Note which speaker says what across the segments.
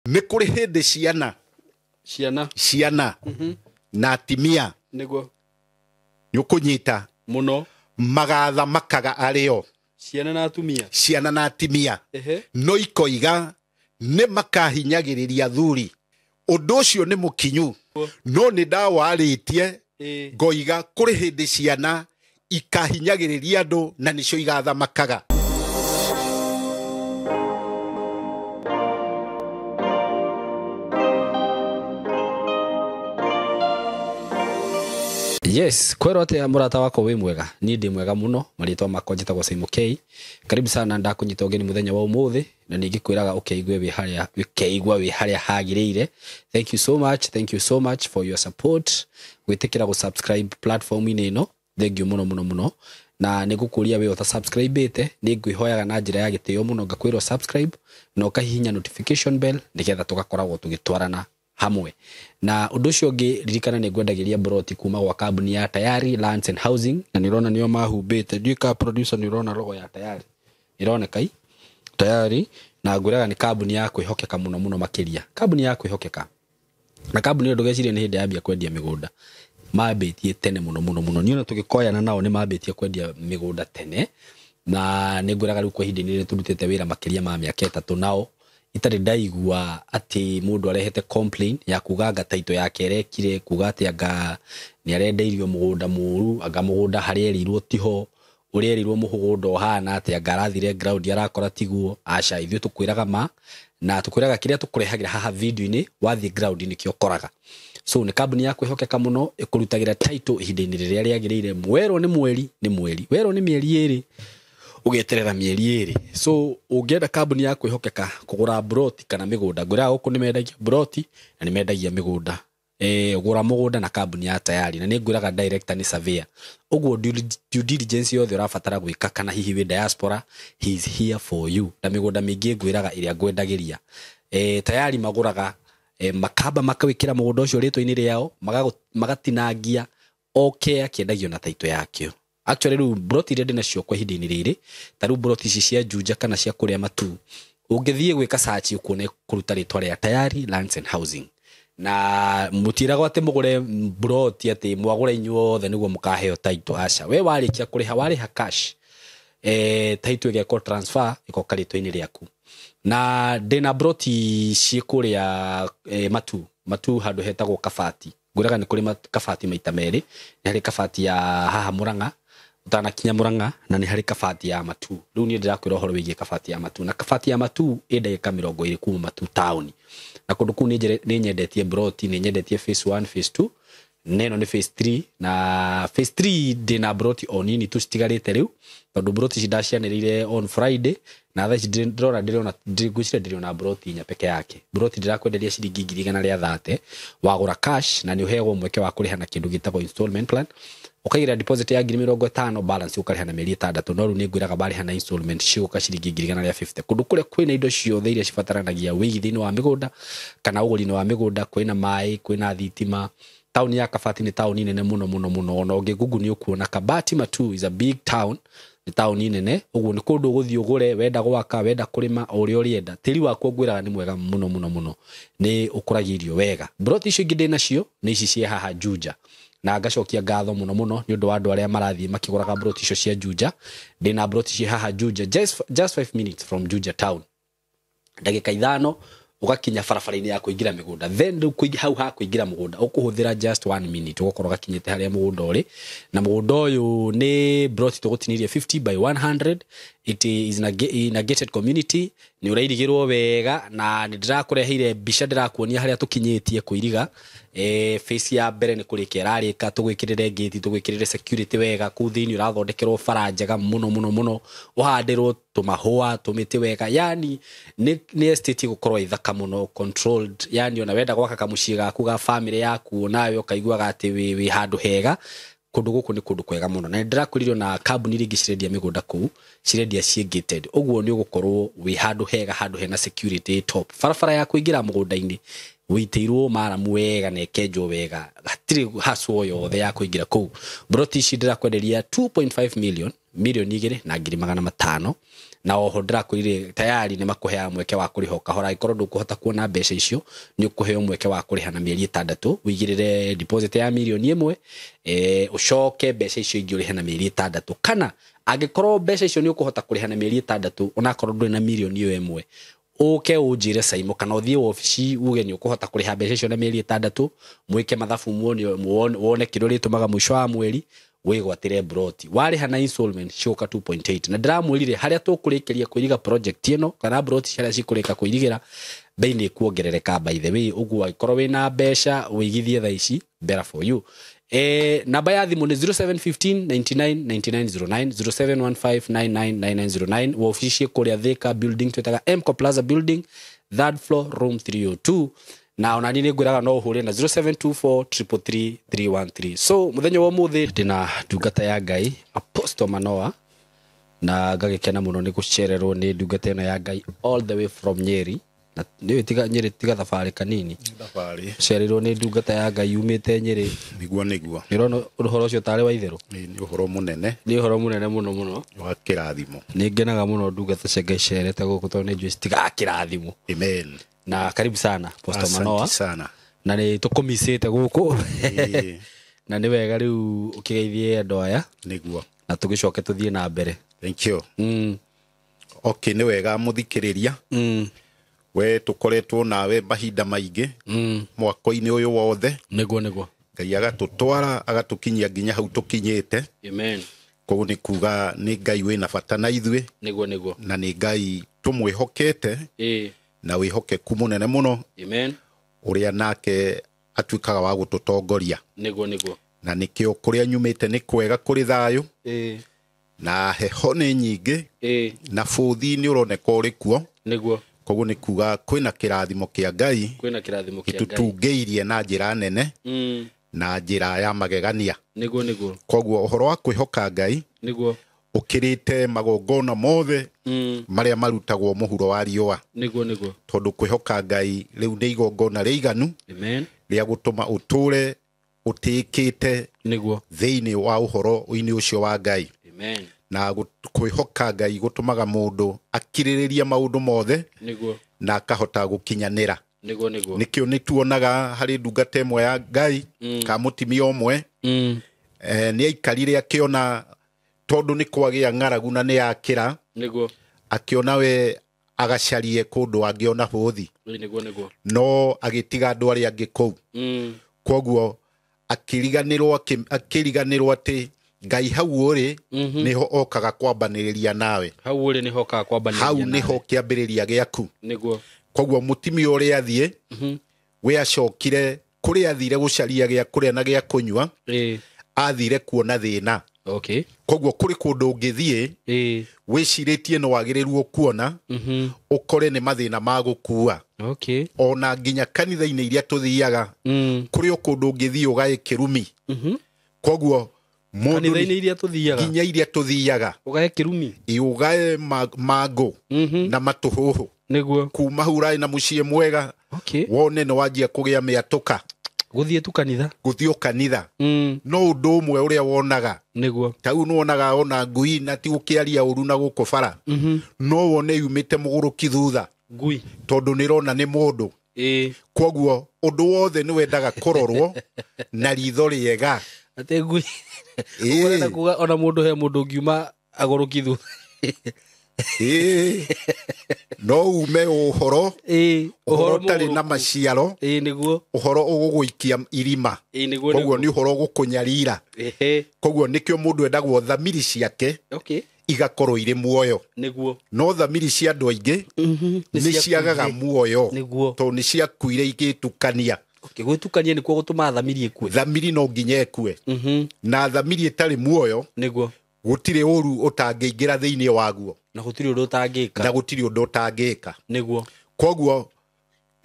Speaker 1: Nĩ kũrĩ hĩndĩ ciana
Speaker 2: ciana
Speaker 1: ciana na atimia
Speaker 2: nĩguo
Speaker 1: nĩ ũkũnyita
Speaker 2: mũno
Speaker 1: magathamakaga arĩo
Speaker 2: ciana na atumia
Speaker 1: ciana na atimia
Speaker 2: ehe
Speaker 1: no ikoiga nĩ makahinyagĩrĩria athuri. Ũndũ ũcio nĩ mũkinyu, no nĩ ndawarĩtie
Speaker 2: ĩĩ
Speaker 1: ngoiga kũrĩ hĩndĩ ciana ikahinyagĩrĩria andũ na nĩcio igathamakaga.
Speaker 2: Yes, kwero atia murata wakwa wi mwega? Ni ndi mwega muno. Marĩtwa makwa njĩtagwo Simon K. Karibu sana, ndakunyita ũgeni mũthenya wa ũmũthĩ na ningĩkwĩraga ũkeigue wĩ harĩa ũkeigua wĩ harĩa hagĩrĩire. Thank you so much, thank you so much for your support, gwĩtĩkĩra gũ subscribe platform-inĩ ĩno. Thank you mũno mũno mũno, na nĩ ngũkũria wĩ ũta subscribe-ĩte, nĩ ngwĩhoyaga na njĩra ya gĩtĩo mũno ngakwĩrwo subscribe na ũkahihinya notification bell nĩgetha tũgakoragwo tũgĩtwarana hamwe. Na ũndũ ũcio ũngĩ, ririkana nĩ ngwendagĩria broti kuma gwa kambuni ya Tayari Lands and Housing, na nĩ ũrona nĩo mahumbĩte. Ndiũĩ ka producer nĩ ũrona logo ya Tayari ĩroneka i Tayari, na ngwĩraga nĩ kambuni ya kwĩhokeka mũno mũno makĩria, kambuni ya kwĩhokeka. Na kambuni ĩyo ndũgecirie nĩ hĩndĩ yambia kwendia mĩgũnda, mambĩtie tene mũno mũno mũno. Niĩ ona tũgĩkoyana nao nĩ mambĩtie kwendia mĩgũnda tene, na nĩ ngwĩraga rĩu kwa ihinda inene tũrutĩte wĩra makĩria ma mĩaka 3 nao, itarĩ ndaigua atĩ mũndũ arehete complain ya kuga anga title yake ĩrekire, kuga atĩ anga nĩ arendeirio mũgũnda mũru, anga mũgũnda harĩa erĩirwo tiho, ũrĩa erĩirwo mũgũnda ũhana atĩ anga arathire ground arakora tiguo. Aca, ithuĩ tũkwĩraga ma na tũkwĩraga kĩrĩa tũkũrehagĩra haha video-inĩ, wathiĩ ground nĩkĩo ũkoraga. So nĩ kambuni ya kwĩhokeka mũno, ĩkũrutagĩra title ihinda-inĩ rĩrĩa rĩagĩrĩire. Mwerwo nĩ mweri nĩ mweri, werwo nĩ mĩeri 2 ũgeterera mĩeri 2. So ũngĩenda kambuni ya kwĩhokeka kũgũra broti kana mĩgũnda, ngwĩraga gũkũ nĩ mendagia broti na nĩ mendagia mĩgũnda. Gũra mũgũnda na kambuni ya Tayari, na nĩ ngwĩraga director nĩ surveyor, ũguo due diligence yothe ũrabatara gwĩka, kana hihi wĩ diaspora, he is here for you. Na mĩgũnda mĩingĩ ngwĩraga ĩrĩa ngwendagĩria, Tayari magũraga, makamba makawĩkĩra mũgũnda ũcio rĩtwa-inĩ rĩao, magatinangia o kĩa kĩendagio na title yakĩo. Actually rĩu broti iria ndĩnacio kwa ihinda-inĩ rĩrĩ, ta rĩu broti ici cia Juja kana cia kũrĩa Matu, ũngĩthiĩ gwĩka search ũkuona kũruta rĩtwa rĩa Tayari Lands and Housing. Na mũtiragwo atĩ mũgũre broti atĩ mwagũra inyuothe nĩguo mũkaheo title. Aca, we warĩkia kũrĩha, warĩha cash, title ĩgekwo transfer ĩgoka rĩtwa-inĩ rĩaku. Na ndĩna broti ciĩ kũrĩa Matu, Matu handũ hetagwo Kabati. Ngwĩraga nĩ kũrĩ Kabati maita merĩ, nĩ harĩ Kabati ya haha Mũrang'a ũtanakinya Mũrang'a, na nĩ harĩ Kabati ya Matu. Rĩu niĩ ndĩrakwĩra ũhoro wĩgiĩ Kabati ya Matu, na Kabati ya Matu ĩ ndagĩka 20 kuma Matu taũni. Na kũndũ kũu nĩ nyendetie broti, nĩ nyendetie phase 1, phase 2, na ĩno nĩ phase 3. Na phase 3 ndĩna broti o nini tu citigarĩte rĩu, tondũ broti ici ndacianĩrĩire on Friday, na thaa ici ndĩrona ndĩrona ngwĩciria ndĩrona broti 4 peke yake. Broti ndĩrakwenderia ciringi ngiri igana rĩa thate, wagũra cash na nĩ ũheagwo mweke wa kũrĩha na kĩndũ gĩtagwo installment plan. Ũkaigĩrĩra deposit ya ngiri 50, balance ũkarĩha na mĩeri 6. No rĩu nĩ ngwĩraga marĩha na installment cigũka ciringi ngiri igana rĩa 50. Kũndũ kũrĩa kwĩna indo ciothe iria cibataranagia wĩigithia-inĩ wa mĩgũnda kana ũgũri-inĩ wa mĩgũnda, kwĩna maĩ, kwĩna thitima. Taũni ya Kabati nĩ taũni nene mũno mũno mũno, ona ũngĩ Google nĩ ũkuona Kabati Matu is a big town, nĩ taũni nene. Ũguo nĩ kũndũ ũgũthiĩ ũgũre, wenda gwaka, wenda kũrĩma, o ũrĩa ũrĩenda. Tĩri wakuo ngwĩraga nĩ mwega mũno mũno mũno, nĩ ũkũragia irio wega. Broti icio ingĩ ndĩnacio nĩ ici ciĩ haha Juja, na ngacokia ngatho mũno mũno nĩ ũndũ wa andũ arĩa marathiĩ makĩgũraga broti icio cia Juja. Ndĩna broti ciĩ haha Juja, just 5 minutes from Juja town, ndagĩka 5 ũgakinya barabara-inĩ ya kũingĩra mĩgũnda. Then rĩu hau ha kũingĩra mũgũnda ũkũhũthĩra just 1 minute ũgakorwo gakinyĩte harĩa mũgũnda ũrĩ. Na mũgũnda ũyũ nĩ broti tũgũtinĩrie 50 by 100. It is in a gated community, nĩ ũrairigĩrwo wega, na nĩ ndĩrakũreheire mbica ndĩrakuonia harĩa tũkinyĩtie kũiriga. Face ya mbere nĩ kũrĩka ĩrarĩka, tũgwĩkĩrĩre gate, tũgwĩkĩrĩre security wega. Kũu thĩinĩ ũrathondekerwo bara njega mũno mũno mũno, ũhandĩrwo tũmahũa tũmĩtĩ wega, yani nĩ estate ĩgũkorwo ĩthaka mũno, controlled, yani ona wenda gwaka kamũciĩ gaku ga family yaku, onawe ũkaiguaga atĩ wĩ handũ hega. Kũndũ gũkũ nĩ kũndũ kwega mũno, na ndĩrakwĩrire na kambuni iria ingĩ cirendia mĩgũnda kũu cirendia ciĩ gated, ũguo nĩ ũgũkorwo wĩ handũ hega, handũ hena security top. Barabara ya kũingĩra mũgũnda-inĩ wĩitĩirwo maramu wega na ĩkenjwo wega, hatirĩ haco yothe ya kũingĩra kũu. Broti ici ndĩrakwenderia 2.5 million. 2,500,000 na oho ndĩrakwĩrire tayari nĩ makũheaga mweke wa kũrĩha o kahora. Angĩkorwo ndũkũhota kuona mbeca icio, nĩ ũkũheo mweke wa kũrĩha na mĩeri 6, wĩigĩrĩre deposit ya 1,000,000, ũcoke mbeca icio ingĩ ũrĩhe na mĩeri 6. Kana angĩkorwo mbeca icio nĩ ũkũhota kũrĩha na mĩeri 6, onakorwo ndũrĩ na 1,000,000, ũke ũnjĩre Saimo, kana ũthiĩ wabici uge nĩ ũkũhota kũrĩha mbeca icio na mĩeri 6, mwĩke mathabu wone kĩrĩa ũrĩtũmaga mũico wa mweri, wĩgwatĩre broti. Warĩha na installment cioka 2.8. Na ndĩramwĩrire harĩa tũkũrĩkĩria kwĩriga project ĩno, kana broti harĩa cikũrĩka kwĩrigĩra, bei nĩ ĩkuongerereka by the way. Ũguo angĩkorwo wĩna mbeca wĩigithie thaa ici, better for you. Namba ya thimũ nĩ 0715 99 99 09, 0715 99 99 09. Wabici kũrĩa Thika building, twĩtaga Mco Plaza building, 3rd floor, room 302. Na ona niĩ nĩngwĩraga no ũhũre na 0724 333 313. So mũthenya wa ũmũthĩ ndĩna ndungata ya Ngai, Apostle Manoah, na ngagĩkena mũno nĩ gũcererwo nĩ ndungata ĩno ya Ngai all the way from Nyeri. Na nĩũĩ tiga Nyeri tiga thabarĩ kanini.
Speaker 1: Thabarĩ.
Speaker 2: Cererwo nĩ ndungata ya Ngai yumĩte Nyeri.
Speaker 1: Nĩguo, nĩguo.
Speaker 2: Nĩũrona ũhoro ũcio tarĩ wa itherũ?
Speaker 1: Nĩ ũhoro mũnene.
Speaker 2: Nĩ ũhoro mũnene mũno mũno.
Speaker 1: Wa kĩrathimo.
Speaker 2: Nĩ ngenaga mũno ndungata cia Ngai cerete gũkũ tondũ nĩ njũĩ citigakĩrathimo.
Speaker 1: Amen.
Speaker 2: Na karibu sana Apostle
Speaker 1: Asante
Speaker 2: Manoah.
Speaker 1: sana.
Speaker 2: Na nĩ tũkũmicĩte gũkũ. Na nĩ wega rĩu ũkĩgeithie andũ aya.
Speaker 1: Nĩguo.
Speaker 2: Na tũgĩcoke tũthiĩ na mbere.
Speaker 1: Thank you. Okay, nĩ wega mũthikĩrĩria. We tũkoretwo nawe mahinda maingĩ. Mwaka-inĩ ũyũ wothe.
Speaker 2: Nĩguo, nĩguo.
Speaker 1: Ngai agatũtwara, agatũkinyia nginya hau tũkinyĩte.
Speaker 2: Amen.
Speaker 1: Koguo nĩ kuga nĩ Ngai wĩna bata na ithuĩ.
Speaker 2: Nĩguo, nĩguo.
Speaker 1: Na nĩ Ngai tũmwĩhokete. Na wĩhokeku mũnene mũno.
Speaker 2: Amen.
Speaker 1: Ũrĩa nake atuĩkaga wa gũtũtongoria.
Speaker 2: Nĩguo, nĩguo.
Speaker 1: Na nĩkĩo kũrĩa nyumĩte nĩ kwega kũrĩ thayũ. Na heho nĩ nyingĩ. Na bũthi nĩ ũroneka ũrĩ kuo.
Speaker 2: Nĩguo.
Speaker 1: Koguo nĩ kuga kwĩna kĩrathimo kĩa Ngai.
Speaker 2: Kwĩna kĩrathimo kĩa Ngai.
Speaker 1: Gĩtũtungĩirie na njĩra nene. Na njĩra ya magegania.
Speaker 2: Nĩguo, nĩguo.
Speaker 1: Koguo ũhoro wa kwĩhoka Ngai.
Speaker 2: Nĩguo.
Speaker 1: Ũkĩrĩte magongona mothe marĩa marutagwo mũhuro wa riũa.
Speaker 2: Nĩguo, nĩguo.
Speaker 1: Tondũ kwĩhoka Ngai rĩu nĩ igongona rĩiganu.
Speaker 2: Amen.
Speaker 1: Rĩa gũtũma ũtũre ũtĩĩkĩte.
Speaker 2: Nĩguo.
Speaker 1: Thĩinĩ wa ũhoro-inĩ ũcio wa Ngai.
Speaker 2: Amen.
Speaker 1: Na kwĩhoka Ngai gũtũmaga mũndũ akirĩrĩrie maũndũ mothe.
Speaker 2: Nĩguo.
Speaker 1: Na akahota gũkinyanĩra.
Speaker 2: Nĩguo, nĩguo.
Speaker 1: Nĩkĩo nĩtuonaga harĩ ndungata ĩmwe ya Ngai, ka mũtumia ũmwe. Nĩ aikarire akĩona tondũ nĩ kwagĩa ng'aragu na nĩ yakĩra.
Speaker 2: Nĩguo.
Speaker 1: Akĩona we agacarie kũndũ angĩona bũthi.
Speaker 2: Nĩguo, nĩguo.
Speaker 1: No agĩtiga andũ arĩa angĩ kũu. Koguo akĩriganĩrwo atĩ Ngai hau ũrĩ, nĩho okaga kwambanĩrĩria nawe.
Speaker 2: Hau ũrĩ nĩho okaga kwambanĩrĩria
Speaker 1: Hau
Speaker 2: nawe.
Speaker 1: nĩho kĩambĩrĩria gĩaku.
Speaker 2: Nĩguo.
Speaker 1: Koguo mũtumia ũrĩa athiĩ, we acokire kũrĩa athire gũcaria gĩa kũrĩa na gĩa kũnyua, athire kuona thĩna. Koguo kũrĩ kũndũ ũngĩthiĩ, wĩcirĩtie no wagĩrĩrwo kuona, ũkore nĩ mathĩna ma gũkua. Ona nginya kanitha-inĩ iria tũthiaga, kũrĩ o kũndũ ũngĩthiĩ ũgae kĩrumi. Koguo mũndũ
Speaker 2: Kanitha-inĩ iria tũthiaga.
Speaker 1: Nginya iria tũthiaga.
Speaker 2: Ũgae kĩrumi.
Speaker 1: Ĩ, ũgae mangũ na matũhũhũ.
Speaker 2: Nĩguo.
Speaker 1: Kuma hau ũraĩ na mũciĩ mwega. Wone nĩ wanjia kũgĩa mĩatũka.
Speaker 2: Gũthiĩ tu kanitha.
Speaker 1: Gũthiĩ o kanitha. No ũndũ ũmwe ũrĩa wonaga.
Speaker 2: Nĩguo.
Speaker 1: Ta rĩu nĩwonaga ona ngui na ti gũkĩaria ũru na gũkũ bara. No wone yumĩte mũgũrũki thutha.
Speaker 2: Ngui.
Speaker 1: Tondũ nĩrona nĩ mũndũ. Koguo ũndũ wothe nĩwendaga kũrorwo na ritho rĩega.
Speaker 2: Atĩ ngui. Ũkwenda kuga ona mũndũ he mũndũ ũngiuma agũrũki thutha.
Speaker 1: No ume ũhoro, ũhoro
Speaker 2: Ũhoro
Speaker 1: ũtarĩ na
Speaker 2: mũgũrũku.
Speaker 1: maciaro.
Speaker 2: Nĩguo.
Speaker 1: Ũhoro ũgũgũikia irima.
Speaker 2: Nĩguo,
Speaker 1: Koguo
Speaker 2: nĩguo.
Speaker 1: nĩ ũhoro ũgũkũnyarira. Koguo nĩkĩo mũndũ endagwo thamiri ciake igakorwo irĩ muoyo.
Speaker 2: Nĩguo.
Speaker 1: No thamiri cia andũ aingĩ
Speaker 2: Nĩ
Speaker 1: nĩ ciagaga
Speaker 2: ciakuire.
Speaker 1: muoyo.
Speaker 2: Nĩguo.
Speaker 1: Tondũ nĩ ciakuire igĩtukania.
Speaker 2: Gwĩtukania nĩkuo gũtũmaga thamiri ĩkue.
Speaker 1: Thamiri no nginya ĩkue. Na thamiri ĩtarĩ muoyo,
Speaker 2: Nĩguo.
Speaker 1: gũtirĩ ũru ũtangĩingĩra thĩinĩ waguo.
Speaker 2: Na gũtirĩ ũndũ ũtangĩka.
Speaker 1: Na gũtirĩ ũndũ ũtangĩka.
Speaker 2: Nĩguo.
Speaker 1: Koguo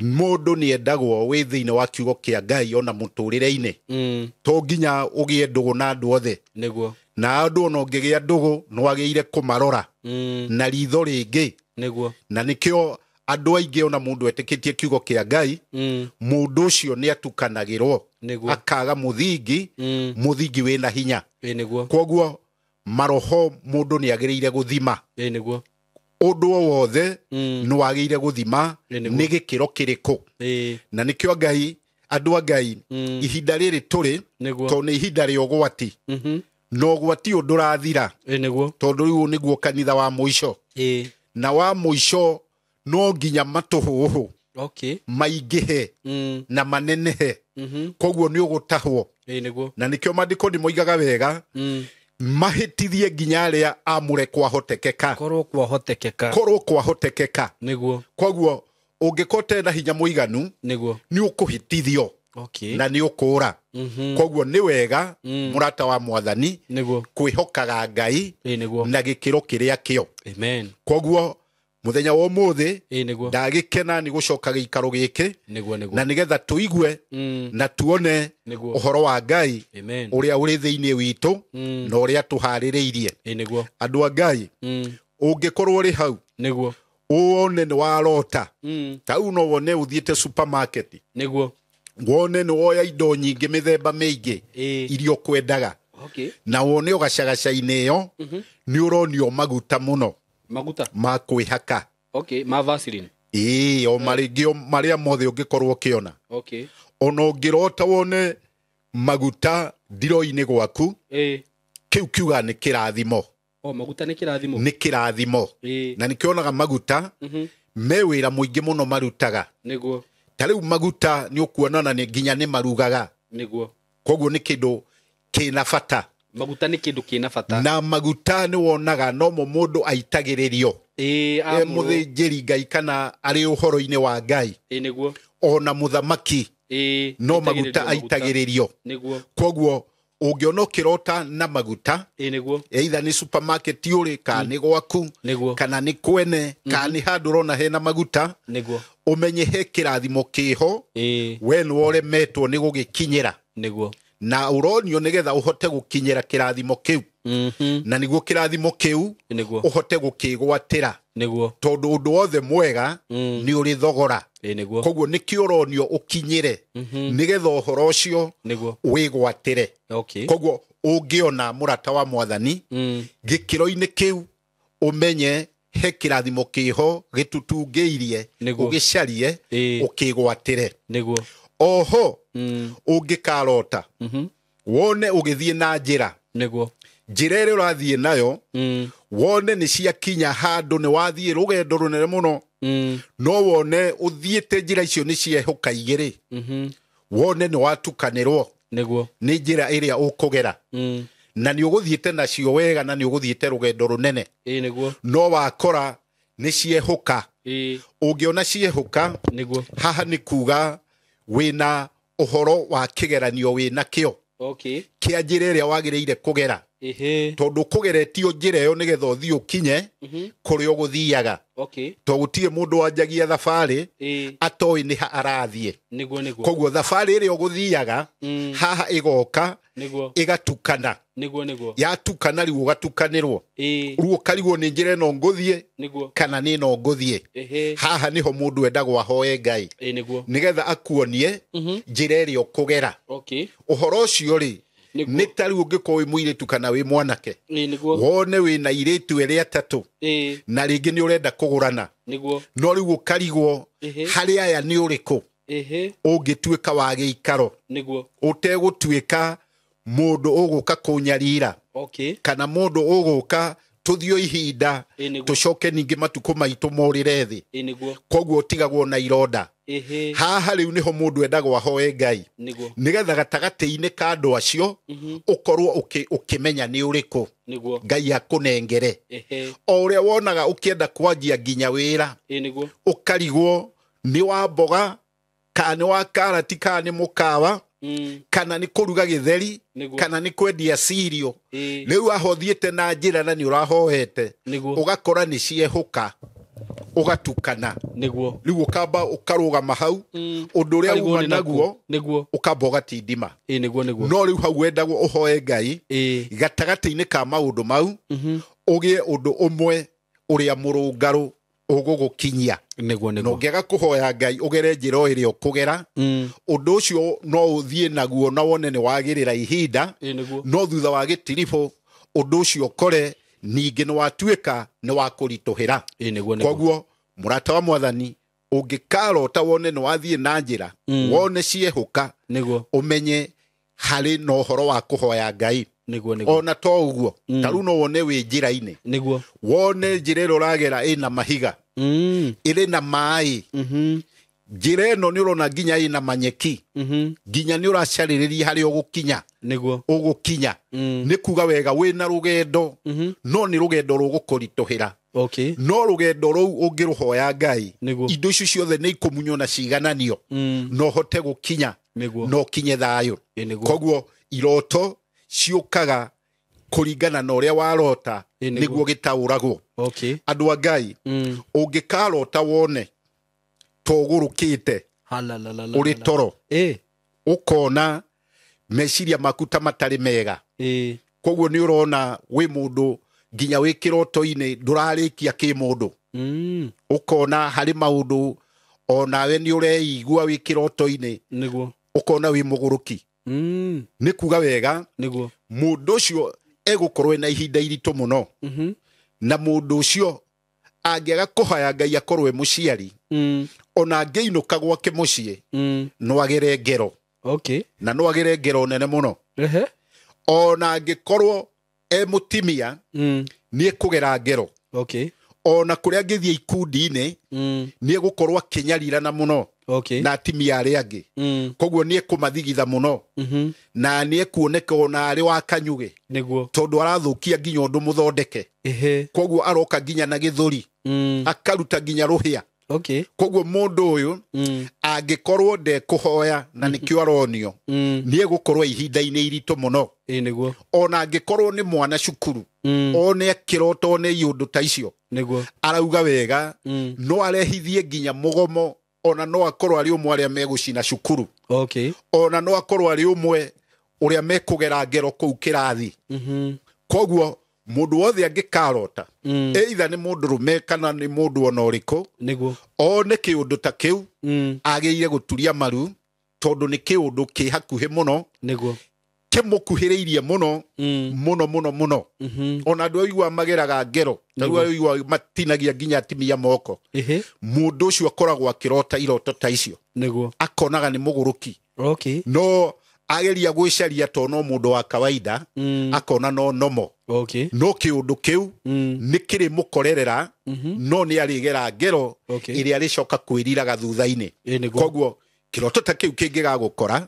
Speaker 1: mũndũ nĩ endagwo wĩ thĩinĩ wa kiugo kĩa Ngai ona mũtũrĩre-inĩ. To nginya ũgĩe ndũgũ na andũ othe.
Speaker 2: Nĩguo.
Speaker 1: Na andũ ona ũngĩgĩa ndũgũ nĩ wagĩrĩire kũmarora. Na ritho rĩngĩ.
Speaker 2: Nĩguo.
Speaker 1: Na nĩkĩo andũ aingĩ ona mũndũ etĩkĩtie kiugo kĩa Ngai, mũndũ ũcio nĩ atukanagĩrwo.
Speaker 2: Nĩguo.
Speaker 1: Akaga mũthingi, mũthingi wĩna hinya.
Speaker 2: Nĩguo.
Speaker 1: Koguo Maroho mũndũ nĩ agĩrĩire gũthima.
Speaker 2: Ĩĩ nĩguo.
Speaker 1: Ũndũ o wothe nĩ wagĩrĩire gũthima nĩ gĩkĩro kĩrĩkũ. Na nĩkĩo Ngai, andũ a Ngai, ihinda rĩrĩ tũrĩ tondũ nĩ ihinda rĩa ũgwati. Na ũgwati ũyũ ndũrathira.
Speaker 2: Ĩĩ nĩguo.
Speaker 1: Tondũ rĩu nĩguo kanitha wa mũico. Na wa mũico no nginya matũhũhũ maingĩhe na manenehe. Koguo nĩ ũgũtahwo.
Speaker 2: Ĩĩ nĩguo.
Speaker 1: Na nĩkĩo maandĩko nĩ moigaga wega, mahĩtithie nginya arĩa amũre kwahotekeka.
Speaker 2: Korwo kwahotekeka.
Speaker 1: Korwo kwahotekeka.
Speaker 2: Nĩguo.
Speaker 1: Koguo ũngĩkorwo ũtarĩ na hinya mũiganu,
Speaker 2: Nĩguo.
Speaker 1: nĩ ũkũhĩtithio. Na nĩ ũkũũra. Koguo nĩ wega mũrata wa mwathani
Speaker 2: Nĩguo.
Speaker 1: kwĩhokaga Ngai
Speaker 2: Ĩĩ nĩguo.
Speaker 1: na gĩkĩro kĩrĩa kĩo.
Speaker 2: Amen.
Speaker 1: Koguo mũthenya wa ũmũthĩ
Speaker 2: Ĩĩ nĩguo.
Speaker 1: ndagĩkena nĩ gũcoka gĩikaro gĩkĩ
Speaker 2: Nĩguo nĩguo.
Speaker 1: na nĩgetha tũigue na tuone
Speaker 2: Nĩguo.
Speaker 1: ũhoro wa Ngai
Speaker 2: Amen.
Speaker 1: ũrĩa ũrĩ thĩinĩ witũ na ũrĩa tũharĩrĩirie.
Speaker 2: Ĩĩ nĩguo.
Speaker 1: Andũ a Ngai, ũngĩkorwo ũrĩ hau
Speaker 2: Nĩguo.
Speaker 1: wone nĩ warota, ta rĩu no wone ũthiĩte supermarket,
Speaker 2: Nĩguo.
Speaker 1: wone nĩ woya indo nyingĩ mĩthemba mĩingĩ iria ũkwendaga, na wone ũgacagaca-inĩ ĩyo nĩ ũronio maguta mũno.
Speaker 2: Maguta.
Speaker 1: Ma kwĩhaka.
Speaker 2: Ma Vaseline.
Speaker 1: Ĩĩ, o marĩngĩ marĩa mothe ũngĩkorwo ũkĩona. Ona ũngĩrota wone maguta ndiro-inĩ gwaku, kĩu kiuga nĩ kĩrathimo.
Speaker 2: O maguta nĩ kĩrathimo.
Speaker 1: Nĩ kĩrathimo. Na nĩkĩonaga maguta me wĩra mũingĩ mũno marutaga.
Speaker 2: Nĩguo.
Speaker 1: Ta rĩu maguta nĩ ũkuona na nginya nĩ marugaga.
Speaker 2: Nĩguo.
Speaker 1: Koguo nĩ kĩndũ kĩna bata.
Speaker 2: Maguta nĩ kĩndũ kĩna bata.
Speaker 1: Na maguta nĩ wonaga nomo mũndũ aitagĩrĩrio. Mũthĩnjĩri Ngai kana arĩ ũhoro-inĩ wa Ngai.
Speaker 2: Ĩĩ nĩguo.
Speaker 1: Ona mũthamaki no maguta aitagĩrĩrio.
Speaker 2: Nĩguo.
Speaker 1: Koguo ũngĩona ũkĩrota na maguta,
Speaker 2: Ĩĩ nĩguo.
Speaker 1: either nĩ supermarket ũrĩ, kana nĩ gwaku,
Speaker 2: Nĩguo.
Speaker 1: kana nĩ kwene, kana nĩ handũ ũrona hena maguta,
Speaker 2: Nĩguo.
Speaker 1: ũmenye he kĩrathimo kĩho, we nĩwe ũremetwo nĩ gũgĩkinyĩra.
Speaker 2: Nĩguo.
Speaker 1: Na ũronio nĩgetha ũhote gũkinyĩra kĩrathimo kĩu. Na nĩguo kĩrathimo kĩu
Speaker 2: Nĩguo.
Speaker 1: ũhote gũkĩgwatĩra.
Speaker 2: Nĩguo.
Speaker 1: Tondũ ũndũ wothe mwega nĩ ũrĩ thogora.
Speaker 2: Ĩĩ nĩguo.
Speaker 1: Koguo nĩkĩo ũronio ũkinyĩre nĩgetha ũhoro ũcio
Speaker 2: Nĩguo.
Speaker 1: wĩgwatĩre. Koguo ũngĩona mũrata wa mwathani gĩkĩro-inĩ kĩu ũmenye he kĩrathimo kĩho gĩtutungĩirie,
Speaker 2: Nĩguo.
Speaker 1: ũgĩcarie, ũkĩgwatĩre.
Speaker 2: Nĩguo.
Speaker 1: Oho ũngĩkarota wone ũgĩthiĩ na njĩra,
Speaker 2: Nĩguo.
Speaker 1: njĩra ĩrĩa ũrathiĩ nayo wone nĩ ciakinya handũ nĩ wathiĩ rũgendo rũnene mũno, no wone ũthiĩte njĩra icio nĩ ciehũka igĩrĩ, wone nĩ watukanĩrwo
Speaker 2: Nĩguo.
Speaker 1: nĩ njĩra ĩrĩa ũkũgera, na nĩ ũgũthiĩte nacio wega na nĩ ũgũthiĩte rũgendo rũnene,
Speaker 2: Ĩĩ nĩguo.
Speaker 1: no wakora nĩ ciehũka. Ũngĩona ciehũka,
Speaker 2: Nĩguo.
Speaker 1: haha nĩ kuga wĩna ũhoro wa kĩgeranio wĩna kĩo kĩa njĩra ĩrĩa wagĩrĩire kũgera. Tondũ kũgeretio njĩra ĩyo nĩgetha ũthiĩ ũkinye kũrĩa ũgũthiaga. Tondũ gũtirĩ mũndũ wanjagia thabarĩ atoĩ nĩ ha arathiĩ.
Speaker 2: Nĩguo nĩguo.
Speaker 1: Koguo thabarĩ ĩrĩa ũgũthiaga haha ĩgoka
Speaker 2: Nĩguo.
Speaker 1: ĩgatukana.
Speaker 2: Nĩguo nĩguo.
Speaker 1: Yatukana rĩu ũgatukanĩrwo. Rĩu ũkarigwo nĩ njĩra ĩno ngũthiĩ
Speaker 2: Nĩguo.
Speaker 1: kana nĩ ĩno ngũthiĩ. Haha nĩho mũndũ endagwo ahoe Ngai
Speaker 2: Ĩĩ nĩguo.
Speaker 1: nĩgetha akuonie njĩra ĩrĩa ũkũgera. Ũhoro ũcio rĩ
Speaker 2: Nĩguo.
Speaker 1: nĩ ta rĩu ũngĩkorwo wĩ mũirĩtu kana wĩ mwanake,
Speaker 2: Ĩĩ nĩguo.
Speaker 1: wone wĩna airĩtu erĩ atatũ na rĩngĩ nĩ ũrenda kũgũrana,
Speaker 2: Nĩguo.
Speaker 1: no rĩu ũkarigwo harĩ aya nĩ ũrĩkũ ũngĩtuĩka wa gĩikaro,
Speaker 2: Nĩguo.
Speaker 1: ũtegũtuĩka mũndũ ũgũka kũnyarira kana mũndũ ũgũka tũthiĩ ihinda
Speaker 2: Ĩĩ nĩguo.
Speaker 1: tũcoke ningĩ matukũ maitũ morĩre thĩ.
Speaker 2: Ĩĩ nĩguo.
Speaker 1: Koguo ũtigagwo na ironda. Haha rĩu nĩho mũndũ endagwo ahoe Ngai
Speaker 2: Nĩguo.
Speaker 1: nĩgetha gatagatĩ-inĩ ka andũ acio ũkorwo ũkĩmenya nĩ ũrĩkũ
Speaker 2: Nĩguo.
Speaker 1: Ngai akũnengere. O ũrĩa wonaga ũkĩenda kwanjia nginya wĩra,
Speaker 2: Ĩĩ nĩguo.
Speaker 1: ũkarigwo nĩ wa mboga kana nĩ wa karati kana nĩ mũkawa kana nĩ kũruga gĩtheri
Speaker 2: Nĩguo.
Speaker 1: kana nĩ kwendia cirio. Rĩu aho ũthiĩte na njĩra na nĩ ũrahoete,
Speaker 2: Nĩguo.
Speaker 1: ũgakora nĩ ciehũka ũgatukana.
Speaker 2: Nĩguo.
Speaker 1: Rĩu ũkamba ũkarũgama hau, ũndũ ũrĩa
Speaker 2: Ũkarigwo
Speaker 1: uma
Speaker 2: nĩ nakũ.
Speaker 1: naguo
Speaker 2: Nĩguo.
Speaker 1: ũkamba ũgatindima.
Speaker 2: Ĩĩ nĩguo nĩguo.
Speaker 1: No rĩu hau wendagwo ũhoe Ngai gatagatĩ-inĩ ka maũndũ mau ũgĩe ũndũ ũmwe ũrĩa mũrũngarũ ũgũgũkinyia.
Speaker 2: Nĩguo
Speaker 1: Na
Speaker 2: nĩguo.
Speaker 1: ũngĩaga kũhoya Ngai ũgere njĩra o ĩrĩa ũkũgera, ũndũ ũcio no ũthiĩ naguo na wone nĩ wagĩrĩra ihinda,
Speaker 2: Ĩĩ nĩguo.
Speaker 1: no thutha wa gĩtiribũ Ũndũ ũcio ũkore ningĩ nĩ watuĩka nĩ wa kũritũhĩra.
Speaker 2: Nĩguo.
Speaker 1: Koguo mũrata wa mwathani, ũngĩkarota wone nĩ wathiĩ na njĩra, wone ciehũka,
Speaker 2: Nĩguo.
Speaker 1: ũmenye harĩ na ũhoro wa kũhoya Ngai.
Speaker 2: Nĩguo.
Speaker 1: Ona to ũguo, ta rĩu no wone wĩ njĩra-inĩ,
Speaker 2: Nĩguo.
Speaker 1: wone njĩra ĩrĩa ũragera ĩna mahiga, ĩrĩ na maĩ, njĩra ĩno nĩ ũrona nginya ĩna manyeki, nginya nĩ ũracarĩrĩria harĩa ũgũkinya.
Speaker 2: Nĩguo.
Speaker 1: Ũgũkinya. Nĩ kuga wega wĩna rũgendo, no nĩ rũgendo rũgũkũritũhĩra.
Speaker 2: Okay.
Speaker 1: No rũgendo rũu ũngĩrũhoya Ngai,
Speaker 2: Nĩguo.
Speaker 1: indo icio ciothe nĩ ikũmunywo na cigananio, no hote gũkinya,
Speaker 2: Nĩguo.
Speaker 1: no kinye thayũ.
Speaker 2: Nĩguo.
Speaker 1: Koguo iroto ciũkaga kũringana na ũrĩa warota,
Speaker 2: Nĩguo.
Speaker 1: nĩguo gĩtaũragwo.
Speaker 2: Okay.
Speaker 1: Andũ a Ngai, ũngĩkarota wone togũrũkĩte
Speaker 2: Halalalala.
Speaker 1: ũrĩ toro, ũkona meciria maku ta matarĩ mega, koguo nĩ ũrona wĩ mũndũ nginya wĩ kĩroto-inĩ ndũrarĩkia kĩmũndũ, ũkona harĩ maũndũ onawe nĩ ũreigua wĩ kĩroto-inĩ,
Speaker 2: Nĩguo.
Speaker 1: ũkona wĩ mũgũrũki. Nĩ kuga wega,
Speaker 2: Nĩguo.
Speaker 1: mũndũ ũcio egũkorwo ena ihinda iritũ mũno, na mũndũ ũcio angĩaga kũhoya Ngai akorwo e mũciari, ona angĩinũka gwake mũciĩ, no agere ngero.
Speaker 2: Okay.
Speaker 1: Na no agere ngero nene mũno.
Speaker 2: Ehe.
Speaker 1: Ona angĩkorwo e mũtimia, nĩ ekũgera ngero.
Speaker 2: Okay.
Speaker 1: Ona kũrĩa angĩthiĩ ikundi-inĩ, nĩ egũkorwo akĩnyarirana mũno
Speaker 2: Okay.
Speaker 1: na atimia arĩa angĩ. Koguo nĩ ekũmathigitha mũno, na nĩ ekuoneka ona arĩ wa kanyugĩ,
Speaker 2: Nĩguo.
Speaker 1: tondũ arathũkia nginya ũndũ mũthondeke.
Speaker 2: Ehe.
Speaker 1: Koguo aroka nginya na gĩthũri, akaruta nginya rũhĩa.
Speaker 2: Okay.
Speaker 1: Koguo mũndũ ũyũ angĩkorwo ndekũhoya, na nĩkĩo aronio, nĩ egũkorwo ihinda-inĩ iritũ mũno.
Speaker 2: Nĩguo.
Speaker 1: Ona angĩkorwo nĩ mwana cukuru, one akĩrota one iũndũ ta icio,
Speaker 2: Nĩguo.
Speaker 1: arauga wega, no arehithie nginya mũgomo, ona no akorwo arĩ ũmwe arĩa megũcina cukuru.
Speaker 2: Okay.
Speaker 1: Ona no akorwo arĩ ũmwe ũrĩa mekũgera ngero kũu kĩrathi. Koguo mũndũ wothe angĩkarota, either nĩ mũndũrũme kana nĩ mũndũ ona ũrĩkũ,
Speaker 2: Nĩguo.
Speaker 1: one kĩũndũ ta kĩu, agĩrĩire gũturia maru, tondũ nĩ kĩũndũ kĩ hakuhĩ mũno,
Speaker 2: Nĩguo.
Speaker 1: kĩmũkuhĩrĩirie mũno, mũno mũno mũno. Ona andũ aigua mageraga ngero, ta rĩu aigua matinagia nginya atimia moko.
Speaker 2: Ehe.
Speaker 1: Mũndũ ũcio akoragwo akĩrota iroto ta icio,
Speaker 2: Nĩguo.
Speaker 1: akonaga nĩ mũgũrũki.
Speaker 2: Okay.
Speaker 1: No ageria gwĩcaria to no mũndũ wa kawaida, akona no nomo.
Speaker 2: Okay.
Speaker 1: No kĩũndũ kĩu nĩ kĩrĩmũkorerera, no nĩ arĩgera ngero
Speaker 2: Okay.
Speaker 1: ĩrĩa arĩcoka kwĩriraga thutha-inĩ.
Speaker 2: Nĩguo.
Speaker 1: Koguo kĩroto ta kĩu kĩngĩgagũkora,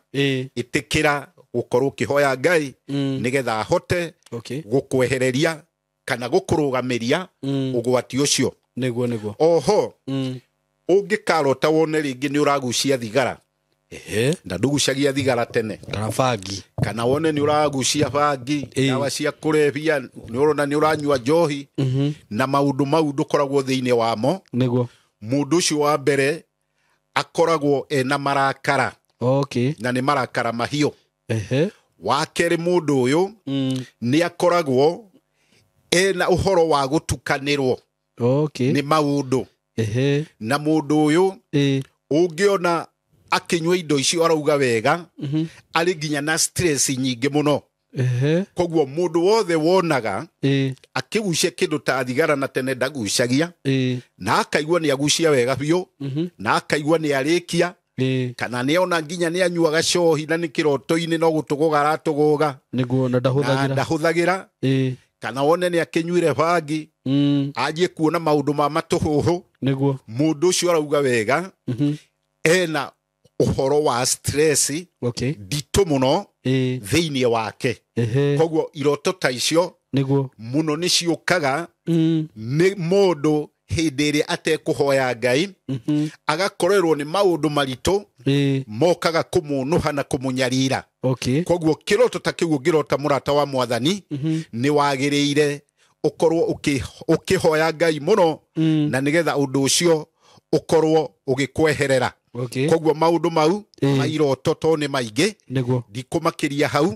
Speaker 1: ĩtĩkĩra gũkorwo ũkĩhoya Ngai, nĩgetha ahote
Speaker 2: Okay.
Speaker 1: gũkwehereria kana gũkũrũgamĩria ũgwati ũcio.
Speaker 2: Nĩguo. Nĩguo.
Speaker 1: Oho, ũngĩkarota wone rĩngĩ nĩ ũragucia thigara,
Speaker 2: Ehe.
Speaker 1: na ndũgucagia thigara tene,
Speaker 2: Kana bangi.
Speaker 1: kana wone nĩ ũragucia bangi, ndawa cia kũrebia, nĩ ũrona nĩ ũranyua njohi, na maũndũ mau ndũkoragwo thĩinĩ wamo.
Speaker 2: Nĩguo.
Speaker 1: Mũndũ ũcio wa mbere akoragwo ena marakara.
Speaker 2: Okay.
Speaker 1: Na nĩ marakara mahiũ.
Speaker 2: Ehe.
Speaker 1: Wa kerĩ, mũndũ ũyũ nĩ akoragwo ena ũhoro wa gũtukanĩrwo
Speaker 2: Okay.
Speaker 1: nĩ maũndũ.
Speaker 2: Ehe.
Speaker 1: Na mũndũ ũyũ ũngĩona akĩnyua indo icio arauga wega, arĩ nginya na stress nyingĩ mũno.
Speaker 2: Ehe.
Speaker 1: Koguo mũndũ wothe wonaga akĩgucia kĩndũ ta thigara na tene ndagucagia, na akaigua nĩ agucia wega biũ, na akaigua nĩ arĩkia, kana nĩ ona nginya nĩ anyuaga cohi na nĩ kĩroto-inĩ no gũtũgũga aratũgũga,
Speaker 2: Nĩguo, na
Speaker 1: na
Speaker 2: ndahũthagĩra.
Speaker 1: ndahũthagĩra, kana wone nĩ akĩnyuire bangi, anjie kuona maũndũ ma matũhũhũ.
Speaker 2: Nĩguo.
Speaker 1: Mũndũ ũcio arauga wega, ena ũhoro wa stress
Speaker 2: Okay.
Speaker 1: nditũ mũno thĩinĩ wake.
Speaker 2: Ehe.
Speaker 1: Koguo iroto ta icio
Speaker 2: Nĩguo.
Speaker 1: mũno nĩ ciũkaga nĩ mũndũ hĩndĩ ĩrĩa atekũhoya Ngai, agakorerwo nĩ maũndũ maritũ mokaga kũmũnũha na kũmũnyarira.
Speaker 2: Okay.
Speaker 1: Koguo kĩroto ta kĩu ũngĩrota, mũrata wa mwathani, nĩ wagĩrĩire ũkorwo ũkĩhoya Ngai mũno, na nĩgetha ũndũ ũcio ũkorwo ũgĩkweherera.
Speaker 2: Okay.
Speaker 1: Koguo maũndũ mau ma iroto to nĩ maingĩ,
Speaker 2: Nĩguo.
Speaker 1: ndikũmakĩria hau,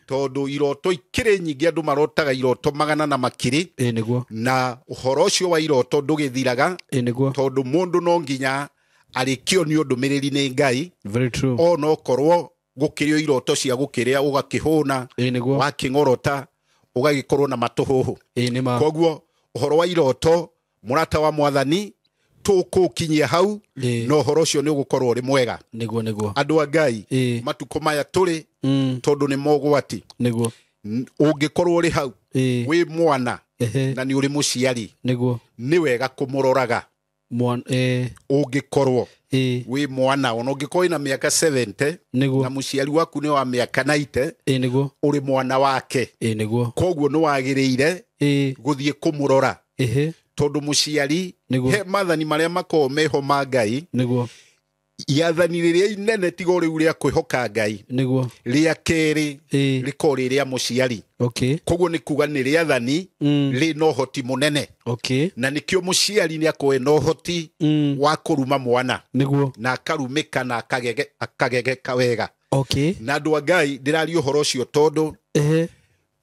Speaker 1: tondũ iroto ikĩrĩ nyingĩ, andũ marotaga iroto magana na makiri,
Speaker 2: Nĩguo.
Speaker 1: na ũhoro ũcio wa iroto ndũgĩthiraga,
Speaker 2: Nĩguo.
Speaker 1: tondũ mũndũ no nginya arĩkio nĩ ndũmĩrĩri nĩ Ngai.
Speaker 2: Very true.
Speaker 1: Ona okorwo gũkĩrĩ iroto cia gũkĩrĩa ũgakĩhũna,
Speaker 2: Nĩguo.
Speaker 1: wakĩng'orota, Ũgagĩkorwo na matũhũhũ.
Speaker 2: Ĩĩ nĩ ma.
Speaker 1: Koguo ũhoro wa iroto mũrata wa mwathani tũkũkinyia hau
Speaker 2: Ĩĩ.
Speaker 1: na ũhoro ũcio nĩ ũgũkorwo ũrĩ mwega.
Speaker 2: Nĩguo nĩguo.
Speaker 1: Andũ a Ngai,
Speaker 2: Ĩĩ.
Speaker 1: matukũ maya tũrĩ
Speaker 2: Mm.
Speaker 1: tondũ nĩ mogwati.
Speaker 2: Nĩguo.
Speaker 1: Ũngĩkorwo ũrĩ hau
Speaker 2: Ĩĩ.
Speaker 1: wĩ mwana
Speaker 2: Ehe.
Speaker 1: na nĩ ũrĩ mũciari,
Speaker 2: Nĩguo.
Speaker 1: nĩ wega kũmũroraga.
Speaker 2: Mwana ĩĩ.
Speaker 1: Ũngĩkorwo
Speaker 2: Ĩĩ.
Speaker 1: wĩ mwana ona ũngĩkorwo wĩna mĩaka 70
Speaker 2: Nĩguo.
Speaker 1: na mũciari waku nĩ wa mĩaka 90,
Speaker 2: Ĩĩ nĩguo.
Speaker 1: ũrĩ mwana wake.
Speaker 2: Ĩĩ nĩguo.
Speaker 1: Koguo nĩ wagĩrĩire
Speaker 2: Ĩĩ.
Speaker 1: gũthiĩ kũmũrora.
Speaker 2: Ehe.
Speaker 1: Tondũ mũciari
Speaker 2: Nĩguo.
Speaker 1: he maathani marĩa makoragwo meho ma Ngai,
Speaker 2: Nĩguo.
Speaker 1: iathani rĩrĩa inene tiga rĩu rĩa kwĩhoka Ngai,
Speaker 2: Nĩguo.
Speaker 1: rĩa kerĩ
Speaker 2: Ĩĩ.
Speaker 1: rĩkoragwo rĩ rĩa mũciari.
Speaker 2: Okay.
Speaker 1: Koguo nĩ kuga nĩ rĩathani
Speaker 2: Mm.
Speaker 1: rĩna ũhoti mũnene.
Speaker 2: Okay.
Speaker 1: Na nĩkĩo mũciari nĩ akoragwo ena ũhoti
Speaker 2: Mm.
Speaker 1: wa kũruma mwana
Speaker 2: Nĩguo.
Speaker 1: na akarumĩka na akagegeka wega.
Speaker 2: Okay.
Speaker 1: Na andũ a Ngai, ndĩraria ũhoro ũcio tondũ
Speaker 2: Ehe.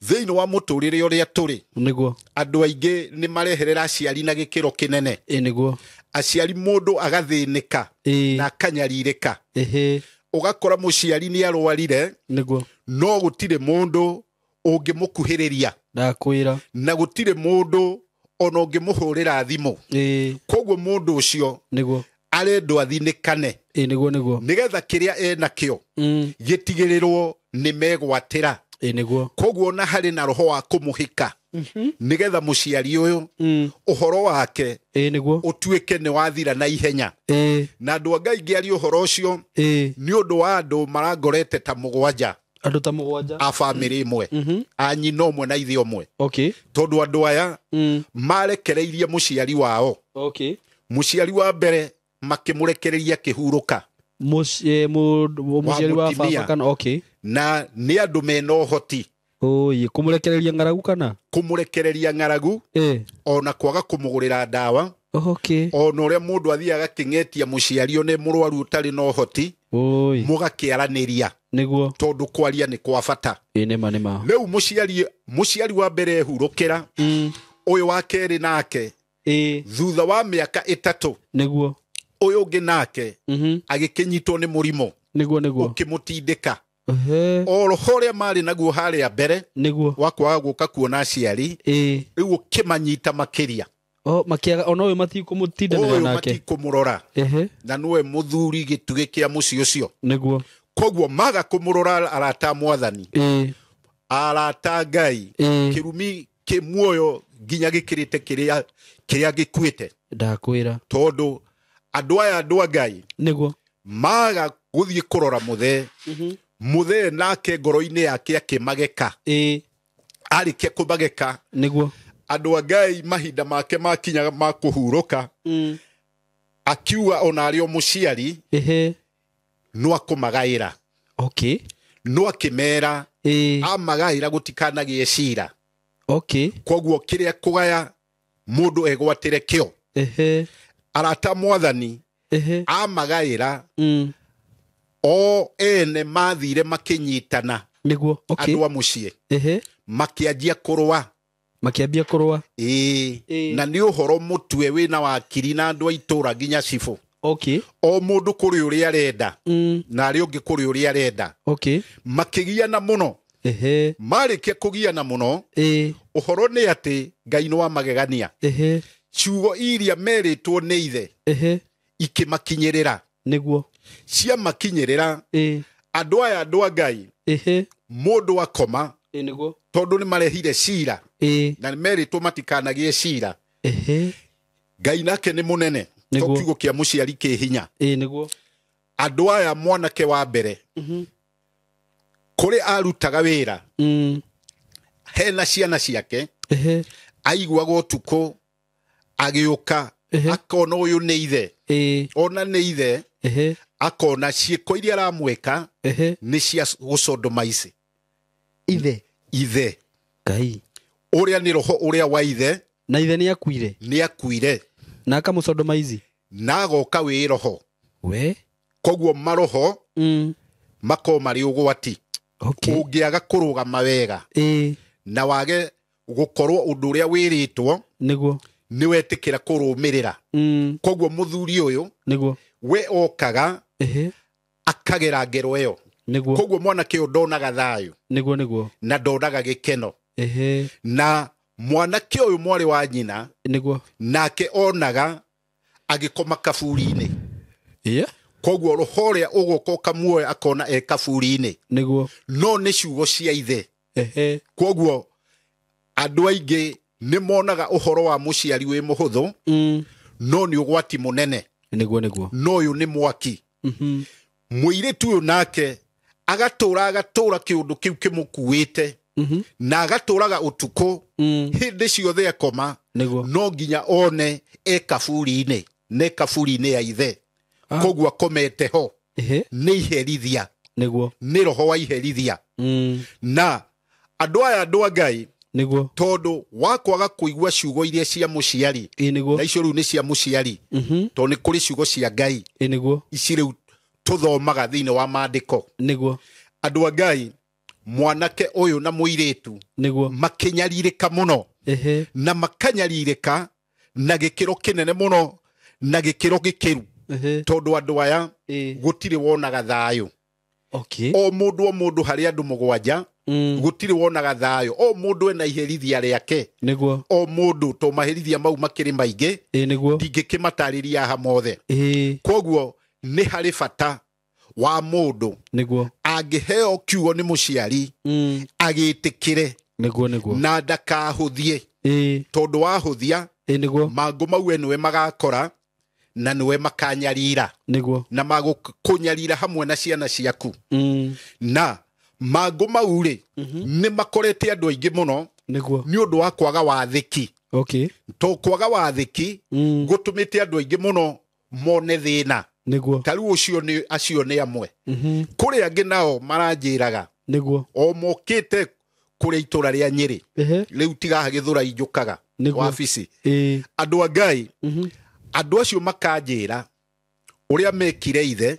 Speaker 1: thĩinĩ wa mũtũrĩre ũrĩa tũrĩ,
Speaker 2: Nĩguo.
Speaker 1: andũ aingĩ nĩ mareherera aciari na gĩkĩro kĩnene.
Speaker 2: Ĩĩ nĩguo.
Speaker 1: Aciari mũndũ agathĩnĩka
Speaker 2: Ĩĩ.
Speaker 1: na akanyarirĩka.
Speaker 2: Ehe.
Speaker 1: Ũgakora mũciari nĩ arwarire,
Speaker 2: Nĩguo.
Speaker 1: no gũtirĩ mũndũ ũngĩmũkuhĩrĩria.
Speaker 2: Ndakwĩra.
Speaker 1: Na gũtirĩ mũndũ ona ũngĩmũhũrĩra thimũ.
Speaker 2: Ĩĩ.
Speaker 1: Koguo mũndũ ũcio
Speaker 2: Nĩguo.
Speaker 1: arendwo athinĩkane.
Speaker 2: Ĩĩ nĩguo nĩguo.
Speaker 1: Nĩgetha kĩrĩa enakĩo
Speaker 2: Mm.
Speaker 1: gĩtigĩrĩrwo nĩ megwatĩra.
Speaker 2: Ĩĩ nĩguo.
Speaker 1: Koguo ona harĩ na roho wa kũmũhĩka. Nĩgetha mũciari ũyũ ũhoro wake
Speaker 2: Ĩĩ nĩguo.
Speaker 1: ũtuĩke nĩ wathira na ihenya.
Speaker 2: Ĩĩ.
Speaker 1: Na andũ a Ngai ngĩaria ũhoro ũcio
Speaker 2: Ĩĩ.
Speaker 1: nĩ ũndũ wa andũ marangorete ta mũgwanja
Speaker 2: Andũ ta mũgwanja.
Speaker 1: a bamĩrĩ ĩmwe, a nyina ũmwe na ithe ũmwe.
Speaker 2: Okay.
Speaker 1: Tondũ andũ aya
Speaker 2: Mm.
Speaker 1: marekereirie mũciari wao.
Speaker 2: Okay.
Speaker 1: Mũciari wa mbere makĩmũrekereria akĩhurũka.
Speaker 2: Mũciari wa
Speaker 1: mũtumia.
Speaker 2: baba kana okay.
Speaker 1: Na nĩ andũ mena ũhoti.
Speaker 2: Oi, kũmũrekereria ng'aragu kana?
Speaker 1: Kũmũrekereria ng'aragu
Speaker 2: Ĩĩ.
Speaker 1: ona kwaga kũmũgũrĩra ndawa.
Speaker 2: Okay.
Speaker 1: Ona ũrĩa mũndũ athiaga akĩng'etia mũciari one mũrwaru ũtarĩ na ũhoti,
Speaker 2: Oi.
Speaker 1: mũgakĩaranĩria.
Speaker 2: Nĩguo.
Speaker 1: Tondũ kwaria nĩ kwa bata.
Speaker 2: Ĩĩ nĩma nĩma.
Speaker 1: Rĩu mũciari wa mbere ehurũkĩra,
Speaker 2: Mm.
Speaker 1: ũyũ wa kerĩ nake
Speaker 2: Ĩĩ.
Speaker 1: thutha wa mĩaka 3,
Speaker 2: Nĩguo.
Speaker 1: ũyũ ũngĩ nake
Speaker 2: Mhm.
Speaker 1: agĩkĩnyitwo nĩ mũrimũ
Speaker 2: Nĩguo nĩguo.
Speaker 1: ũkĩmũtindĩka.
Speaker 2: Ehe.
Speaker 1: O roho ũrĩa marĩ naguo harĩa mbere
Speaker 2: Nĩguo.
Speaker 1: wa kwaga gũka kuona aciari,
Speaker 2: Ĩĩ.
Speaker 1: rĩu ũkĩmanyita makĩria.
Speaker 2: O makĩaga ona ũyũ matikũmũtindanĩra
Speaker 1: Ũyũ
Speaker 2: nake.
Speaker 1: matikũmũrora.
Speaker 2: Ehe.
Speaker 1: Na nĩwe mũthuri gĩtugĩ kĩa mũciĩ ũcio.
Speaker 2: Nĩguo.
Speaker 1: Koguo maga kũmũrora arata a mwathani,
Speaker 2: Ĩĩ.
Speaker 1: arata a Ngai,
Speaker 2: Ĩĩ.
Speaker 1: kĩrumi kĩ muoyo nginya gĩkĩrĩte kĩrĩa gĩkuĩte.
Speaker 2: Ndakwĩra.
Speaker 1: Tondũ andũ aya andũ a Ngai
Speaker 2: Nĩguo.
Speaker 1: maga gũthiĩ kũrora mũthee, mũthee nake ngoro-inĩ yake akĩmageka.
Speaker 2: Ĩĩ.
Speaker 1: Arĩkia kũmageka,
Speaker 2: Nĩguo.
Speaker 1: andũ a Ngai mahinda make makinya ma kũhurũka,
Speaker 2: Mm.
Speaker 1: akiuga ona arĩ o mũciari
Speaker 2: Ehe.
Speaker 1: no akũmagaĩra.
Speaker 2: Okay.
Speaker 1: No akĩmera
Speaker 2: Ĩĩ.
Speaker 1: amagaĩra gũtikanagĩe cira.
Speaker 2: Okay.
Speaker 1: Koguo kĩrĩa kũgaya mũndũ egwatĩre kĩo.
Speaker 2: Ehe.
Speaker 1: Arata mwathani
Speaker 2: Ehe.
Speaker 1: amagaĩra,
Speaker 2: Mm.
Speaker 1: o ene mathire makĩnyitana.
Speaker 2: Nĩguo. Okay.
Speaker 1: Andũ a mũciĩ
Speaker 2: Ehe.
Speaker 1: makĩanjia kũrũa.
Speaker 2: Makĩambia kũrũa.
Speaker 1: Ĩĩ.
Speaker 2: Ĩĩ.
Speaker 1: Na nĩ ũhoro mũtue wĩna wakiri na andũ a itũũra nginya cibũ.
Speaker 2: Okay.
Speaker 1: O mũndũ kũrĩ ũrĩa arenda
Speaker 2: Mm.
Speaker 1: na arĩa ũngĩ kũrĩ ũrĩa arenda.
Speaker 2: Okay.
Speaker 1: Makĩgiana mũno.
Speaker 2: Ehe.
Speaker 1: Marĩkia kũgiana mũno,
Speaker 2: Ĩĩ.
Speaker 1: ũhoro nĩ atĩ Ngai nĩ wa magegania.
Speaker 2: Ehe.
Speaker 1: Ciugo iria merĩtwo nĩ ithe
Speaker 2: Ehe.
Speaker 1: ikĩmakinyĩrĩra.
Speaker 2: Nĩguo.
Speaker 1: Ciamakinyĩrĩra,
Speaker 2: Ĩĩ.
Speaker 1: andũ aya andũ a Ngai,
Speaker 2: Ehe.
Speaker 1: mũndũ akoma,
Speaker 2: Ĩĩ nĩguo.
Speaker 1: tondũ nĩ marehire cira
Speaker 2: Ĩĩ.
Speaker 1: na nĩ merĩtwo matikanagĩe cira.
Speaker 2: Ehe.
Speaker 1: Ngai nake nĩ mũnene. To
Speaker 2: Nĩguo.
Speaker 1: kiugo kĩa mũciari kĩ hinya.
Speaker 2: Ĩĩ nĩguo.
Speaker 1: Andũ aya mwanake wa mbere kũrĩ arutaga wĩra,
Speaker 2: Mm.
Speaker 1: hena ciana ciake,
Speaker 2: Ehe.
Speaker 1: aiguaga ũtukũ agĩũka,
Speaker 2: Ehe.
Speaker 1: akona ũyũ nĩ ithe,
Speaker 2: Ĩĩ.
Speaker 1: ona nĩ ithe,
Speaker 2: Ehe.
Speaker 1: akona ciĩko iria aramwĩka
Speaker 2: Ehe.
Speaker 1: nĩ cia gũcondomaici.
Speaker 2: Ithe.
Speaker 1: Ithe.
Speaker 2: Ngai.
Speaker 1: Ũrĩa nĩ roho ũrĩa wa ithe.
Speaker 2: Na ithe nĩ akuire.
Speaker 1: Nĩ akuire.
Speaker 2: Na akamũcondomaici.
Speaker 1: Na agoka wĩ roho.
Speaker 2: We.
Speaker 1: Koguo maroho
Speaker 2: Mm.
Speaker 1: makorwo marĩ ũgwati.
Speaker 2: Okay.
Speaker 1: Ũngĩaga kũrũgama wega
Speaker 2: Ĩĩ.
Speaker 1: na wage gũkorwo ũndũ ũrĩa wĩrĩtwo
Speaker 2: Nĩguo.
Speaker 1: nĩ wetĩkĩra kũrũmĩrĩra.
Speaker 2: Mm.
Speaker 1: Koguo mũthuri ũyũ
Speaker 2: Nĩguo.
Speaker 1: we okaga
Speaker 2: Ehe.
Speaker 1: akagera ngero ĩyo.
Speaker 2: Nĩguo.
Speaker 1: Koguo mwanake ũyũ ndonaga thayũ
Speaker 2: Nĩguo nĩguo.
Speaker 1: na ndonaga gĩkeno. Na mwanake ũyũ mwarĩ wa nyina
Speaker 2: nĩguo
Speaker 1: nake onaga agĩkoma kaburi-inĩ.
Speaker 2: Yeah.
Speaker 1: Koguo roho ũrĩa ũgũka ũkamuoya akona e kaburi-inĩ.
Speaker 2: Nĩguo.
Speaker 1: No nĩ ciugo cia ithe. Koguo andũ aingĩ nĩ monaga ũhoro wa mũciari wĩ mũhũthũ, no nĩ ũgwati mũnene.
Speaker 2: Nĩguo nĩguo.
Speaker 1: No ũyũ nĩ mwaki. Mũirĩtu ũyũ nake agatũra kĩũndũ kĩu kĩmũkuĩte, na agatũraga ũtukũ hĩndĩ ciothe akoma, no nginya one e kaburi-inĩ, ne kaburi-inĩ ya ithe. Koguo akomete ho nĩ iherithia.
Speaker 2: Nĩguo.
Speaker 1: Nĩ roho wa iherithia. Na andũ aya andũ a Ngai,
Speaker 2: nĩguo,
Speaker 1: tondũ wa kwaga kũigua ciugo iria cia mũciari,
Speaker 2: nĩguo,
Speaker 1: na icio rĩu nĩ cia mũciari, tondũ nĩ kũrĩ ciugo cia Ngai,
Speaker 2: nĩguo,
Speaker 1: ici rĩu tũthomaga thĩinĩ wa maandĩko.
Speaker 2: Nĩguo.
Speaker 1: Andũ a Ngai, mwanake ũyũ na mũirĩtu
Speaker 2: nĩguo
Speaker 1: makĩnyarirĩka mũno, na makanyarirĩka na gĩkĩro kĩnene mũno, na gĩkĩro gĩkĩru, tondũ andũ aya gũtirĩ wonaga thayũ.
Speaker 2: Okay.
Speaker 1: O mũndũ o mũndũ harĩ andũ mũgwanja, gũtirĩ wonaga thayũ. O mũndũ ena iherithia rĩake.
Speaker 2: Nĩguo.
Speaker 1: O mũndũ, to maherithia mau makĩrĩ maingĩ,
Speaker 2: nĩguo,
Speaker 1: ndingĩkĩmatarĩria haha mothe. Koguo nĩ harĩ bata wa mũndũ
Speaker 2: nĩguo
Speaker 1: angĩheo kiugo nĩ mũciari, agĩtĩkĩre,
Speaker 2: nĩguo nĩguo,
Speaker 1: na ndakahũthie, tondũ wahũthia,
Speaker 2: nĩguo,
Speaker 1: mangũ mau we nĩwe magakora na nĩwe makanyarira,
Speaker 2: nĩguo,
Speaker 1: na magũkũnyarira hamwe na ciana ciaku. Na mangũ mau rĩ, nĩ makorete andũ aingĩ mũno,
Speaker 2: nĩguo,
Speaker 1: nĩ ũndũ wa kwaga wathĩki.
Speaker 2: Okay.
Speaker 1: To kwaga wathĩki gũtũmĩte andũ aingĩ mũno mone thĩna.
Speaker 2: Nĩguo.
Speaker 1: Ta rĩu ũcio nĩ acio nĩ amwe. Kũrĩ angĩ nao maranjĩraga,
Speaker 2: nĩguo,
Speaker 1: o mokĩte kũrĩa itũra rĩa Nyĩrĩ, rĩu tigaha Gĩthũrai njũkaga wabici. Andũ a Ngai, andũ acio makanjĩra ũrĩa mekire ithe,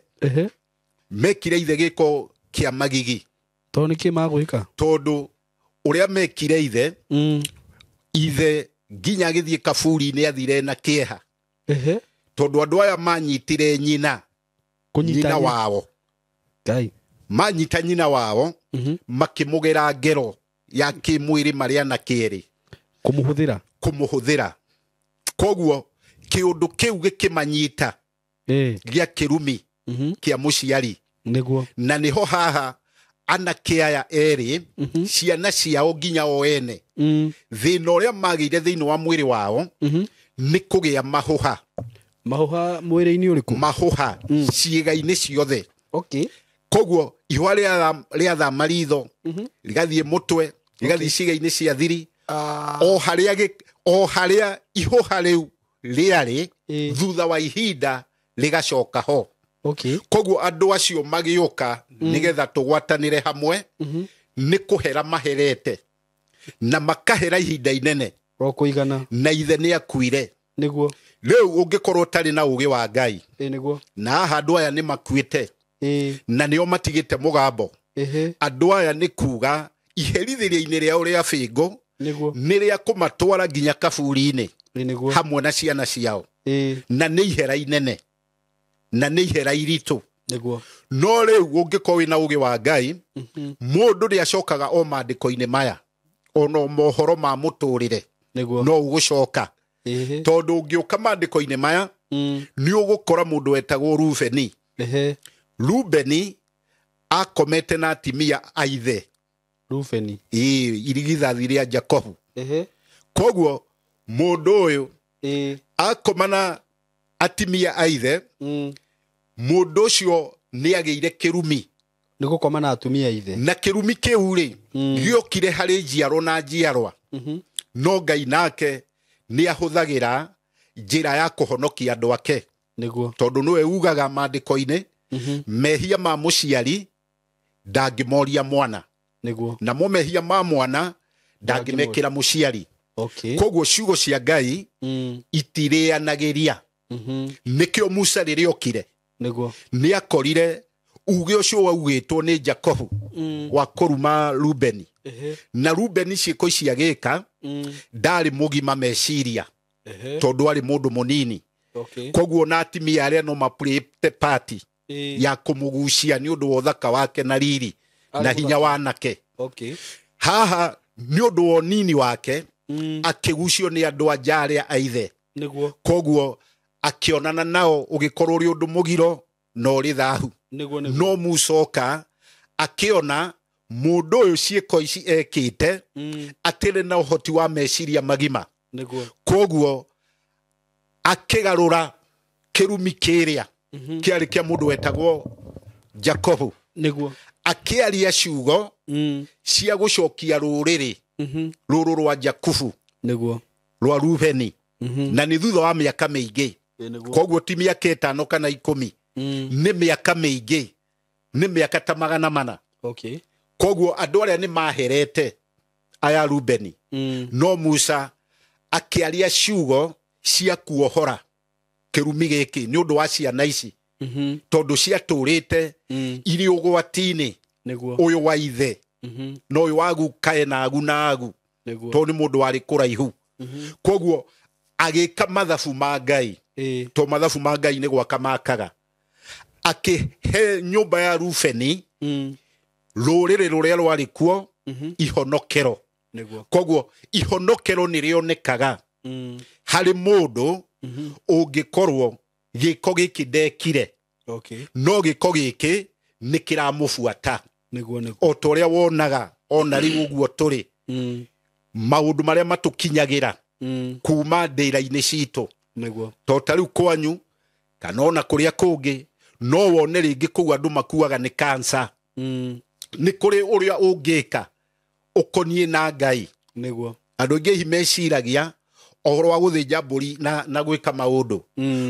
Speaker 1: mekire ithe gĩko kĩa magigi.
Speaker 2: Tondũ nĩkĩ magwĩka?
Speaker 1: Tondũ ũrĩa mekire ithe, ithe nginya agĩthiĩ kaburi-inĩ athire na kĩeha. Tondũ andũ aya manyitire nyina, nyina wao.
Speaker 2: Ngai.
Speaker 1: Manyita nyina wao, makĩmũgera ngero ya kĩmwĩrĩ marĩa na kĩerĩ.
Speaker 2: Kũmũhũthĩra.
Speaker 1: Kũmũhũthĩra. Koguo kĩũndũ kĩu gĩkĩmanyita gĩa kĩrumi kĩa mũciari.
Speaker 2: Nĩguo.
Speaker 1: Na nĩho haha anake aya erĩ, ciana ciao nginya o ene, thĩna ũrĩa magĩire thĩinĩ wa mwĩrĩ wao, nĩ kũgĩa mahũha.
Speaker 2: Mahũha mwĩrĩ-inĩ ũrĩkũ?
Speaker 1: Mahũha ciĩga-inĩ ciothe.
Speaker 2: Okay.
Speaker 1: Koguo ihũa rĩathama ritho, rĩgathiĩ mũtwe, rĩgathiĩ ciĩga-inĩ cia thiri, o harĩa ihũha rĩu rĩarĩ, thutha wa ihinda rĩgacoka ho.
Speaker 2: Okay.
Speaker 1: Koguo andũ acio magĩũka nĩgetha tũgwatanĩre hamwe, nĩ kũhera maherete, na makahera ihinda inene
Speaker 2: ro kũigana,
Speaker 1: na ithe nĩ akuire.
Speaker 2: Nĩguo.
Speaker 1: Rĩu ũngĩkorwo ũtarĩ na ũũgĩ wa Ngai,
Speaker 2: nĩguo,
Speaker 1: na haha andũ aya nĩ makuĩte, na nĩo matigĩte mũgambo. Andũ aya nĩ kuga iherithĩria-inĩ rĩao rĩa bĩngũ,
Speaker 2: nĩguo,
Speaker 1: nĩ rĩa kũmatwara nginya kaburi-inĩ,
Speaker 2: nĩguo,
Speaker 1: hamwe na ciana ciao, na nĩ ihera inene, na nĩ ihera iritũ.
Speaker 2: Nĩguo.
Speaker 1: No rĩu ũngĩkorwo wĩna ũũgĩ wa Ngai, mũndũ nĩacokaga o maandĩko-inĩ maya, ona mohoro ma mũtũrĩre,
Speaker 2: nĩguo,
Speaker 1: no ũgũcoka. Tondũ ũngĩũka maandĩko-inĩ maya, nĩ ũgũkora mũndũ wetagwo Rubeni. Rubeni akomete na atimia a ithe.
Speaker 2: Rubeni.
Speaker 1: Irigithathi rĩa Jakobu. Koguo mũndũ ũyũ akoma na atimia a ithe, mũndũ ũcio nĩ agĩire kĩrumi.
Speaker 2: Nĩ gũkoma na atumia ithe.
Speaker 1: Na kĩrumi kĩu rĩ, gĩokire harĩ njiarwa na njiarwa. No Ngai nake nĩ ahũthagĩra njĩra ya kũhonokia andũ ake.
Speaker 2: Nĩguo.
Speaker 1: Tondũ nĩwe ugaga maandĩko-inĩ, mehia ma mũciari ndangĩmoria mwana.
Speaker 2: Nĩguo.
Speaker 1: Namo mehia ma mwana ndangĩmekĩra mũciari.
Speaker 2: Okay.
Speaker 1: Koguo ciugo cia Ngai itirĩanagĩria. Nĩkĩo Musa rĩrĩa okire,
Speaker 2: nĩguo,
Speaker 1: nĩ akorire uge ũcio waugĩtwo nĩ Jakobu wa kũruma Rubeni. Na Rubeni ciĩko ici agĩka, ndarĩ mũgima meciria, tondũ arĩ mũndũ mũnini. Koguo na atimia arĩa no mapurĩte party ya kũmũgucia nĩ ũndũ wa ũthaka wake na riri na hinya wanake.
Speaker 2: Okay.
Speaker 1: Haha Nĩ ũndũ wa ũnini wake akĩgucio nĩ andũ a nja arĩa a ithe.
Speaker 2: Nĩguo.
Speaker 1: Koguo akĩonana nao ũgĩkorwo ũrĩ ũndũ mũgiro na ũrĩ thahu.
Speaker 2: Nĩguo nĩguo.
Speaker 1: No Musa oka akĩona mũndũ ũyũ ciĩko ici ekĩte atĩrĩ na ũhoti wa meciria magima.
Speaker 2: Nĩguo.
Speaker 1: Koguo akĩgarũra kĩrumi kĩrĩa kĩarĩ kĩa mũndũ wetagwo Jakobu.
Speaker 2: Nĩguo.
Speaker 1: Akĩaria ciugo cia gũcokia rũrĩrĩ rũrũ rwa Jakubu.
Speaker 2: Nĩguo.
Speaker 1: Rwa Rubeni. Na nĩ thutha wa mĩaka mĩingĩ.
Speaker 2: Nĩguo.
Speaker 1: Koguo ti mĩaka 5 kana 10. Nĩ mĩaka mĩingĩ. Nĩ mĩaka ta 400.
Speaker 2: Okay.
Speaker 1: Koguo andũ arĩa nĩ maherete aya Rubeni. No Musa akĩaria ciugo cia kuohora kĩrumi gĩkĩ nĩ ũndũ wa ciana ici. Tondũ ciatũrĩte irĩ ũgwati-inĩ.
Speaker 2: Nĩguo.
Speaker 1: Ũyũ wa ithe. Na ũyũ wa gukae na agu na agu.
Speaker 2: Nĩguo.
Speaker 1: Tondũ nĩ mũndũ warĩ kũraihu. Koguo agĩka mathabu ma Ngai. Tondũ mathabu ma Ngai nĩ gwaka makaga. Akĩhe nyũmba ya Rubeni rũrĩrĩ rũrĩa rwarĩ kuo ihonokero.
Speaker 2: Nĩguo.
Speaker 1: Koguo ihonokero nĩ rĩonekaga harĩ mũndũ ũngĩkorwo gĩko gĩkĩ ndekire.
Speaker 2: Okay.
Speaker 1: No gĩko gĩkĩ nĩ kĩramũbuata.
Speaker 2: Nĩguo nĩguo.
Speaker 1: O ta ũrĩa wonaga ona rĩu ũguo tũrĩ. Maũndũ marĩa matũkinyagĩra kuma ndĩra-inĩ citũ.
Speaker 2: Nĩguo.
Speaker 1: To ta rĩu kwanyu kana ona kũrĩa kũngĩ no wone rĩngĩ kũu andũ makuaga nĩ cancer. Nĩ kũrĩ ũrĩa ũngĩka ũkoniĩ na Ngai.
Speaker 2: Nĩguo.
Speaker 1: Andũ aingĩ hihi meciragia ũhoro wa gũthĩnja mbũri na gwĩka maũndũ.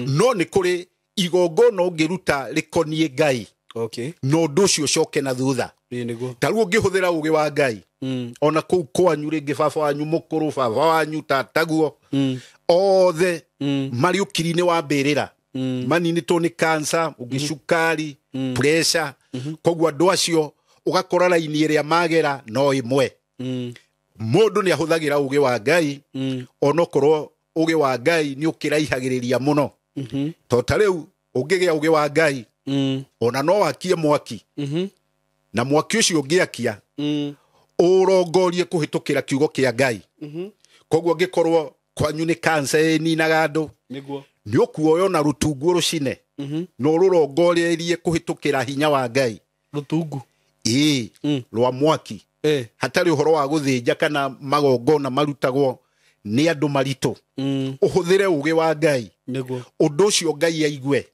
Speaker 1: No nĩ kũrĩ igongona ũngĩruta rĩkoniĩ Ngai.
Speaker 2: Okay.
Speaker 1: Na ũndũ ũcio ũcoke na thutha.
Speaker 2: Nĩguo.
Speaker 1: Ta rĩu ũngĩhũthĩra ũgĩ wa Ngai. Ona kũu kwanyu rĩngĩ baba wanyu mũkũrũ, baba wanyu tataguo. Othe marĩ ũkiri-inĩ wa mbĩrĩra. Maninĩtwo nĩ cancer, ũngĩ cukari, pressure. Koguo andũ acio ũgakora raini ĩrĩa magera no ĩmwe. Mũndũ nĩ ahũthagĩra ũgĩ wa Ngai, onokorwo ũgĩ wa Ngai nĩ ũkĩraihagĩrĩria mũno. To ta rĩu ũngĩgĩa ũgĩ wa Ngai, ona no wakie mwaki. Na mwaki ũcio ũngĩakia, ũrongorie kũhĩtũkĩra kiugo kĩa Ngai. Koguo angĩkorwo kwanyu nĩ cancer ĩninaga andũ,
Speaker 2: Nĩguo.
Speaker 1: nĩ ũkuoya ona rũtungu rũcine, na ũrũrongoreirie kũhĩtũkĩra hinya wa Ngai.
Speaker 2: Rũtungu.
Speaker 1: Ĩĩ, rwa mwaki. Hatarĩ ũhoro wa gũthĩnja kana magongona marutagwo nĩ andũ maritũ. Ũhũthĩre ũgĩ wa Ngai.
Speaker 2: Nĩguo.
Speaker 1: Ũndũ ũcio Ngai aigue.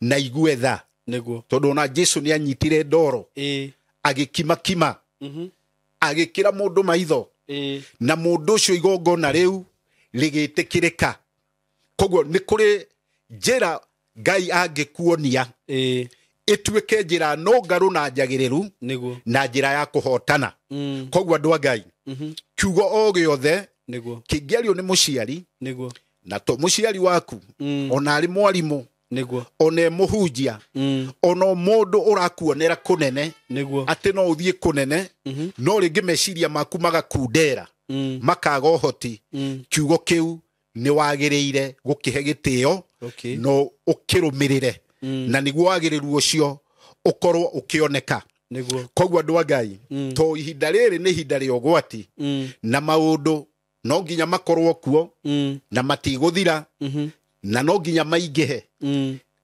Speaker 1: Na aigue tha.
Speaker 2: Nĩguo.
Speaker 1: Tondũ ona Jesu nĩ anyitire ndoro. Agĩkimakima. Agĩkĩra mũndũ maitho. Na mũndũ ũcio igongona rĩu rĩgĩtĩkĩrĩka. Koguo nĩ kũrĩ njĩra Ngai angĩkuonia. Ĩtuĩke njĩra nũngarũ na njagĩrĩru.
Speaker 2: Nĩguo.
Speaker 1: Na njĩra ya kũhotana. Koguo andũ a Ngai, kiugo o gĩothe
Speaker 2: Nĩguo.
Speaker 1: kĩngĩario nĩ mũciari,
Speaker 2: Nĩguo.
Speaker 1: na to mũciari waku, ona arĩ mwarimũ,
Speaker 2: Nĩguo.
Speaker 1: ona e mũhunjia, ona mũndũ ũrakuonera kũnene,
Speaker 2: Nĩguo.
Speaker 1: atĩ no ũthiĩ kũnene, no rĩngĩ meciria maku magakundera, makaga ũhoti, kiugo kĩu nĩ wagĩrĩire gũkĩhe gĩtĩo,
Speaker 2: Okay.
Speaker 1: no ũkĩrũmĩrĩre. Na nĩguo wagĩrĩru ũcio ũkorwo ũkĩoneka.
Speaker 2: Nĩguo.
Speaker 1: Koguo andũ a Ngai, to ihinda rĩrĩ nĩ ihinda rĩa ũgwati, na maũndũ no nginya makorwo kuo, na matigũthira, na no nginya maingĩhe.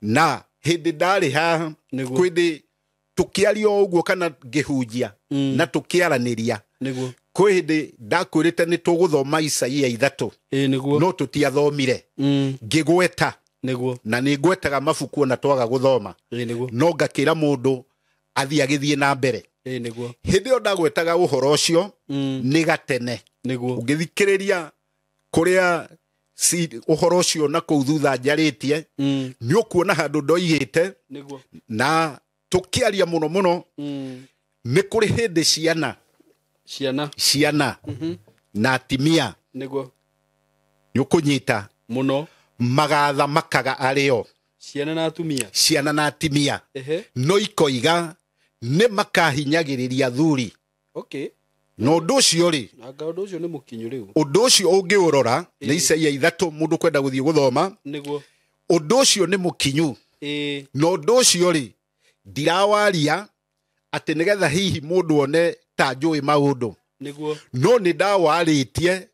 Speaker 1: Na hĩndĩ ndarĩ haha, kwĩndĩ tũkĩaria o ũguo kana ngĩhunjia, na tũkĩaranĩria.
Speaker 2: Nĩguo.
Speaker 1: Kwĩ hĩndĩ ndakwĩrĩte nĩ tũgũthoma Isaia 3.
Speaker 2: Nĩguo.
Speaker 1: No tũtiathomire. Ngĩgweta.
Speaker 2: Nĩguo.
Speaker 1: Na nĩ ngwetaga mabuku ona twaga gũthoma.
Speaker 2: Nĩguo.
Speaker 1: No ngakĩra mũndũ athiĩ agĩthiĩ na mbere.
Speaker 2: Nĩguo.
Speaker 1: Hĩndĩ ĩyo ndagwetaga ũhoro ũcio, nĩ gatene.
Speaker 2: Nĩguo.
Speaker 1: Ũngĩthikĩrĩria kũrĩa ũhoro ũcio na kũu thutha njarĩtie, nĩ ũkuona handũ ndoigĩte.
Speaker 2: Nĩguo.
Speaker 1: Na tũkĩaria mũno mũno, nĩ kũrĩ hĩndĩ ciana.
Speaker 2: Ciana.
Speaker 1: Ciana. Na atimia.
Speaker 2: Nĩguo.
Speaker 1: Nĩ ũkũnyita.
Speaker 2: Mũno.
Speaker 1: Magathamakaga arĩo.
Speaker 2: Ciana na atumia.
Speaker 1: Ciana na atimia. No ikoiga nĩ makahinyagĩrĩria athuri.
Speaker 2: Okay.
Speaker 1: Na ũndũ ũcio rĩ,
Speaker 2: Anga ũndũ ũcio nĩ mũkinyu rĩu.
Speaker 1: Ũndũ ũcio ũngĩũrora nĩ Isaia 3 mũndũ kwenda gũthiĩ gũthoma.
Speaker 2: Nĩguo.
Speaker 1: Ũndũ ũcio nĩ mũkinyu. Na ũndũ ũcio rĩ, ndirawaria atĩ nĩgetha hihi mũndũ one ta njũĩ maũndũ.
Speaker 2: Nĩguo.
Speaker 1: No nĩ ndawarĩtie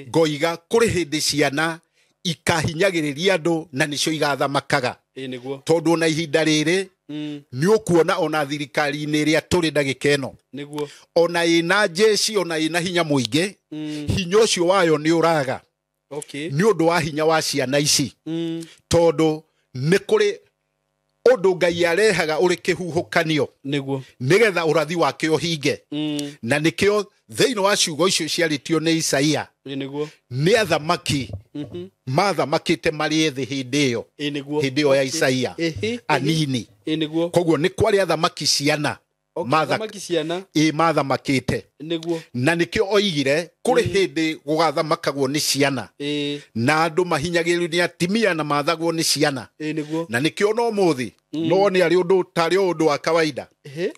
Speaker 1: ngoiga kũrĩ hĩndĩ ciana ikahinyagĩrĩria andũ na nĩcio igathamakaga.
Speaker 2: Nĩguo.
Speaker 1: Tondũ ona ihinda rĩrĩ nĩ ũkuona ona thirikari-inĩ ĩrĩa tũrĩ ndagĩka ĩno.
Speaker 2: Nĩguo.
Speaker 1: Ona ĩna jeshi, ona ĩna hinya mũingĩ, hinya ũcio wayo nĩ ũraga.
Speaker 2: Okay.
Speaker 1: Nĩ ũndũ wa hinya wa ciana ici. Tondũ nĩ kũrĩ ũndũ Ngai arehaga ũrĩ kĩhuhũkanio.
Speaker 2: Nĩguo.
Speaker 1: Nĩgetha ũrathi wake ũhinge. Na nĩkĩo thĩinĩ wa ciugo icio ciarĩtio nĩ Isaia.
Speaker 2: Nĩguo.
Speaker 1: Nĩ athamaki mathamakĩte marĩ ethĩ hĩndĩ ĩyo.
Speaker 2: Nĩguo.
Speaker 1: Hĩndĩ ĩyo ya Isaia. Anini.
Speaker 2: Nĩguo.
Speaker 1: Koguo nĩ kwarĩ athamaki ciana.
Speaker 2: Athamaki ciana.
Speaker 1: Mathamakĩte.
Speaker 2: Nĩguo.
Speaker 1: Na nĩkĩo oigire kũrĩ hĩndĩ gũgathamakagwo nĩ ciana. Na andũ mahinyagĩrĩrio nĩ atimia na mathagwo nĩ ciana.
Speaker 2: Nĩguo.
Speaker 1: Na nĩkĩo no ũmũthĩ no nĩ arĩ ũndũ tarĩ o ũndũ wa kawaida.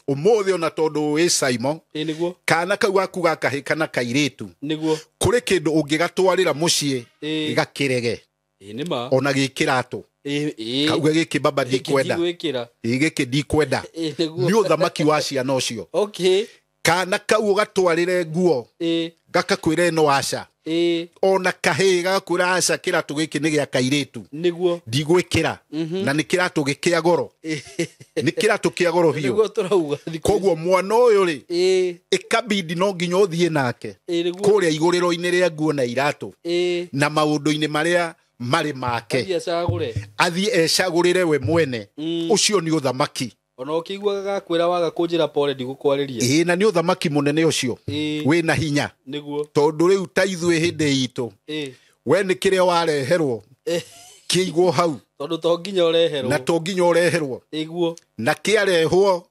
Speaker 1: Ũmũthĩ ona tondũ wĩ Saimo.
Speaker 2: Nĩguo.
Speaker 1: Kana kau gaku gakahĩ kana kairĩtu.
Speaker 2: Nĩguo.
Speaker 1: Kũrĩ kĩndũ ũngĩgatwarĩra mũciĩ gĩgakĩrege.
Speaker 2: Nĩ ma.
Speaker 1: Ona gĩkĩratũ. Kauga gĩkĩ baba ndikwenda. Gĩkĩ ndikwenda. Nĩ ũthamaki wa ciana ũcio.
Speaker 2: Okay.
Speaker 1: Kana kau ũgatwarĩre nguo. Gakakwĩra ĩno aca. Ona kahĩĩ gagakwĩra aca kĩratũ gĩkĩ nĩ gĩa kairĩtu.
Speaker 2: Nĩguo.
Speaker 1: Ndigwĩkĩra. Na nĩ kĩratũ gĩkĩa goro. Nĩ kĩratũ kĩa goro biũ.
Speaker 2: Nĩguo tũrauga.
Speaker 1: Koguo mwana ũyũ rĩ, ĩkabidi no nginya ũthiĩ nake. Kũrĩa igũrĩro-inĩ rĩa nguo na iratũ. Na maũndũ-inĩ marĩa marĩ make. Athiĩ ecagũrĩre we mwene. Ũcio nĩ ũthamaki.
Speaker 2: Ona ũkĩiguaga gakwĩra waga kũnjĩra pole ndigũkwarĩria.
Speaker 1: Na nĩ ũthamaki mũnene ũcio. Wĩna hinya.
Speaker 2: Nĩguo.
Speaker 1: Tondũ rĩu ta ithuĩ hĩndĩ itũ. We nĩ kĩrĩa wareherwo. Kĩigwo hau.
Speaker 2: Tondũ to nginya ũreherwo.
Speaker 1: Na to nginya ũreherwo.
Speaker 2: Nĩguo.
Speaker 1: Na kĩarehwo.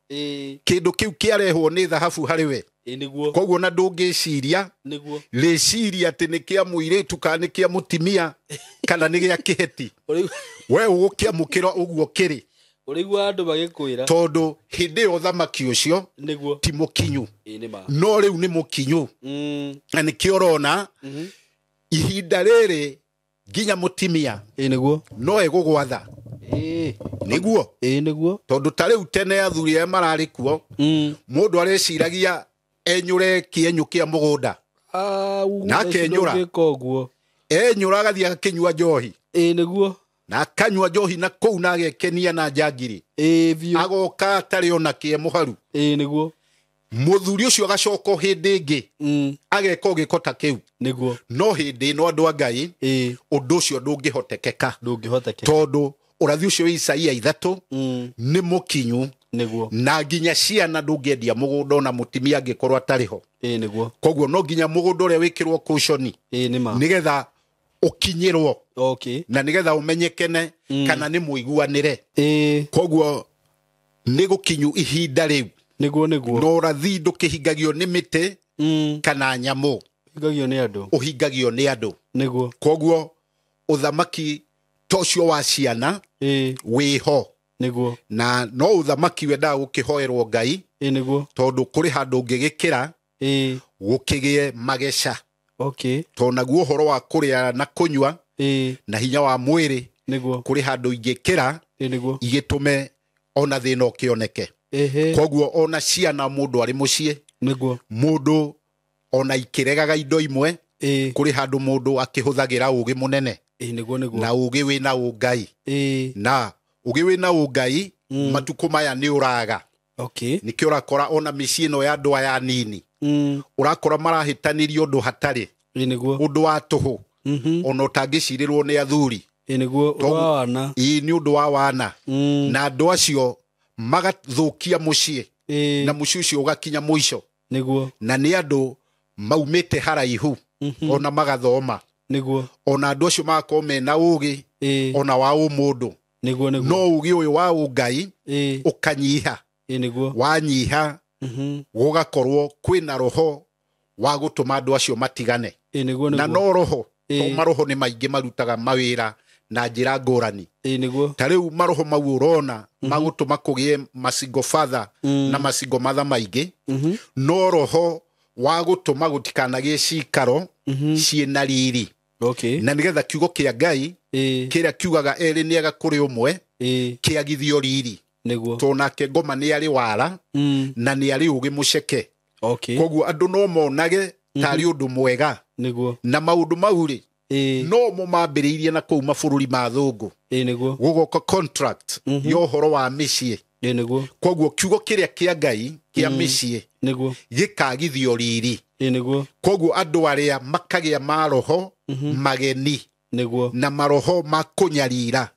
Speaker 1: Kĩndũ kĩu kĩarehwo nĩ thahabu harĩ we.
Speaker 2: Nĩguo.
Speaker 1: Koguo na ndũngĩciria.
Speaker 2: Nĩguo.
Speaker 1: Rĩciria atĩ nĩ kĩa mũirĩtu kana nĩ kĩa mũtimia kana nĩ gĩa kĩheti. We ũgũkĩamũkĩra ũguo kĩrĩ.
Speaker 2: Ũrĩigua andũ magĩkwĩra.
Speaker 1: Tondũ hĩndĩ ĩyo ũthamaki ũcio
Speaker 2: nĩguo
Speaker 1: ti mũkinyu.
Speaker 2: Nĩ ma.
Speaker 1: No rĩu nĩ mũkinyu. Na nĩkĩo ũrona ihinda rĩrĩ nginya mũtimia
Speaker 2: nĩguo
Speaker 1: no egũgwatha. Nĩguo.
Speaker 2: Nĩguo.
Speaker 1: Tondũ ta rĩu tene athuri arĩa mararĩ kuo mũndũ areciragia enyũre kĩenyũ kĩa mũgũnda. Na akenyũra. Enyũra agathiĩ akĩnyua njohi.
Speaker 2: Nĩguo.
Speaker 1: Na akanyua njohi na kũu na agekenia na njangiri.
Speaker 2: Biũ.
Speaker 1: Agoka atarĩ ona kĩe mũharu.
Speaker 2: Nĩguo.
Speaker 1: Mũthuri ũcio agacoka hĩndĩ ĩngĩ. Ageka gĩko ta kĩu.
Speaker 2: Nĩguo.
Speaker 1: No hĩndĩ ĩno andũ a Ngai ũndũ ũcio ndũngĩhotekeka.
Speaker 2: Ndũngĩhotekeka.
Speaker 1: Tondũ ũrathi ũcio wa Isaia 3 nĩ mũkinyu.
Speaker 2: Nĩguo.
Speaker 1: Na nginya ciana ndũngĩendia mũgũnda ona mũtimia angĩkorwo atarĩ ho.
Speaker 2: Nĩguo.
Speaker 1: Koguo no nginya mũgũnda ũrĩa wĩkĩrwo caution.
Speaker 2: Nĩ ma.
Speaker 1: Nĩgetha ũkinyĩrwo.
Speaker 2: Okay.
Speaker 1: Na nĩgetha ũmenyekene kana nĩ mũiguanĩre. Koguo nĩ gũkinyu ihinda rĩu.
Speaker 2: Nĩguo nĩguo.
Speaker 1: No ũrathi ndũkĩhingagio nĩ mĩtĩ kana nyamũ.
Speaker 2: Ũhingagio nĩ andũ.
Speaker 1: Ũhingagio nĩ andũ.
Speaker 2: Nĩguo.
Speaker 1: Koguo ũthamaki to ũcio wa ciana wĩho.
Speaker 2: Nĩguo.
Speaker 1: Na no ũthamaki wendaga gũkĩhoerwo Ngai.
Speaker 2: Nĩguo.
Speaker 1: Tondũ kũrĩ handũ ũngĩgĩkĩra gũkĩgĩe mageca.
Speaker 2: Okay.
Speaker 1: Tondũ naguo ũhoro wa kũrĩa na kũnyua na hinya wa mwĩrĩ
Speaker 2: nĩguo
Speaker 1: kũrĩ handũ ingĩkĩra
Speaker 2: nĩguo
Speaker 1: igĩtũme ona thĩna ũkĩoneke. Koguo ona ciana mũndũ arĩ mũciĩ
Speaker 2: nĩguo
Speaker 1: mũndũ ona ikĩregaga indo imwe kũrĩ handũ mũndũ akĩhũthagĩra ũgĩ mũnene.
Speaker 2: Nĩguo nĩguo.
Speaker 1: Na ũgĩ wĩna ũngai. Na ũgĩ wĩna ũngai matukũ maya nĩ ũraga.
Speaker 2: Okay.
Speaker 1: Nĩkĩo ũrakora ona mĩciĩ ĩno ya andũ aya anini. Ũrakora marahĩtanĩria ũndũ hatarĩ.
Speaker 2: Nĩguo.
Speaker 1: Ũndũ wa tũhũ. Ona ũtangĩcirĩrwo nĩ athuri.
Speaker 2: Nĩguo ũndũ wa wana.
Speaker 1: Nĩ ũndũ wa wana. Na andũ acio magathũkia mũciĩ. Na mũciĩ ũcio ũgakinya mũico.
Speaker 2: Nĩguo.
Speaker 1: Na nĩ andũ maumĩte haraihu. Ona magathoma.
Speaker 2: Nĩguo.
Speaker 1: Ona andũ acio magakorwo mena ũgĩ. Ona wa ũmũndũ.
Speaker 2: Nĩguo nĩguo.
Speaker 1: No ũgĩ ũyũ wa ũngai ũkanyiha.
Speaker 2: Nĩguo.
Speaker 1: Wanyiha gũgakorwo kwĩna roho wa gũtũma andũ acio matigane.
Speaker 2: Nĩguo nĩguo.
Speaker 1: Na no roho to maroho nĩ maingĩ marutaga mawĩra na njĩra ngũrani.
Speaker 2: Nĩguo.
Speaker 1: Ta rĩu maroho mau ũrona magũtũma kũgĩe masingle father na masingle mother maingĩ. No roho wa gũtũma gũtikanagĩe cikaro ciĩna riri.
Speaker 2: Okay.
Speaker 1: Na nĩgetha kiugo kĩa Ngai kĩrĩa kiugaga erĩ nĩ ega kũrĩ ũmwe kĩagithio riri.
Speaker 2: Nĩguo.
Speaker 1: Tondũ nake ngoma nĩ arĩ wara na nĩ arĩ ũgĩ mũceke.
Speaker 2: Okay.
Speaker 1: Koguo andũ no monage tarĩ ũndũ mwega.
Speaker 2: Nĩguo.
Speaker 1: Na maũndũ mau rĩ
Speaker 2: Ĩĩ.
Speaker 1: no mo mambĩrĩirie na kũu mabũrũri ma thũngũ.
Speaker 2: Ĩĩ nĩguo.
Speaker 1: Gũgoka contract ya ũhoro wa mĩciĩ.
Speaker 2: Ĩĩ nĩguo.
Speaker 1: Koguo kiugo kĩrĩa kĩa Ngai kĩa mĩciĩ
Speaker 2: Nĩguo.
Speaker 1: gĩkagithio riri.
Speaker 2: Ĩĩ nĩguo.
Speaker 1: Koguo andũ arĩa makagĩa maroho mageni
Speaker 2: Nĩguo.
Speaker 1: na maroho ma kũnyarira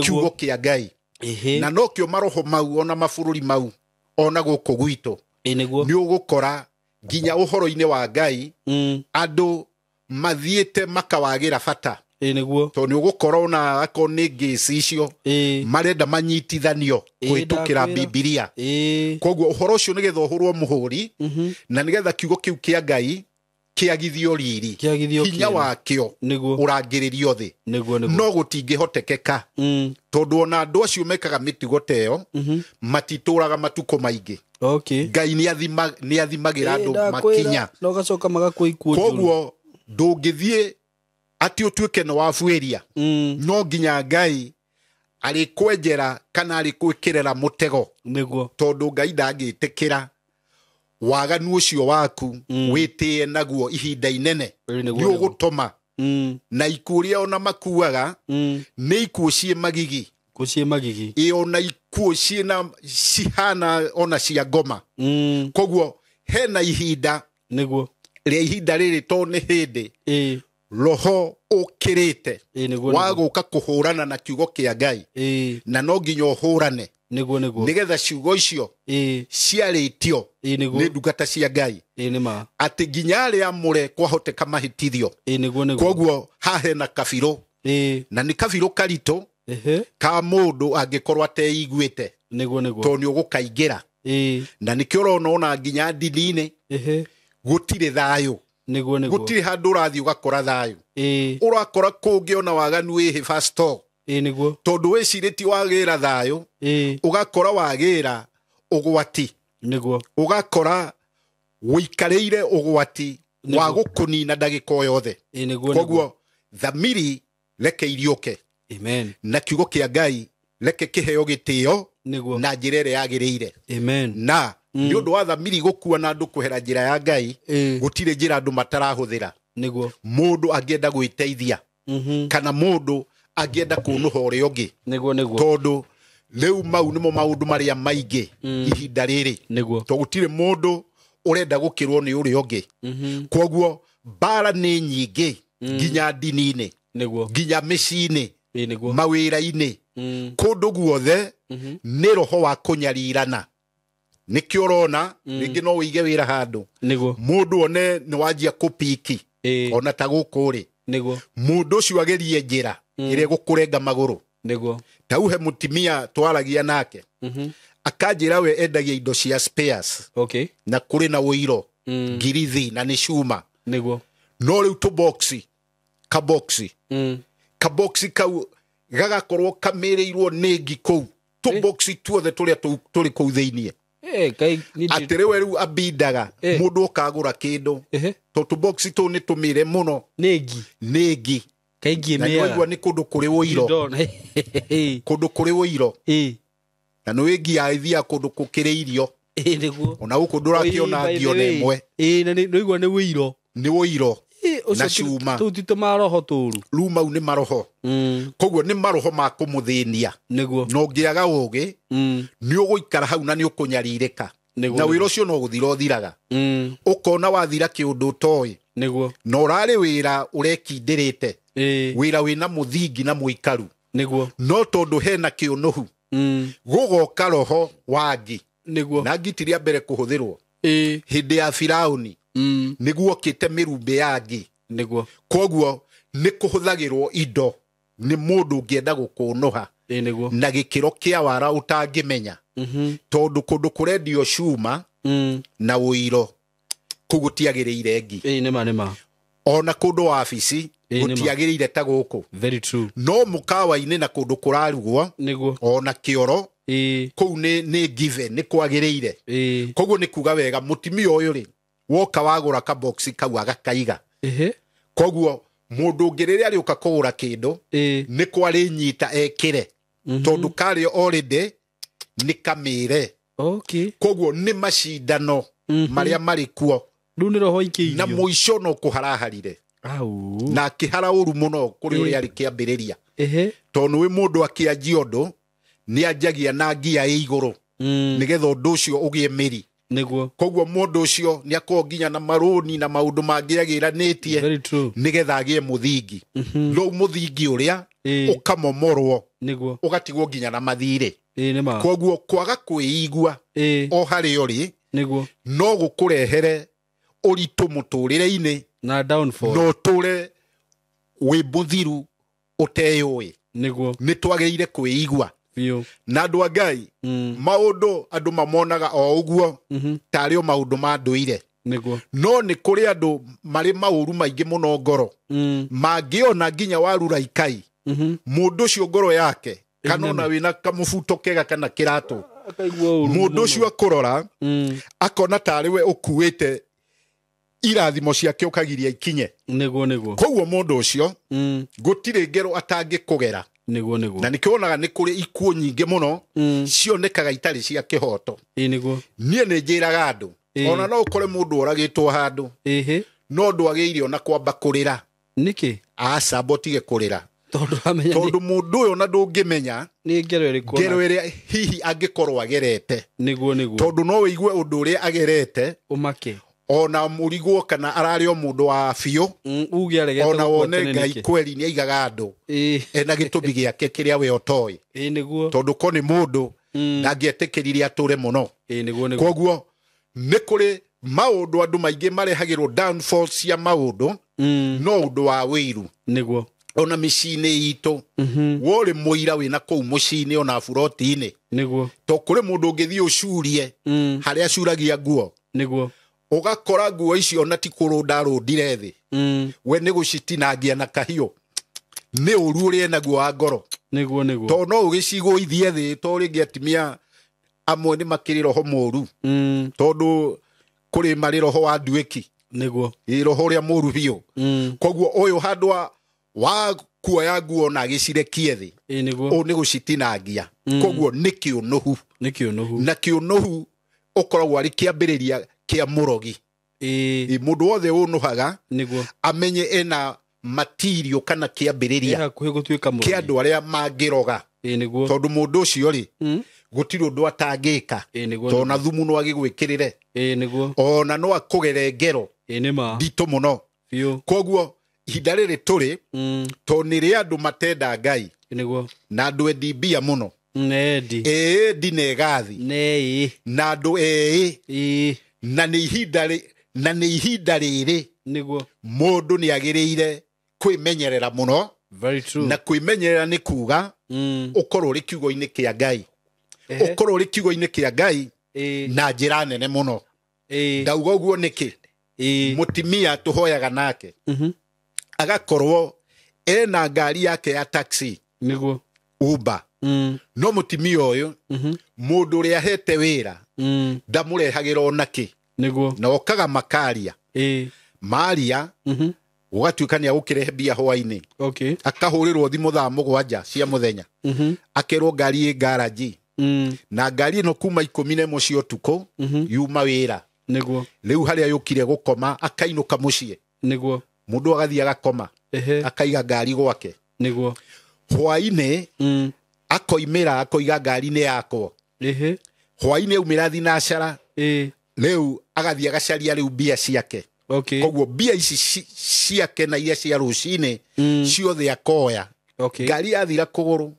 Speaker 1: kiugo
Speaker 2: Nĩguo.
Speaker 1: kĩa Ngai.
Speaker 2: Ĩhĩ.
Speaker 1: Na nokĩo maroho mau ona mabũrũri mau ona gũkũ gwitũ
Speaker 2: Ĩĩ nĩguo.
Speaker 1: nĩ ũgũkora nginya ũhoro-inĩ wa Ngai andũ mathiĩte makawagĩra bata.
Speaker 2: Ĩĩ nĩguo.
Speaker 1: Tondũ nĩ ũgũkora ona akorwo nĩ ngĩci icio
Speaker 2: Ĩĩ.
Speaker 1: marenda manyitithanio kũhĩtũkĩra
Speaker 2: ndakwĩra.
Speaker 1: Bibilia.
Speaker 2: Ĩĩ.
Speaker 1: Koguo ũhoro ũcio nĩgetha ũhũrwo mũhũri na nĩgetha kiugo kĩu kĩa Ngai kĩagithio riri,
Speaker 2: Kĩagithio
Speaker 1: hinya
Speaker 2: kĩene.
Speaker 1: wakĩo
Speaker 2: Nĩguo.
Speaker 1: ũrangĩrĩrio thĩ.
Speaker 2: Nĩguo nĩguo.
Speaker 1: No gũtingĩhotekeka tondũ ona andũ acio mekaga mĩtugo ta ĩyo matitũraga matukũ maingĩ.
Speaker 2: Okay.
Speaker 1: Ngai nĩ athimagĩra andũ makinya.
Speaker 2: Na ũgacoka magakua ikuũ njũru.
Speaker 1: Koguo ndũngĩthiĩ atĩ ũtuĩke nĩ wabuĩria, no nginya Ngai arĩkwenjera kana arĩkwĩkĩrĩra mũtego.
Speaker 2: Nĩguo.
Speaker 1: Tondũ Ngai ndangĩtĩkĩra waganu ũcio waku wĩtĩe naguo ihinda inene.
Speaker 2: Ĩĩ nĩguo,
Speaker 1: Nĩ
Speaker 2: nĩguo.
Speaker 1: ũgũtũma na ikuũ iria ona makuaga nĩ ikuũ ciĩ magigi.
Speaker 2: Kuũ ciĩ magigi.
Speaker 1: Ĩ ona ikuũ ciĩna cihana ona cia ngoma. Koguo hena ihinda
Speaker 2: Nĩguo.
Speaker 1: rĩa ihinda rĩrĩ to nĩ hĩndĩ
Speaker 2: Ĩĩ.
Speaker 1: roho ũkĩrĩte
Speaker 2: Ĩĩ nĩguo.
Speaker 1: wa gũka kũhũrana na kiugo kĩa Ngai.
Speaker 2: Ĩĩ.
Speaker 1: Na no nginya ũhũrane
Speaker 2: Nĩguo nĩguo.
Speaker 1: nĩgetha ciugo icio
Speaker 2: Ĩĩ.
Speaker 1: ciarĩtio
Speaker 2: Ĩĩ nĩguo.
Speaker 1: nĩ ndungata cia Ngai.
Speaker 2: Ĩĩ nĩ ma.
Speaker 1: Atĩ nginya arĩa amũre kwahoteka mahĩtithio.
Speaker 2: Ĩĩ nĩguo nĩguo.
Speaker 1: Koguo haha hena kabirũ.
Speaker 2: Ĩĩ.
Speaker 1: Na nĩ kabirũ karitũ
Speaker 2: Ehe.
Speaker 1: ka mũndũ angĩkorwo ateiguĩte.
Speaker 2: Nĩguo nĩguo.
Speaker 1: Tondũ nĩ ũgũkaingĩra.
Speaker 2: Ĩĩ.
Speaker 1: Na nĩkĩo ũrona ona nginya ndini-inĩ
Speaker 2: Ehe.
Speaker 1: gũtirĩ thayũ.
Speaker 2: Nĩguo nĩguo.
Speaker 1: Gũtirĩ handũ ũrathiĩ ũgakora thayũ.
Speaker 2: Ĩĩ.
Speaker 1: Ũrakora kũngĩ ona waganu wĩhĩ pastor.
Speaker 2: Ĩĩ nĩguo.
Speaker 1: Tondũ wĩcirĩtie wagĩra thayũ,
Speaker 2: Ĩĩ.
Speaker 1: ũgakora wagĩra ũgwati.
Speaker 2: Nĩguo.
Speaker 1: Ũgakora wĩikarĩire ũgwati wa
Speaker 2: Nĩguo.
Speaker 1: gũkũnina ndagĩka o yothe.
Speaker 2: Ĩĩ nĩguo nĩguo.
Speaker 1: Koguo thamiri reke iriũke.
Speaker 2: Amen.
Speaker 1: Na kiugo kĩa Ngai reke kĩheo gĩtĩo
Speaker 2: Nĩguo.
Speaker 1: na njĩra ĩrĩa yagĩrĩire.
Speaker 2: Amen.
Speaker 1: Na nĩ ũndũ wa thamiri gũkua na andũ kwehera njĩra ya Ngai, gũtirĩ njĩra andũ matarahũthĩra.
Speaker 2: Nĩguo.
Speaker 1: Mũndũ angĩenda gwĩteithia kana mũndũ angĩenda kũnũha ũrĩa ũngĩ.
Speaker 2: Nĩguo nĩguo.
Speaker 1: Tondũ rĩu mau nĩmo maũndũ marĩa maingĩ ihinda rĩrĩ.
Speaker 2: Nĩguo.
Speaker 1: Tondũ gũtirĩ mũndũ ũrenda gũkĩrwo nĩ ũrĩa ũngĩ. Koguo mbara nĩ nyingĩ nginya ndini-inĩ,
Speaker 2: Nĩguo.
Speaker 1: nginya mĩciĩ-inĩ,
Speaker 2: Ĩĩ nĩguo.
Speaker 1: mawĩra-inĩ, kũndũ guothe nĩ roho wa kũnyarirana. Nĩkĩo ũrona rĩngĩ no wĩige wĩra handũ
Speaker 2: Nĩguo.
Speaker 1: mũndũ one nĩ wanjia kũpiki
Speaker 2: Ĩĩ.
Speaker 1: ona ta gũkũ rĩ,
Speaker 2: Nĩguo.
Speaker 1: mũndũ ũcio agerie njĩra ĩrĩa ĩgũkũrenga magũrũ.
Speaker 2: Nĩguo.
Speaker 1: Ta uhe mũtumia twaragia nake akanjĩra we endagia indo cia spares
Speaker 2: Okay.
Speaker 1: na kũrĩ na ũiro ngirithi na nĩ cuma.
Speaker 2: Nĩguo.
Speaker 1: No rĩu tũboxi kaboxi kaboxi kau gagakorwo kamĩrĩirwo nĩ ngi kũu tũboxi tuothe tũrĩa tũrĩ kũu thĩiniĩ.
Speaker 2: Eh, kai ni
Speaker 1: Atĩ rĩu rĩu ambindaga mũndũ ũkagũra kĩndũ
Speaker 2: Ehe.
Speaker 1: tondũ tũboxi tũu nĩ tũmĩre mũno
Speaker 2: Nĩ ngi.
Speaker 1: nĩ ngi.
Speaker 2: Kai ngi
Speaker 1: Na nĩ waigua
Speaker 2: ĩmĩaga.
Speaker 1: nĩ kũndũ kũrĩ ũiro.
Speaker 2: Ndona.
Speaker 1: Kũndũ kũrĩ ũiro.
Speaker 2: Ĩĩ.
Speaker 1: Na nĩ wĩ ngi ya ĩthiaga kũndũ gũkĩrĩ irio.
Speaker 2: Ĩĩ nĩguo.
Speaker 1: Ona gũkũ ndũrakĩona ngi ona ĩmwe.
Speaker 2: Ĩĩ na nĩ waigua nĩ ũiro.
Speaker 1: Nĩ ũiro.
Speaker 2: Ĩĩ, ũcio
Speaker 1: Na cuma.
Speaker 2: Tũu ti tũmaroho tũru.
Speaker 1: Rĩu mau nĩ maroho. Koguo nĩ maroho ma kũmũthĩnia.
Speaker 2: Nĩguo.
Speaker 1: Na ũngĩaga ũgĩ, nĩ ũgũikara hau na nĩ ũkũnyarirĩka.
Speaker 2: Nĩguo,
Speaker 1: Na
Speaker 2: nĩguo.
Speaker 1: wĩra ũcio no gũthira ũthiraga. Ũkona wathira kĩũndũ ũtoĩ.
Speaker 2: Nĩguo.
Speaker 1: Na ũrarĩ wĩra ũrekindĩrĩte.
Speaker 2: Ĩĩ.
Speaker 1: Wĩra wĩna mũthingi na mũikaru.
Speaker 2: Nĩguo.
Speaker 1: No tondũ hena kĩũnũhu, gũgoka roho wa ngi.
Speaker 2: Nĩguo.
Speaker 1: Na ngi ti rĩa mbere kũhũthĩrwo.
Speaker 2: Ĩĩ.
Speaker 1: Hĩndĩ ya Firaũni, nĩguokĩte mĩrumbĩ ya ngi.
Speaker 2: Nĩguo.
Speaker 1: Koguo nĩ kũhũthagĩrwo indo nĩ mũndũ ũngĩenda gũkũnũha.
Speaker 2: Ĩĩ nĩguo.
Speaker 1: Na gĩkĩro kĩa wara ũtangĩmenya. Tondũ kũndũ kũrendio cuma na ũiro kũu gũtiagĩrĩire ngi.
Speaker 2: Ĩĩ nĩma nĩma.
Speaker 1: Ona kũndũ wabici
Speaker 2: Ĩĩ, nĩma.
Speaker 1: gũtiagĩrĩire ta gũkũ.
Speaker 2: Very true.
Speaker 1: No mũkawa-inĩ na kũndũ kũrarugwo
Speaker 2: Nĩguo.
Speaker 1: ona kĩoro
Speaker 2: Ĩĩ.
Speaker 1: kũu nĩ given, nĩ kwagĩrĩire.
Speaker 2: Ĩĩ.
Speaker 1: Koguo nĩ kuga wega mũtumia ũyũ rĩ woka wagũra kaboxi kau agakaiga.
Speaker 2: Ehe.
Speaker 1: Koguo mũndũ ũngĩ rĩrĩa arĩũka kũgũra kĩndũ
Speaker 2: Ĩĩ.
Speaker 1: nĩ kwarĩnyita ekĩre. Tondũ karĩ already nĩ kamĩre.
Speaker 2: Okay.
Speaker 1: Koguo nĩ macindano marĩa marĩ kuo.
Speaker 2: Rĩu nĩ roho ikĩirio.
Speaker 1: Na mũico no kũharaharire. Na akĩhara ũru mũno kũrĩ ũrĩa arĩ kĩambĩrĩria. Tondũ wĩ mũndũ akĩanjia ũndũ nĩ anjagia na ngia ĩ igũrũ nĩgetha ũndũ ũcio ũgĩe mĩri.
Speaker 2: Nĩguo.
Speaker 1: Koguo mũndũ ũcio nĩ akoragwo nginya na marũni na maũndũ mangĩ agĩranĩtie nĩgetha agĩe mũthingi. Rĩu mũthingi ũrĩa ũkamomorwo.
Speaker 2: Nĩguo.
Speaker 1: Ũgatigwo nginya na mathirĩ.
Speaker 2: Nĩ ma.
Speaker 1: Koguo kwaga kwĩigua o harĩa ũrĩ
Speaker 2: nĩguo
Speaker 1: no gũkũrehere ũritũ mũtũrĩre-inĩ
Speaker 2: na downfall.
Speaker 1: No ũtũre wĩ mũthiru ũteyũĩ.
Speaker 2: Nĩguo.
Speaker 1: Nĩ twagĩrĩire kwĩigua.
Speaker 2: Biũ.
Speaker 1: Na andũ a Ngai maũndũ andũ mamonaga o ũguo tarĩ o maũndũ ma ndũire.
Speaker 2: Nĩguo.
Speaker 1: No nĩ kũrĩ andũ marĩ maũru maingĩ mũno ngoro mangĩona nginya warura ikai mũndũ ũcio ngoro yake kana ona wĩna kamũbuto kega kana kĩratũ mũndũ ũcio akũrora akona tarĩ we ũkuĩte irathimo ciake ũkagiria ikinye.
Speaker 2: Nĩguo nĩguo.
Speaker 1: Koguo mũndũ ũcio gũtirĩ ngero atangĩkũgera.
Speaker 2: Nĩguo nĩguo.
Speaker 1: Na nĩkĩo wonaga nĩ kũrĩ ikuũ nyingĩ mũno cionekaga itarĩ cia kĩhoto.
Speaker 2: Nĩguo.
Speaker 1: Niĩ nĩ njĩraga andũ ona no ũkore mũndũ oragĩtwo handũ no ndwagĩrĩire ona kwamba kũrĩra.
Speaker 2: Nĩkĩ?
Speaker 1: Aca mbotige kũrĩra.
Speaker 2: Tondũ
Speaker 1: mũndũ ũyũ ona ndũngĩmenya
Speaker 2: nĩ ngero ĩrĩkũ
Speaker 1: ngero ĩrĩa hihi angĩkorwo agerete.
Speaker 2: Nĩguo nĩguo.
Speaker 1: Tondũ no ũigue ũndũ ũrĩa agerete
Speaker 2: ũmake
Speaker 1: ona mũrigwo kana ararĩ o mũndũ wa biũ
Speaker 2: uge aregete
Speaker 1: ona wone Ngai kweri nĩ aigaga andũ ena gĩtũmi gĩake kĩrĩa we ũtoĩ.
Speaker 2: Nĩguo.
Speaker 1: Tondũ ko nĩ mũndũ ndangĩetĩkĩrire atũre mũno.
Speaker 2: Nĩguo nĩguo.
Speaker 1: Koguo nĩ kũrĩ maũndũ andũ maingĩ marehagĩrwo downfall cia maũndũ no ũndũ wa wĩiru.
Speaker 2: Nĩguo.
Speaker 1: Ona mĩciĩ-inĩ itũ worĩ mũira wĩna kũu mũciĩ-inĩ ona buroti-inĩ.
Speaker 2: Nĩguo.
Speaker 1: To kũrĩ mũndũ ũngĩthiĩ ũcurie harĩa acuragia nguo.
Speaker 2: Nĩguo.
Speaker 1: Ũgakora nguo icio ona ti kũrũnda arũndire thĩ. We nĩ gũcitinangia na kahiũ. Nĩ ũru ũrĩa enaguo wa ngoro.
Speaker 2: Nĩguo nĩguo.
Speaker 1: To no ũgĩcigũithie thĩ to rĩngĩ atumia amwe nĩ makĩrĩ roho mũru. Tondũ kũrĩ marĩ roho wa nduĩki.
Speaker 2: Nĩguo.
Speaker 1: Ĩ roho ũrĩa mũru biũ. Koguo ũyũ handũ wa kuoya nguo na agĩcirekie thĩ.
Speaker 2: Nĩguo.
Speaker 1: Ũũ nĩ gũcitinangia. Koguo nĩ kĩũnũhu.
Speaker 2: Nĩ kĩũnũhu.
Speaker 1: Na kĩũnũhu ũkoragwo arĩ kĩambĩrĩria kĩa mũrogi. Mũndũ wothe ũnũhaga
Speaker 2: nĩguo
Speaker 1: amenye ena matirio kana kĩambĩrĩria
Speaker 2: hakuhĩ gũtuĩka mũrogi
Speaker 1: kĩa andũ arĩa mangĩroga.
Speaker 2: Nĩguo.
Speaker 1: Tondũ mũndũ ũcio rĩ gũtirĩ ũndũ atangĩka.
Speaker 2: Nĩguo.
Speaker 1: Tondũ na thumu no agĩgwĩkĩrĩre.
Speaker 2: Nĩguo.
Speaker 1: Ona no akũgere ngero.
Speaker 2: Nĩ ma.
Speaker 1: Nditũ mũno.
Speaker 2: Biũ.
Speaker 1: Koguo ihinda rĩrĩ tũrĩ tondũ nĩ rĩa andũ matenda Ngai.
Speaker 2: Nĩguo.
Speaker 1: Na andũ endi mbia mũno.
Speaker 2: Nendi.
Speaker 1: Endi na egathi.
Speaker 2: Nei.
Speaker 1: Na andũ eĩ. Na nĩ ihinda rĩrĩ
Speaker 2: nĩguo
Speaker 1: mũndũ nĩ agĩrĩire kwĩmenyerera mũno.
Speaker 2: Very true.
Speaker 1: Na kwĩmenyerera nĩ kuga ũkorwo ũrĩ kiugo-inĩ kĩa Ngai. Ũkorwo ũrĩ kiugo-inĩ kĩa Ngai na njĩra nene mũno. Ndauga ũguo nĩkĩ? Mũtimia tũhoyaga nake agakorwo ena ngari yake ya taxi.
Speaker 2: Nĩguo.
Speaker 1: Uber. No mũtimia ũyũ mũndũ ũrĩa ahete wĩra ndamũrehagĩra ona kĩ.
Speaker 2: Nĩguo.
Speaker 1: Na okaga makaria. Maria gũgatuĩka nĩ agũkĩrehe mbia hwaĩ-inĩ.
Speaker 2: Okay.
Speaker 1: Akahũrĩrwo thimũ thaa 7 cia mũthenya. Akerwo ngari ĩ garage. Na ngari ĩno kuma 11 cia ũtukũ yuma wĩra.
Speaker 2: Nĩguo.
Speaker 1: Rĩu harĩa yũkire gũkoma akainũka mũciĩ.
Speaker 2: Nĩguo.
Speaker 1: Mũndũ agathiĩ agakoma. Akaiga ngari gwake.
Speaker 2: Nĩguo.
Speaker 1: Hwaĩ-inĩ akoimĩra akoiga ngari-inĩ yakwa. Hwaĩ-inĩ aumĩra thinacara. Rĩu agathiĩ agacaria rĩu mbia ciake.
Speaker 2: Okay.
Speaker 1: Koguo mbia ici ciake na iria cia rũcinĩ ciothe akoya.
Speaker 2: Okay.
Speaker 1: Ngari yathira kũgũrũ.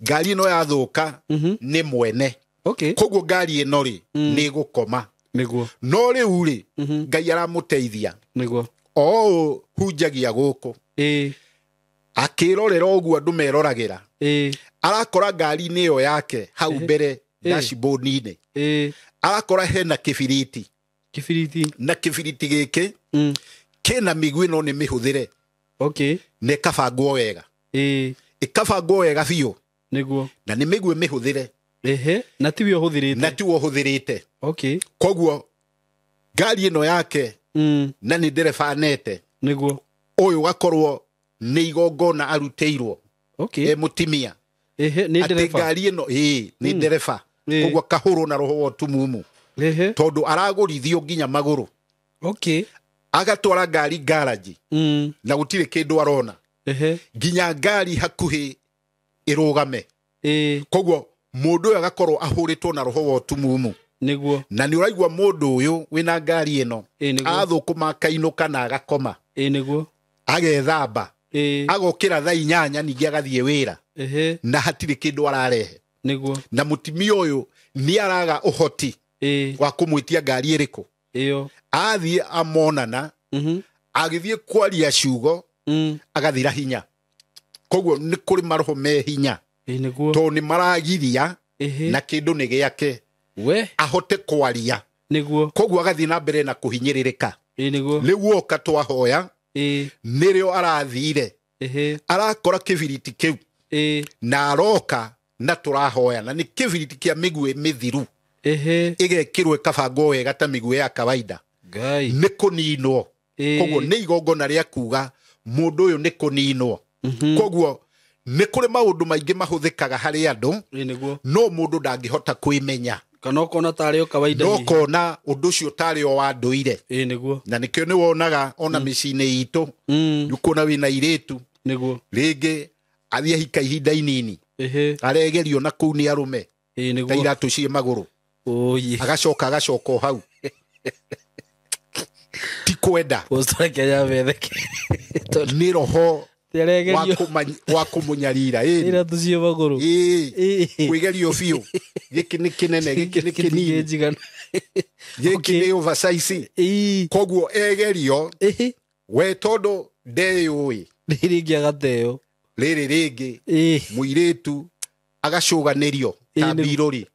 Speaker 1: Ngari ĩno yathũka nĩ mwene.
Speaker 2: Okay.
Speaker 1: Koguo ngari ĩno rĩ nĩ ĩgũkoma.
Speaker 2: Nĩguo.
Speaker 1: No rĩu rĩ Ngai aramũteithia.
Speaker 2: Nĩguo.
Speaker 1: O ũũ hunjagia gũkũ. Akĩrorera ũguo andũ meroragĩra. Arakora ngari-inĩ ĩyo yake hau mbere dashboard-inĩ. Arakora hena kĩbiriti.
Speaker 2: Kĩbiriti.
Speaker 1: Na kĩbiriti gĩkĩ kĩna mĩguĩ no nĩ mĩhũthĩre.
Speaker 2: Okay.
Speaker 1: Na ĩkabangwo wega. Ĩkabangwo wega biũ.
Speaker 2: Nĩguo.
Speaker 1: Na nĩ mĩguĩ mĩhũthĩre.
Speaker 2: Na tiwe ũhũthĩrĩte.
Speaker 1: Na tiwe ũhũthĩrĩte.
Speaker 2: Okay.
Speaker 1: Koguo ngari ĩno yake na nĩ ndereba anete.
Speaker 2: Nĩguo.
Speaker 1: Ũyũ ũgakorwo nĩ igongona arutĩirwo.
Speaker 2: Okay.
Speaker 1: Mũtimia.
Speaker 2: Nĩ ndereba.
Speaker 1: Atĩ ngari ĩno nĩ ndereba. Koguo akahũrwo na roho wa ũtumumu. Tondũ aragũrithio nginya magũrũ.
Speaker 2: Okay.
Speaker 1: Agatwara ngari garage. Na gũtirĩ kĩndũ arona. Nginya ngari hakuhĩ ĩrũgame. Koguo mũndũ ũyũ agakorwo ahũrĩtwo na roho wa ũtumumu.
Speaker 2: Nĩguo.
Speaker 1: Na nĩ ũraigua mũndũ ũyũ wĩna ngari ĩno athũkũma akainũka na agakoma.
Speaker 2: Nĩguo.
Speaker 1: Agethamba. Agokĩra thaa 8 ningĩ agathiĩ wĩra. Na hatirĩ kĩndũ ararehe.
Speaker 2: Nĩguo.
Speaker 1: Na mũtumia ũyũ nĩ araga ũhoti wa kũmwĩtia ngari ĩrĩkũ. Athiĩ amonana, agĩthiĩ kwaria ciugo, agathira hinya. Koguo nĩ kũrĩ maroho me hinya. Tondũ nĩ maragiria na kĩndũ nĩ gĩake. Ahote kwaria.
Speaker 2: Nĩguo.
Speaker 1: Koguo agathiĩ na mbere na kũhinyĩrĩrĩka.
Speaker 2: Nĩguo.
Speaker 1: Rĩu oka twahoya, nĩrĩo arathire. Arakora kĩbiriti kĩu. Na aroka na tũrahoya. Na nĩ kĩbiriti kĩa mĩguĩ mĩthiru. Ĩgekĩrwo ĩkabangwo wega ta mĩguĩ ya kawaida. Nĩ kũninwo. Koguo nĩ igongona rĩa kuga mũndũ ũyũ nĩ kũninwo. Koguo nĩ kũrĩ maũndũ maingĩ mahũthĩkaga harĩ andũ, no mũndũ ndangĩhota kwĩmenya.
Speaker 2: Kana ũkona tarĩ o kawaida.
Speaker 1: No ũkona ũndũ ũcio tarĩ o wa ndũire.
Speaker 2: Nĩguo.
Speaker 1: Na nĩkĩo nĩ wonaga ona mĩciĩ-inĩ itũ, nĩ ũkuona wĩna airĩtu.
Speaker 2: Nĩguo.
Speaker 1: Rĩngĩ athiĩ ahika ihinda inini. Aregerio na kũu nĩ arũme. Ta iratũ ciĩ magũrũ. Agacoka agacoka o hau. Ti kwenda. Nĩ roho wa kũmũnyarira.
Speaker 2: Iratũ ciĩ magũrũ.
Speaker 1: Kwĩgerio biũ. Gĩkĩ nĩ kĩnene, gĩkĩ nĩ kĩnini. Gĩkĩ nĩ oversize. Koguo egerio, we tondũ ndeyũĩ.
Speaker 2: Rĩrĩ rĩngĩ agateo.
Speaker 1: Rĩrĩ rĩngĩ mũirĩtu agacũganĩrio ta mbirũri.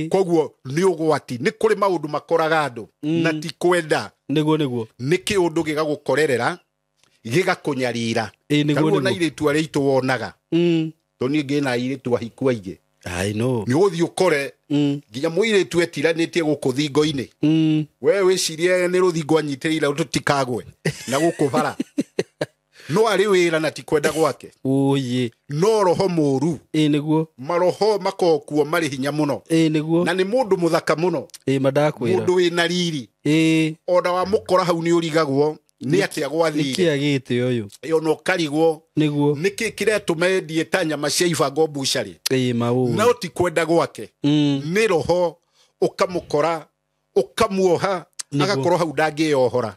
Speaker 1: Koguo nĩ ũgwati. Nĩ kũrĩ maũndũ makoraga andũ na ti kwenda.
Speaker 2: Nĩguo nĩguo.
Speaker 1: Nĩ kĩũndũ gĩgagũkorerera gĩgakũnyarira.
Speaker 2: Nĩguo
Speaker 1: na airĩtu arĩa aitũ wonaga. Tondũ niĩ ngĩna airĩtu ahiku aingĩ.
Speaker 2: I know.
Speaker 1: Nĩ ũgũthiĩ ũkore nginya mũirĩtu etiranĩtie gũkũ thingo-inĩ. We wĩcirie nĩ rũthingo anyitĩrĩire tũtikagwe na gũkũ bara. No arĩ wĩra na ti kwenda gwake. No roho mũru.
Speaker 2: Nĩguo.
Speaker 1: Maroho makoragwo kuo marĩ hinya mũno.
Speaker 2: Nĩguo.
Speaker 1: Na nĩ mũndũ mũthaka mũno.
Speaker 2: Mandakwĩra.
Speaker 1: Mũndũ wĩna riri. Ona wamũkora hau nĩ ũrigagwo nĩ atĩa gwathire.
Speaker 2: Nĩkĩ agĩte ũyũ?
Speaker 1: Ona ũkarigwo.
Speaker 2: Nĩguo.
Speaker 1: Nĩkĩ kĩratũma endie ta nyama cia ibango mbucarĩ?
Speaker 2: Maũũ.
Speaker 1: No ti kwenda gwake. Nĩ roho ũkamũkora, ũkamuoha, agakorwo hau ndangĩyohora.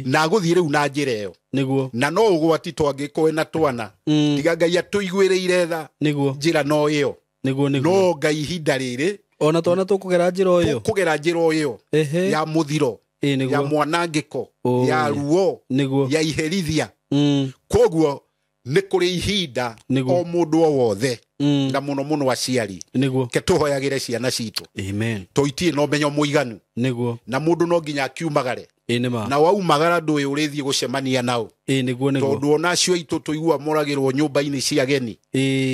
Speaker 1: Na agũthiĩ rĩu na njĩra ĩyo.
Speaker 2: Nĩguo.
Speaker 1: Na no ũgwati twangĩkorwo na twana. Tiga Ngai atũiguĩrĩire tha.
Speaker 2: Nĩguo.
Speaker 1: Njĩra no ĩyo.
Speaker 2: Nĩguo nĩguo.
Speaker 1: No Ngai ihinda rĩrĩ
Speaker 2: ona twana tũkũgera njĩra ĩyo.
Speaker 1: Tũkũgera njĩra ĩyo. Ya mũthiro. Ya mwanangĩko. Ya ruo.
Speaker 2: Nĩguo.
Speaker 1: Ya iherithia. Koguo nĩ kũrĩ ihinda o mũndũ o wothe. Na mũno mũno aciari.
Speaker 2: Nĩguo.
Speaker 1: Ke tũhoyagĩre ciana citũ.
Speaker 2: Amen.
Speaker 1: To itirĩ na ũmenyo mũiganu.
Speaker 2: Nĩguo.
Speaker 1: Na mũndũ no nginya akiumagare.
Speaker 2: Nĩma.
Speaker 1: Na waumagara ndũĩ ũrĩthiĩ gũcemania nao.
Speaker 2: Nĩguo nĩguo.
Speaker 1: Tondũ ona acio aitũ tũigua moragĩrwo nyũmba-inĩ cia ageni.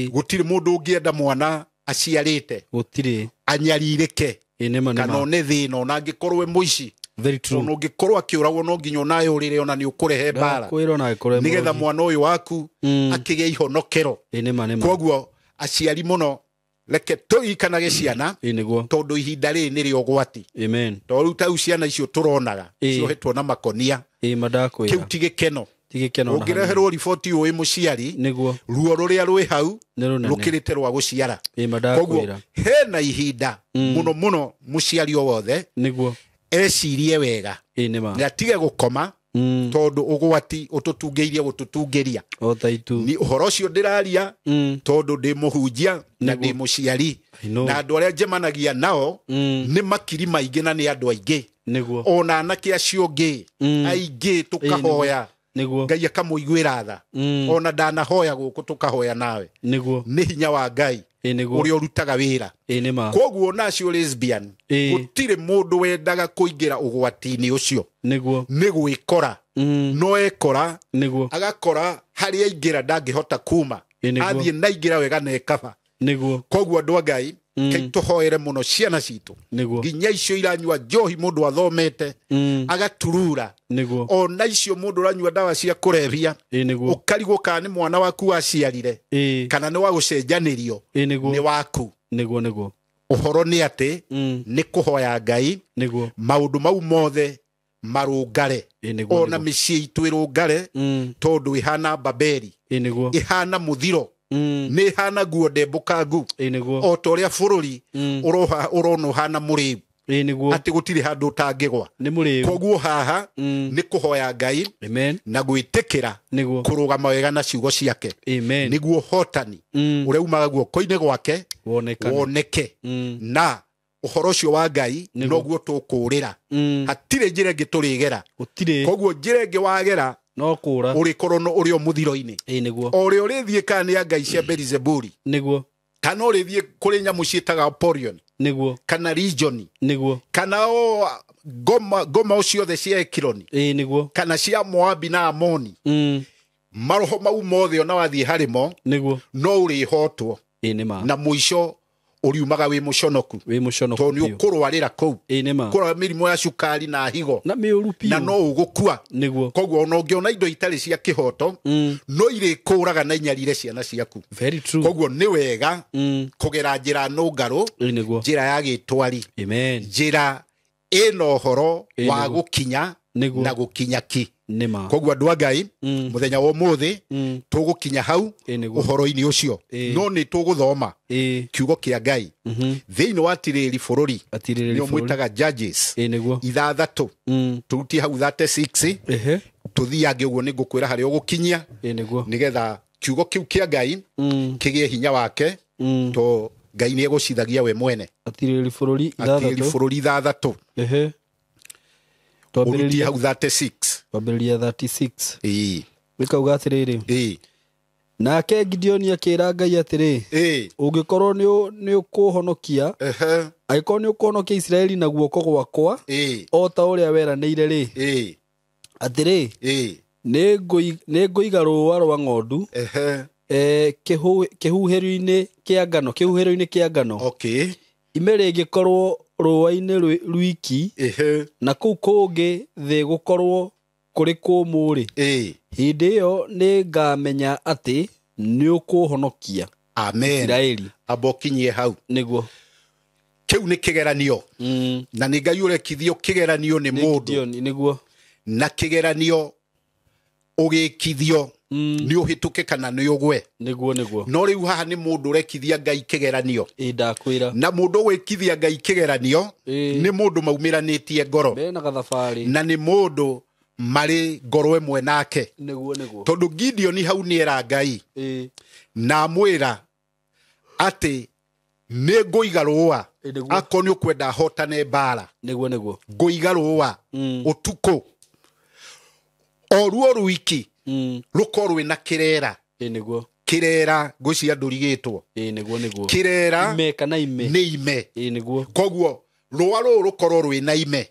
Speaker 1: Gũtirĩ mũndũ ũngĩenda mwana aciarĩte.
Speaker 2: Gũtirĩ.
Speaker 1: Anyarirĩke.
Speaker 2: Nĩma nĩma.
Speaker 1: Kana one thĩna ona angĩkorwo e mũici.
Speaker 2: Very true.
Speaker 1: Ona ũngĩkorwo akĩũragwo no nginya onawe ũrĩre ona nĩ ũkũrehe mbara. Nĩgetha mwana ũyũ waku akĩgĩe ihonokero.
Speaker 2: Nĩma nĩma.
Speaker 1: Koguo aciari mũno reke tũrikanage ciana.
Speaker 2: Nĩguo.
Speaker 1: Tondũ ihinda rĩrĩ nĩ rĩa ũgwati.
Speaker 2: Amen.
Speaker 1: Tondũ rĩu ta ciana icio tũronaga ciohetwo na makonia.
Speaker 2: Mandakwĩra.
Speaker 1: Kĩu ti gĩkeno.
Speaker 2: Ti gĩkeno.
Speaker 1: Ũngĩreherwo riboti ũĩ mũciari.
Speaker 2: Nĩguo.
Speaker 1: Ruo rũrĩa rwĩ hau
Speaker 2: rũkĩrĩte
Speaker 1: rwa gũciara.
Speaker 2: Mandakwĩra.
Speaker 1: Koguo hena ihinda mũno mũno mũciari o wothe.
Speaker 2: Nĩguo.
Speaker 1: Ecirie wega.
Speaker 2: Nĩma.
Speaker 1: Na atige gũkoma. Tondũ ũgwati ũtũtungĩirie gũtũtungĩria.
Speaker 2: O ta itu.
Speaker 1: Ni ũhoro ũcio ndĩraria tondũ ndĩ mũhunjia na ndĩ mũciari. Na andũ arĩa njemanagia nao nĩ makiri maingĩ na nĩ andũ aingĩ.
Speaker 2: Nĩguo.
Speaker 1: Ona anake acio angĩ aingĩ tũkahoya.
Speaker 2: Nĩguo.
Speaker 1: Ngai akamũiguĩra tha. Ona ndanahoya gũkũ tũkahoya nawe.
Speaker 2: Nĩguo.
Speaker 1: Nĩ hinya wa Ngai. Ũrĩa ũrutaga wĩra.
Speaker 2: Nĩma.
Speaker 1: Koguo ona acio lesbian gũtirĩ mũndũ wendaga kũingĩra ũgwati-inĩ ũcio.
Speaker 2: Nĩguo.
Speaker 1: Nĩ gwĩkora. No ekora.
Speaker 2: Nĩguo.
Speaker 1: Agakora harĩa aingĩra ndangĩhota kuma. Athiĩ na aingĩra wega na ekaba.
Speaker 2: Nĩguo.
Speaker 1: Koguo andũ a Ngai kei tũhoere mũno ciana citũ.
Speaker 2: Nĩguo.
Speaker 1: Nginya icio iranyua njohi mũndũ athomete agaturura.
Speaker 2: Nĩguo.
Speaker 1: Ona icio mũndũ ũranyua ndawa cia kũrebia.
Speaker 2: Nĩguo.
Speaker 1: Ũkarigwo kana nĩ mwana waku waciarire. Kana nĩ wa gũcenjanĩrio.
Speaker 2: Nĩguo.
Speaker 1: Nĩ waku.
Speaker 2: Nĩguo nĩguo.
Speaker 1: Ũhoro nĩ atĩ nĩ kũhoya Ngai
Speaker 2: Nĩguo.
Speaker 1: maũndũ mau mothe marũngare.
Speaker 2: Ĩ nĩguo.
Speaker 1: Ona mĩciĩ itũ ĩrũngare tondũ ĩhana Babeli,
Speaker 2: Ĩ nĩguo.
Speaker 1: ĩhana mũthiro, nĩ ĩhana nguo ndembũkangu,
Speaker 2: Ĩ nĩguo.
Speaker 1: o ta ũrĩa bũrũri ũrona ũhana mũrĩu,
Speaker 2: Ĩ nĩguo.
Speaker 1: atĩ gũtirĩ handũ ũtangĩgwa.
Speaker 2: Nĩ mũrĩu.
Speaker 1: Koguo haha nĩ kũhoya Ngai
Speaker 2: Amen.
Speaker 1: na gwĩtĩkĩra
Speaker 2: Nĩguo.
Speaker 1: kũrũgama wega na ciugo ciake,
Speaker 2: Amen.
Speaker 1: nĩguo hotani ũrĩa umaga guoko-inĩ gwake
Speaker 2: Wonekane.
Speaker 1: woneke. Na ũhoro ũcio wa Ngai
Speaker 2: Nĩguo.
Speaker 1: noguo tũkũũrĩra, hatirĩ njĩra ĩngĩ tũrĩgera.
Speaker 2: Gũtirĩ.
Speaker 1: Koguo njĩra ĩngĩ wagera
Speaker 2: No kũra.
Speaker 1: ũrĩkorwo ũrĩ o mũthiro-inĩ.
Speaker 2: Ĩ nĩguo.
Speaker 1: O ũrĩa ũrĩthiĩ kana nĩ ngai cia Beelzebuli,
Speaker 2: Nĩguo.
Speaker 1: kana ũrĩthiĩ kũrĩ nyamũ ciĩtaga Apollyon,
Speaker 2: Nĩguo.
Speaker 1: kana Legion,
Speaker 2: Nĩguo.
Speaker 1: kana o ngoma o ciothe cia Ekironi,
Speaker 2: Ĩ nĩguo.
Speaker 1: kana cia Moabi na Amoni, maroho mau mothe ona wathiĩ harĩ mo
Speaker 2: Nĩguo.
Speaker 1: no ũrĩhotwo,
Speaker 2: Ĩ nĩ ma.
Speaker 1: na mũico ũriumaga wĩ mũconoku,
Speaker 2: Wĩ mũconoku
Speaker 1: tondũ nĩ
Speaker 2: biũ.
Speaker 1: ũkũrwarĩra kũu,
Speaker 2: Ĩ nĩ ma.
Speaker 1: kũrwara mĩrimũ ya cukari na higo,
Speaker 2: Na mĩũru biũ.
Speaker 1: na no ũgũkua.
Speaker 2: Nĩguo.
Speaker 1: Koguo ona ũngĩona indo itarĩ cia kĩhoto, no irĩkũraga na inyarire ciana ciaku.
Speaker 2: Very true.
Speaker 1: Koguo nĩ wega kũgera njĩra nũngarũ,
Speaker 2: Ĩ nĩguo.
Speaker 1: njĩra ya gĩtwari,
Speaker 2: Amen.
Speaker 1: njĩra ĩna ũhoro
Speaker 2: Ĩ
Speaker 1: wa
Speaker 2: nĩguo.
Speaker 1: gũkinya
Speaker 2: Nĩguo.
Speaker 1: na gũkinya ki.
Speaker 2: Nĩ ma.
Speaker 1: Koguo andũ a Ngai, mũthenya wa ũmũthĩ tũgũkinya hau
Speaker 2: Ĩ nĩguo.
Speaker 1: ũhoro-inĩ ũcio,
Speaker 2: Ĩ.
Speaker 1: no nĩ tũgũthoma
Speaker 2: Ĩ.
Speaker 1: kiugo kĩa Ngai thĩinĩ wa Atirĩrĩri bũrũri,
Speaker 2: Atirĩrĩri
Speaker 1: nĩo
Speaker 2: bũrũri.
Speaker 1: mwĩtaga Judges
Speaker 2: Ĩ nĩguo.
Speaker 1: 6, tũrutie hau 36,
Speaker 2: Ehe.
Speaker 1: tũthiange ũguo nĩ ngũkwĩra harĩa ũgũkinyia,
Speaker 2: Ĩ nĩguo.
Speaker 1: nĩgetha kiugo kĩu kĩa Ngai kĩgĩe hinya wake, to Ngai nĩ egũcithagia we mwene.
Speaker 2: Atirĩrĩri bũrũri
Speaker 1: Atirĩrĩri
Speaker 2: 6.
Speaker 1: bũrũri 6,
Speaker 2: Ehe.
Speaker 1: ũrutie
Speaker 2: Twambĩrĩrie
Speaker 1: hau 36.
Speaker 2: twambĩrĩria 36.
Speaker 1: Ĩĩ.
Speaker 2: Gĩkauga atĩrĩrĩ.
Speaker 1: Ĩĩ.
Speaker 2: Nake Gideoni akĩra Ngai atĩrĩ,
Speaker 1: Ĩĩ.
Speaker 2: ũngĩkorwo nĩ ũkũhonokia,
Speaker 1: Ehe.
Speaker 2: angĩkorwo nĩ ũkũhonokia Isiraeli na guoko gwakwa,
Speaker 1: Ĩĩ.
Speaker 2: o ta ũrĩa weranĩire rĩ,
Speaker 1: Ĩĩ.
Speaker 2: atĩrĩ,
Speaker 1: Ĩĩ.
Speaker 2: nĩ ngũiga rũũa rwa ng'ondu
Speaker 1: Ehe.
Speaker 2: kĩhuhĩro-inĩ kĩa ngano, kĩhuhĩro-inĩ kĩa ngano.
Speaker 1: Okay.
Speaker 2: Ime rĩngĩkorwo rũũa-inĩ rwiki,
Speaker 1: Ehe.
Speaker 2: na kũu kũngĩ thĩ gũkorwo kũrĩ kũmũ rĩ,
Speaker 1: Ĩĩ.
Speaker 2: hĩndĩ ĩyo nĩ ngamenya atĩ nĩ ũkũhonokia
Speaker 1: Amen.
Speaker 2: Isiraeli.
Speaker 1: Amba ũkinyie hau.
Speaker 2: Nĩguo.
Speaker 1: Kĩu nĩ kĩgeranio, na nĩ Ngai ũrekithio kĩgeranio nĩ mũndũ,
Speaker 2: Gideoni, nĩguo.
Speaker 1: na kĩgeranio ũgĩkithio nĩ ũhĩtũke kana nĩ ũgwe.
Speaker 2: Nĩguo, nĩguo.
Speaker 1: No rĩu haha nĩ mũndũ ũrekithia Ngai kĩgeranio.
Speaker 2: Ĩ ndakwĩra.
Speaker 1: Na mũndũ ũgwĩkithia Ngai kĩgeranio
Speaker 2: Ĩ.
Speaker 1: nĩ mũndũ maumĩranĩtie ngoro,
Speaker 2: Mena gathabarĩ.
Speaker 1: na nĩ mũndũ marĩ ngoro ĩmwe nake.
Speaker 2: Nĩguo, nĩguo.
Speaker 1: Tondũ Gideoni hau nĩ era Ngai
Speaker 2: Ĩ.
Speaker 1: na amwĩra atĩ nĩ ngũiga rũũa,
Speaker 2: Ĩ nĩguo.
Speaker 1: akorwo nĩ ũkwenda hotane mbara,
Speaker 2: Nĩguo, nĩguo.
Speaker 1: ngũiga rũũa ũtukũ o ruo rwiki rũkorwo rwĩna kĩrera.
Speaker 2: Ĩ nĩguo.
Speaker 1: Kĩrera ngwĩciria ndũrigĩtwo.
Speaker 2: Ĩ nĩguo, nĩguo.
Speaker 1: Kĩrera
Speaker 2: Ime kana ime.
Speaker 1: nĩ ime.
Speaker 2: Ĩ nĩguo.
Speaker 1: Koguo rũũa rũrũ rũkorwo rwĩna ime.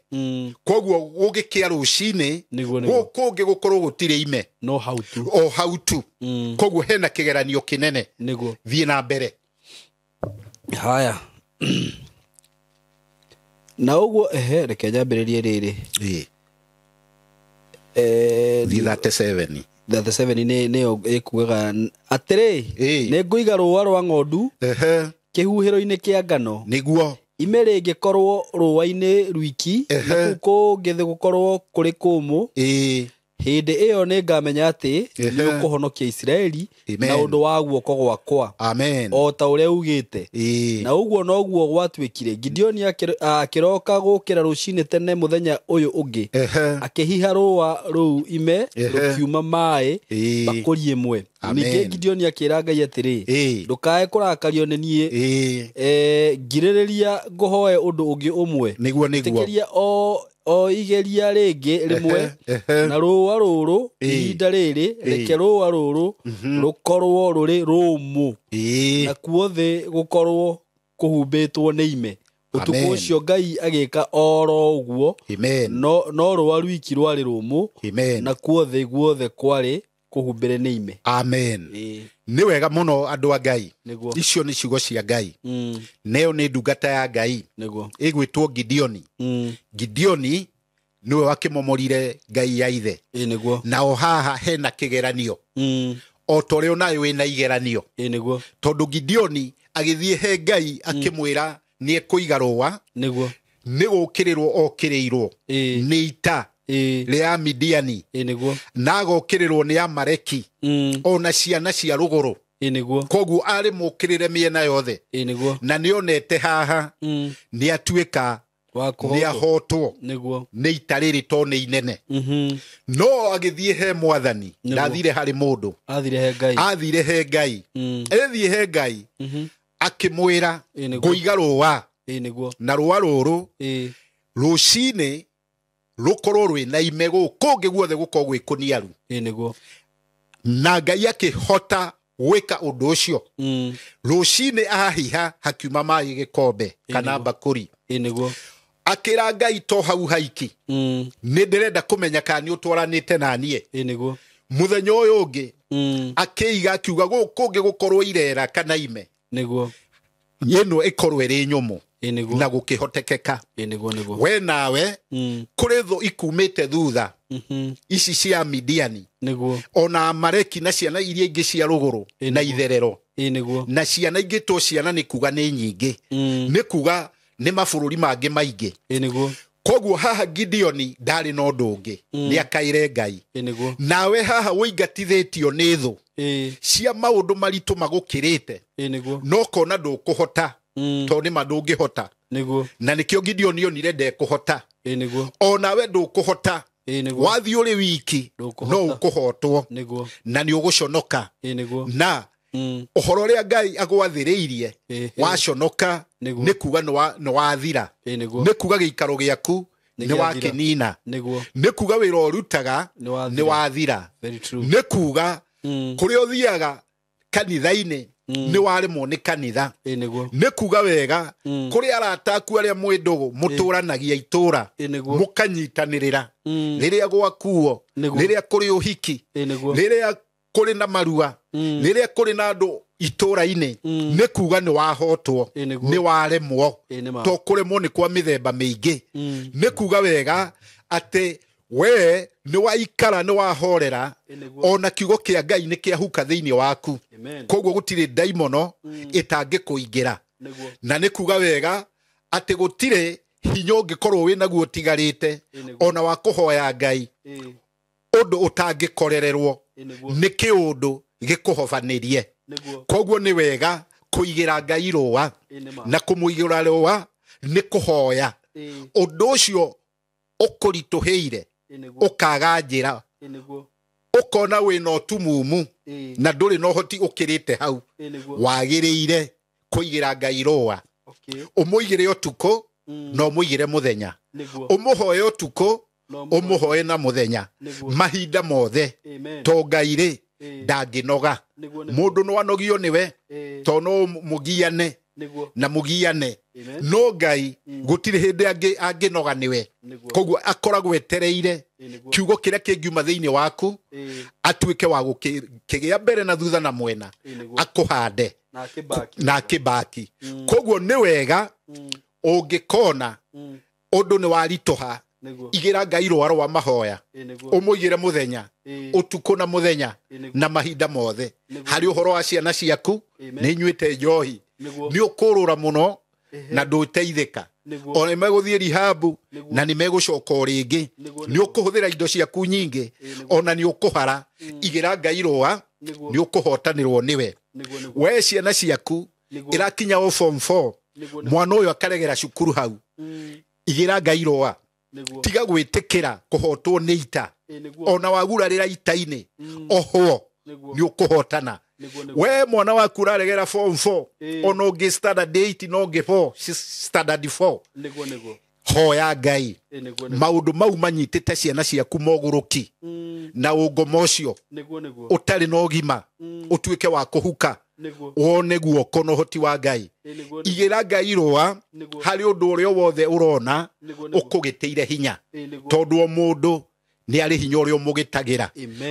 Speaker 1: Koguo gũgĩkĩa rũcinĩ,
Speaker 2: Nĩguo, nĩguo.
Speaker 1: gũkũ ũngĩ gũkorwo gũtirĩ ime.
Speaker 2: No hau tu.
Speaker 1: O hau tu. Koguo hena kĩgeranio kĩnene.
Speaker 2: Nĩguo.
Speaker 1: Thiĩ na mbere.
Speaker 2: Haya. Na ũguo, ehe, reke nyambĩrĩrie rĩrĩ.
Speaker 1: Ĩ.
Speaker 2: Eh,
Speaker 1: Thiĩ 37.
Speaker 2: 37 nĩyo ĩkugaga atĩrĩ,
Speaker 1: Ĩ.
Speaker 2: nĩ ngũiga rũũa rwa ng'ondu
Speaker 1: Ehe.
Speaker 2: kĩhuhĩro-inĩ kĩa ngano,
Speaker 1: Nĩguo.
Speaker 2: ime rĩngĩkorwo rũũa-inĩ rwiki, na
Speaker 1: Ehe.
Speaker 2: kũu kũngĩ thĩ gũkorwo kũrĩ kũmũ,
Speaker 1: Ĩ.
Speaker 2: hĩndĩ ĩyo nĩ ngamenya atĩ
Speaker 1: Ehe.
Speaker 2: nĩ ũkũhonokia Isiraeli
Speaker 1: Amen.
Speaker 2: na ũndũ wa guoko gwakwa,
Speaker 1: Amen.
Speaker 2: o ta ũrĩa ugĩte.
Speaker 1: Ĩ.
Speaker 2: Na ũguo noguo gwatuĩkire. Gideoni akĩroka gũkĩra rũcinĩ tene mũthenya ũyũ ũngĩ,
Speaker 1: Ehe.
Speaker 2: akĩhiha rũũa rũu ime,
Speaker 1: Ehe.
Speaker 2: rũkiuma maĩ
Speaker 1: Ĩ.
Speaker 2: mbakũri ĩmwe.
Speaker 1: Amen.
Speaker 2: Ningĩ Gideoni akĩra Ngai atĩrĩ,
Speaker 1: Ĩ.
Speaker 2: ndũkae kũrakario nĩ niĩ,
Speaker 1: Ĩ.
Speaker 2: ngirĩrĩria ngũhoe ũndũ ũngĩ ũmwe.
Speaker 1: Nĩguo, nĩguo.
Speaker 2: Ĩtĩkĩria o igeria rĩngĩ rĩmwe,
Speaker 1: Ehe.
Speaker 2: na rũũa rũrũ
Speaker 1: Ĩ.
Speaker 2: ihinda rĩrĩ, reke rũũa rũrũ rũkorwo rũrĩ rũmũ,
Speaker 1: Ĩ.
Speaker 2: nakuo thĩ gũkorwo kũhumbĩtwo nĩ ime. Ũtukũ
Speaker 1: Amen.
Speaker 2: ũcio Ngai agĩka oro ũguo,
Speaker 1: Amen.
Speaker 2: no rũũa rwiki rwarĩ rũmũ,
Speaker 1: Amen.
Speaker 2: nakuo thĩ guothe kwarĩ kũhumbĩre nĩ ime.
Speaker 1: Amen.
Speaker 2: Ĩ.
Speaker 1: Nĩ wega mũno andũ a Ngai.
Speaker 2: Nĩguo.
Speaker 1: Icio nĩ ciugo cia Ngai. Neyo nĩ ndungata ya Ngai.
Speaker 2: Nĩguo.
Speaker 1: Ĩgwĩtwo Gideoni. Gideoni nĩwe wakĩmomorire Ngai ya ithe.
Speaker 2: Ĩ nĩguo.
Speaker 1: Na o haha hena kĩgeranio. O ta ũrĩa onawe wĩna igeranio.
Speaker 2: Ĩ nĩguo.
Speaker 1: Tondũ Gideoni agĩthiĩ he Ngai akĩmwĩra Nĩ ekũiga rũa.
Speaker 2: Nĩguo.
Speaker 1: Nĩ gũkĩrĩrwo okĩrĩirwo nĩ ita rĩa Midiani.
Speaker 2: Nĩguo.
Speaker 1: Na agokĩrĩrwo nĩ Amaleki. Ona ciana cia rũgũrũ.
Speaker 2: Nĩguo.
Speaker 1: Koguo arĩ mũkĩrĩre mĩena yothe.
Speaker 2: Nĩguo.
Speaker 1: Na nĩonete haha nĩ atuĩka nĩ ahotwo.
Speaker 2: Nĩguo.
Speaker 1: Nĩ ita rĩrĩ to nĩ inene. No agĩthiĩ he mwathani, ndathire harĩ mũndũ.
Speaker 2: Athire he Ngai.
Speaker 1: Athire he Ngai. Ethiĩ he Ngai. Akĩmwĩra ngũiga rũa.
Speaker 2: Nĩguo.
Speaker 1: Na rũa rũrũ rũcinĩ rũkorwo rwĩna ime gũkũ guothe gũkorwo gwĩ kũniaru.
Speaker 2: Nĩguo.
Speaker 1: Na Ngai akĩhota gwĩka ũndũ ũcio. Rũcinĩ ahiha hakiuma maĩ gĩkombe kana mbakũri.
Speaker 2: Nĩguo.
Speaker 1: Akĩra Ngai to hau haiki. Nĩ ndĩrenda kũmenya kana nĩ ũtwaranĩte na niĩ.
Speaker 2: Nĩguo.
Speaker 1: Mũthenya ũyũ ũngĩ akĩiga akiuga gũkũ gũkorwo irera kana ime.
Speaker 2: Nĩguo.
Speaker 1: Ĩno ĩkorwo ĩrĩ nyũmũ.
Speaker 2: Nĩguo.
Speaker 1: Na gũkĩhotekeka.
Speaker 2: Nĩguo nĩguo.
Speaker 1: We nawe kũrĩ thũ ikumĩte thutha ici cia Midiani.
Speaker 2: Nĩguo.
Speaker 1: Ona Amaleki na ciana iria ingĩ cia rũgũrũ na itherero.
Speaker 2: Nĩguo.
Speaker 1: Na ciana ingĩ to ciana nĩ kuga nĩ nyingĩ. Nĩ kuga nĩ mabũrũri mangĩ maingĩ.
Speaker 2: Nĩguo.
Speaker 1: Koguo haha Gideoni ndarĩ na ũndũ ũngĩ. Nĩ akaire Ngai.
Speaker 2: Nĩguo.
Speaker 1: Nawe haha ũingatithĩtio nĩ thũ cia maũndũ maritũ magũkĩrĩte.
Speaker 2: Nĩguo.
Speaker 1: No kona ndũkũhota. Tondũ nĩ ma ndũngĩhota.
Speaker 2: Nĩguo.
Speaker 1: Na nĩkĩo Gideoni onire ndekũhota.
Speaker 2: Nĩguo.
Speaker 1: Onawe ndũkũhota.
Speaker 2: Nĩguo.
Speaker 1: Wathiĩ ũrĩ wiki no ũkũhotwo.
Speaker 2: Nĩguo.
Speaker 1: Na nĩ ũgũconoka.
Speaker 2: Nĩguo.
Speaker 1: Na ũhoro ũrĩa Ngai agwathĩrĩirie waconoka nĩ kuga nĩ wathira. Nĩ kuga gĩikaro gĩaku nĩ wakĩnina.
Speaker 2: Nĩguo.
Speaker 1: Nĩ kuga wĩra ũrutaga nĩ wathira. Nĩ kuga kũrĩa ũthiaga kanitha-inĩ nĩ waremwo nĩ kanitha.
Speaker 2: Nĩguo.
Speaker 1: Nĩ kuga wega kũrĩ arata aku arĩa mwĩ ndũgũ mũtũranagia itũra mũkanyitanĩrĩra rĩrĩa gwakuo, rĩrĩa kũrĩ ũhiki, rĩrĩa kũrĩ na marua, rĩrĩa kũrĩ na andũ itũra-inĩ, nĩ kuga nĩ wahotwo, nĩ waremwo. To kũremwo nĩ kwa mĩthemba mĩingĩ. Nĩ kuga wega atĩ we nĩ waikara nĩ wahorera, ona kiugo kĩa Ngai nĩ kĩahuka thĩinĩ waku. Koguo gũtirĩ ndaimono ĩtangĩkũingĩra. Na nĩ kuga wega atĩ gũtirĩ hinya ũngĩkorwo wĩnaguo ũtigarĩte ona wa kũhoya Ngai ũndũ ũtangĩkorererwo nĩ kĩũndũ gĩkũhobanĩrie. Koguo nĩ wega kũigĩra Ngai rũa, na kũmũigĩra rũa nĩ kũhoya ũndũ ũcio ũkũritũhĩire ũkaga njĩra, ũkona wĩna ũtumumu na ndũrĩ na ũhoti ũkĩrĩte hau, wagĩrĩire kũigĩra Ngai rũa. Ũmũigĩre ũtukũ na ũmũigĩre mũthenya, ũmũhoe ũtukũ ũmũhoe na mũthenya, mahinda mothe. To Ngai rĩ ndangĩnoga. Mũndũ no anogio nĩwe to no mũgiane na mũgiane, no Ngai gũtirĩ hĩndĩ angĩnoga nĩwe. Koguo akoragwo etereire kiugo kĩrĩa kĩngiuma thĩinĩ waku atuĩke wa gũkĩgĩa mbere na thutha na mwena, akũhande na akĩbaki. Koguo nĩ wega ũngĩkona ũndũ nĩ waritũha, igĩra Ngai rũa rwa mahoya, ũmũigĩre mũthenya, ũtukũ na mũthenya na mahinda mothe. Harĩ ũhoro wa ciana ciaku nĩ inyuĩte njohi, nĩ ũkũrũra mũno na ndũteithĩka. Ona nĩ megũthiĩ rihabu na nĩ megũcoka o rĩngĩ, nĩ ũkũhũthĩra indo ciaku nyingĩ ona nĩ ũkũhara. Igĩra Ngai rũa, nĩ ũkũhotanĩrwo nĩwe. We ciana ciaku ĩrakinya o form 4, mwana ũyũ akaregera cukuru hau, igĩra Ngai rũa. Tiga gwĩtĩkĩra kũhotwo nĩ ita. Ona wagurarĩra ita-inĩ ohwo nĩ ũkũhotana. We mwana waku ũraregera form 4, ona ũngĩ standard 8 na ũngĩ 4 standard 4, hoya Ngai maũndũ mau manyitĩte ciana ciaku mogũrũki na ũngoma ũcio ũtarĩ na ũgima ũtuĩke wa kũhuka, wone guoko na ũhoti wa Ngai. Igĩra Ngai rũa harĩ ũndũ ũrĩa wothe ũrona ũkũgĩtĩire hinya, tondũ o mũndũ nĩ arĩ hinya ũrĩa ũmũgĩtagĩra.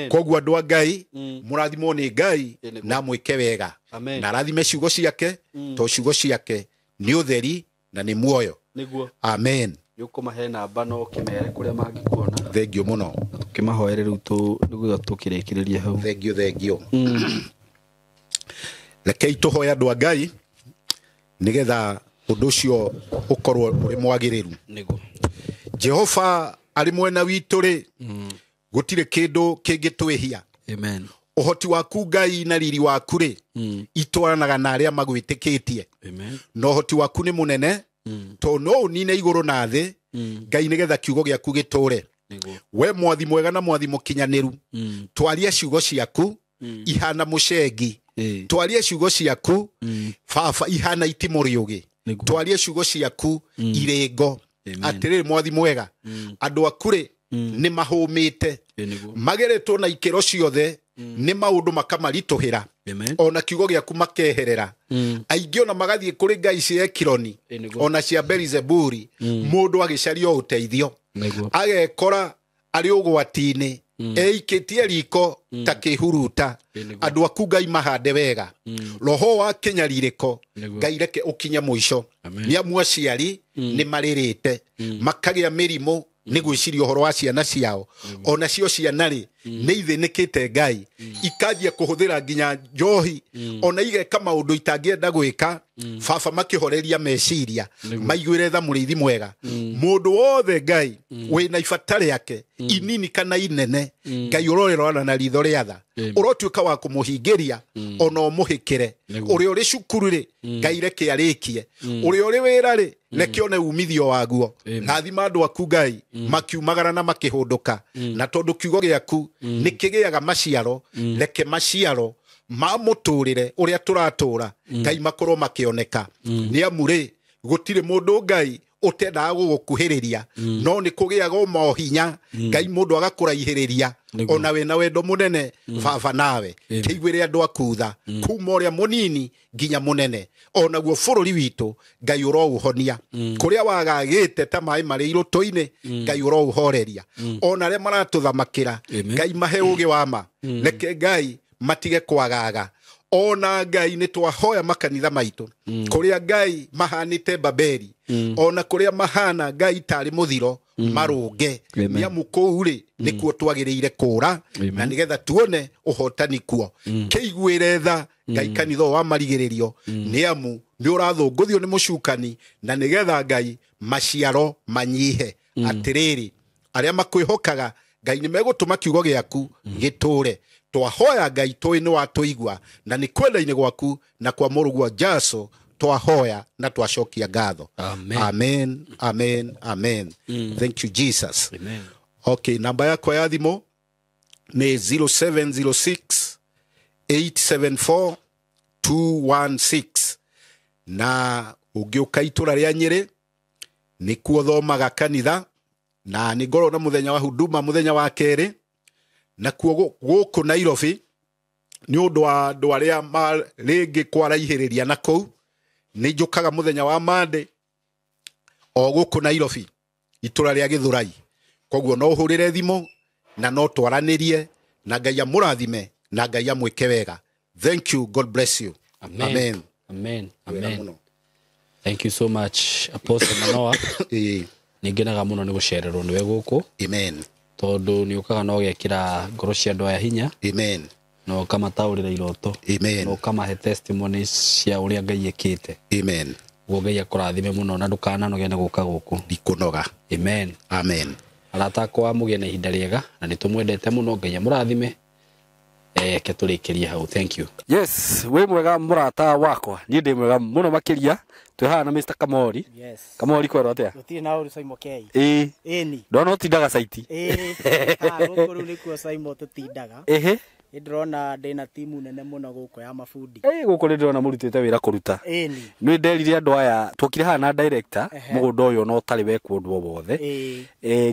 Speaker 1: Koguo andũ a Ngai mũrathimwo nĩ Ngai na mwĩke wega, na arathime ciugo ciake, to ciugo ciake nĩ ũtheri na nĩ muoyo. Amen.
Speaker 2: Nĩ ũkũmahe namba no ũkĩmere kũrĩa mangĩkuona.
Speaker 1: Thengio mũno.
Speaker 2: Tũkĩmahoere rĩu nĩguo tũkĩrĩkĩrĩrie hau.
Speaker 1: Thengio, thengio. Rekei tũhoe andũ a Ngai nĩgetha Ũndũ ũcio ũkorwo ũrĩ mwagĩrĩru.
Speaker 2: Nĩguo.
Speaker 1: Jehova arĩ mwena witũ rĩ, gũtirĩ kĩndũ kĩngĩtwĩhia.
Speaker 2: Amen.
Speaker 1: Ũhoti waku Ngai na riri waku rĩ, itwaranaga na arĩa magwĩtĩkĩtie.
Speaker 2: Amen.
Speaker 1: Na ũhoti waku nĩ mũnene, tondũ no ũnine igũrũ na thĩ, Ngai nĩgetha kiugo gĩaku gĩtũre.
Speaker 2: Nĩguo.
Speaker 1: We mwathi mwega na mwathi mũkinyanĩru, twaria ciugo ciaku ihana mũcengi, twaria ciugo ciaku baba ihana itimũ rĩũgĩ,
Speaker 2: Nĩguo.
Speaker 1: twaria ciugo ciaku irĩ ngo.
Speaker 2: Amen.
Speaker 1: Atĩrĩrĩ mwathi mwega, andũ aku rĩ nĩ mahũmĩte,
Speaker 2: Nĩguo.
Speaker 1: mageretwo na ikĩro ciothe nĩ maũndũ makamaritũhĩra,
Speaker 2: Amen.
Speaker 1: ona kiugo gĩaku makeherera. Aingĩ ona magathiĩ kũrĩ ngai cia Ekironi,
Speaker 2: Nĩguo.
Speaker 1: ona cia Beelizebuli, mũndũ agĩcaria ũteithio,
Speaker 2: Nĩguo.
Speaker 1: agekora arĩ ũgwati-inĩ, eikĩtie riko ta kĩhuruta.
Speaker 2: Nĩguo.
Speaker 1: Andũ aku Ngai mahande wega, roho wa kĩnyarirĩko
Speaker 2: Nĩguo.
Speaker 1: Ngai reke ũkinye mũico.
Speaker 2: Amen.
Speaker 1: Nĩ amu aciari nĩ marĩrĩte, makagĩa mĩrimũ nĩ gwĩciria ũhoro wa ciana ciao. Ona cio ciana rĩ nĩ ithĩnĩkĩte Ngai, ikanjia kũhũthĩra nginya njohi, ona igeka maũndũ itangĩenda gwĩka. Baba makĩhoreria meciria, maiguĩre tha mũrĩithi mwega. Mũndũ wothe Ngai wĩna ibata rĩake inini kana inene, Ngai ũrorerana na ritho rĩa tha, ũrotuĩka wa kũmũhingĩria ona ũmũhĩkĩre.
Speaker 2: Nĩguo.
Speaker 1: Ũrĩa ũrĩ cukuru rĩ, Ngai reke arĩkie. Ũrĩa ũrĩ wĩra rĩ, reke one umithio waguo. Rathima andũ aku Ngai makiumagara na makĩhũndũka, na tondũ kiugo gĩaku nĩ kĩgĩaga maciaro, reke maciaro ma mũtũrĩre ũrĩa tũratũra Ngai makorwo makĩoneka. Nĩ amu rĩ, gũtirĩ mũndũ Ngai ũtendaga gũgũkuhĩrĩria, no nĩ kũgĩaga mohinya Ngai mũndũ agakũraihĩrĩria,
Speaker 2: Nĩguo.
Speaker 1: ona wĩna wendo mũnene baba nawe. Kĩiguĩre andũ aku tha, kuma ũrĩa mũnini nginya mũnene. Onaguo bũrũri witũ Ngai ũroũhonia, kũrĩa wagagĩte ta maĩ marĩ irũtũ-inĩ, Ngai ũroũhoreria. Ona arĩa maratũthamakĩra,
Speaker 2: Amen.
Speaker 1: Ngai mahe ũgĩ wa ma, reke Ngai matige kwagaga. Ona Ngai nĩ twahoya makanitha maitũ, kũrĩa Ngai mahanĩte Babeli, ona kũrĩa mahana Ngai tarĩ mũthiro, marũnge.
Speaker 2: Amen.
Speaker 1: Nĩ amu kũu rĩ nĩkuo twagĩrĩire kũra,
Speaker 2: Amen.
Speaker 1: na nĩgetha tuone ũhotani kuo. Kĩiguĩre tha Ngai kanitha ũyũ wa marigĩrĩrio, nĩ amu nĩ ũrathũngũthio nĩ mũcukani, na nĩgetha Ngai maciaro manyihe. Atĩrĩrĩ, arĩa makwĩhokaga Ngai nĩ megũtũma kiugo gĩaku gĩtũre. Twahoya Ngai tũĩ nĩ watũigua, na nĩ kwenda-inĩ gwaku na kwa mũrũguo Jaso twahoya na twacokia ngatho.
Speaker 2: Amen.
Speaker 1: Amen, amen, amen. Thank you Jesus.
Speaker 2: Amen.
Speaker 1: Okay, namba yakwa ya thimũ nĩ 0706 874 216. Na ũngĩũka itũra rĩa Nyĩrĩ nĩkuo thomaga kanitha, na nĩ ngorwo na mũthenya wa huduma mũthenya wa kerĩ. Nakuo gũkũ Nairobi nĩ ũndũ wa andũ arĩa rĩngĩ kwaraihĩrĩria na kũu, nĩ njũkaga mũthenya wa Monday o gũkũ Nairobi itũra rĩa Gĩthũrai. Koguo no ũhũrĩre thimũ na no twaranĩrie, na Ngai amũrathime na Ngai amwĩke wega. Thank you, God bless you.
Speaker 2: Amen.
Speaker 1: Amen.
Speaker 2: Amen.
Speaker 1: Wega
Speaker 2: Amen.
Speaker 1: mũno.
Speaker 2: Thank you so much Apostle Manoa. Nĩ ngenaga mũno nĩ gũcererwo nĩwe gũkũ.
Speaker 1: Amen.
Speaker 2: Tondũ nĩ ũkaga na ũgekĩra ngoro cia andũ aya hinya.
Speaker 1: Amen.
Speaker 2: Na ũkamataũrĩra iroto.
Speaker 1: Amen.
Speaker 2: Na ũkamahe testimonies cia ũrĩa Ngai ekĩte.
Speaker 1: Amen.
Speaker 2: Ũguo Ngai akũrathime mũno na ndũkananoge nĩ gũka gũkũ.
Speaker 1: Ndikũnoga.
Speaker 2: Amen.
Speaker 1: Amen.
Speaker 2: Arata akwa mũgĩe na ihinda rĩega na nĩ tũmwendete mũno, Ngai amũrathime. Reke tũrĩkĩrie hau. Thank you. Yes, wĩ mwega mũrata wakwa, niĩ ndĩ mwega mũno makĩria. Twĩ haha na Mr. Kamori.
Speaker 3: Yes.
Speaker 2: Kamori kwerwo atĩa?
Speaker 3: Gũtirĩ na ũru Saimo K.
Speaker 2: Ĩĩ.
Speaker 3: Ĩni.
Speaker 2: Ndona ũtindaga saiti.
Speaker 3: Ĩĩ. Haha gũkũ rĩu nĩkuo Saimo tũtindaga.
Speaker 2: Ĩhĩ.
Speaker 3: Nĩ ndĩrona ndĩna timu nene mũno gũkũ ya mabundi.
Speaker 2: Ĩĩ, gũkũ nĩ ndĩrona mũrutĩte wĩra kũruta.
Speaker 3: Ĩni.
Speaker 2: Nĩ nderire andũ aya twokire haha na director
Speaker 3: Ehe.
Speaker 2: mũgũnda ũyũ no ũtarĩ wekwo ũndũ o wothe.
Speaker 3: Ĩĩ.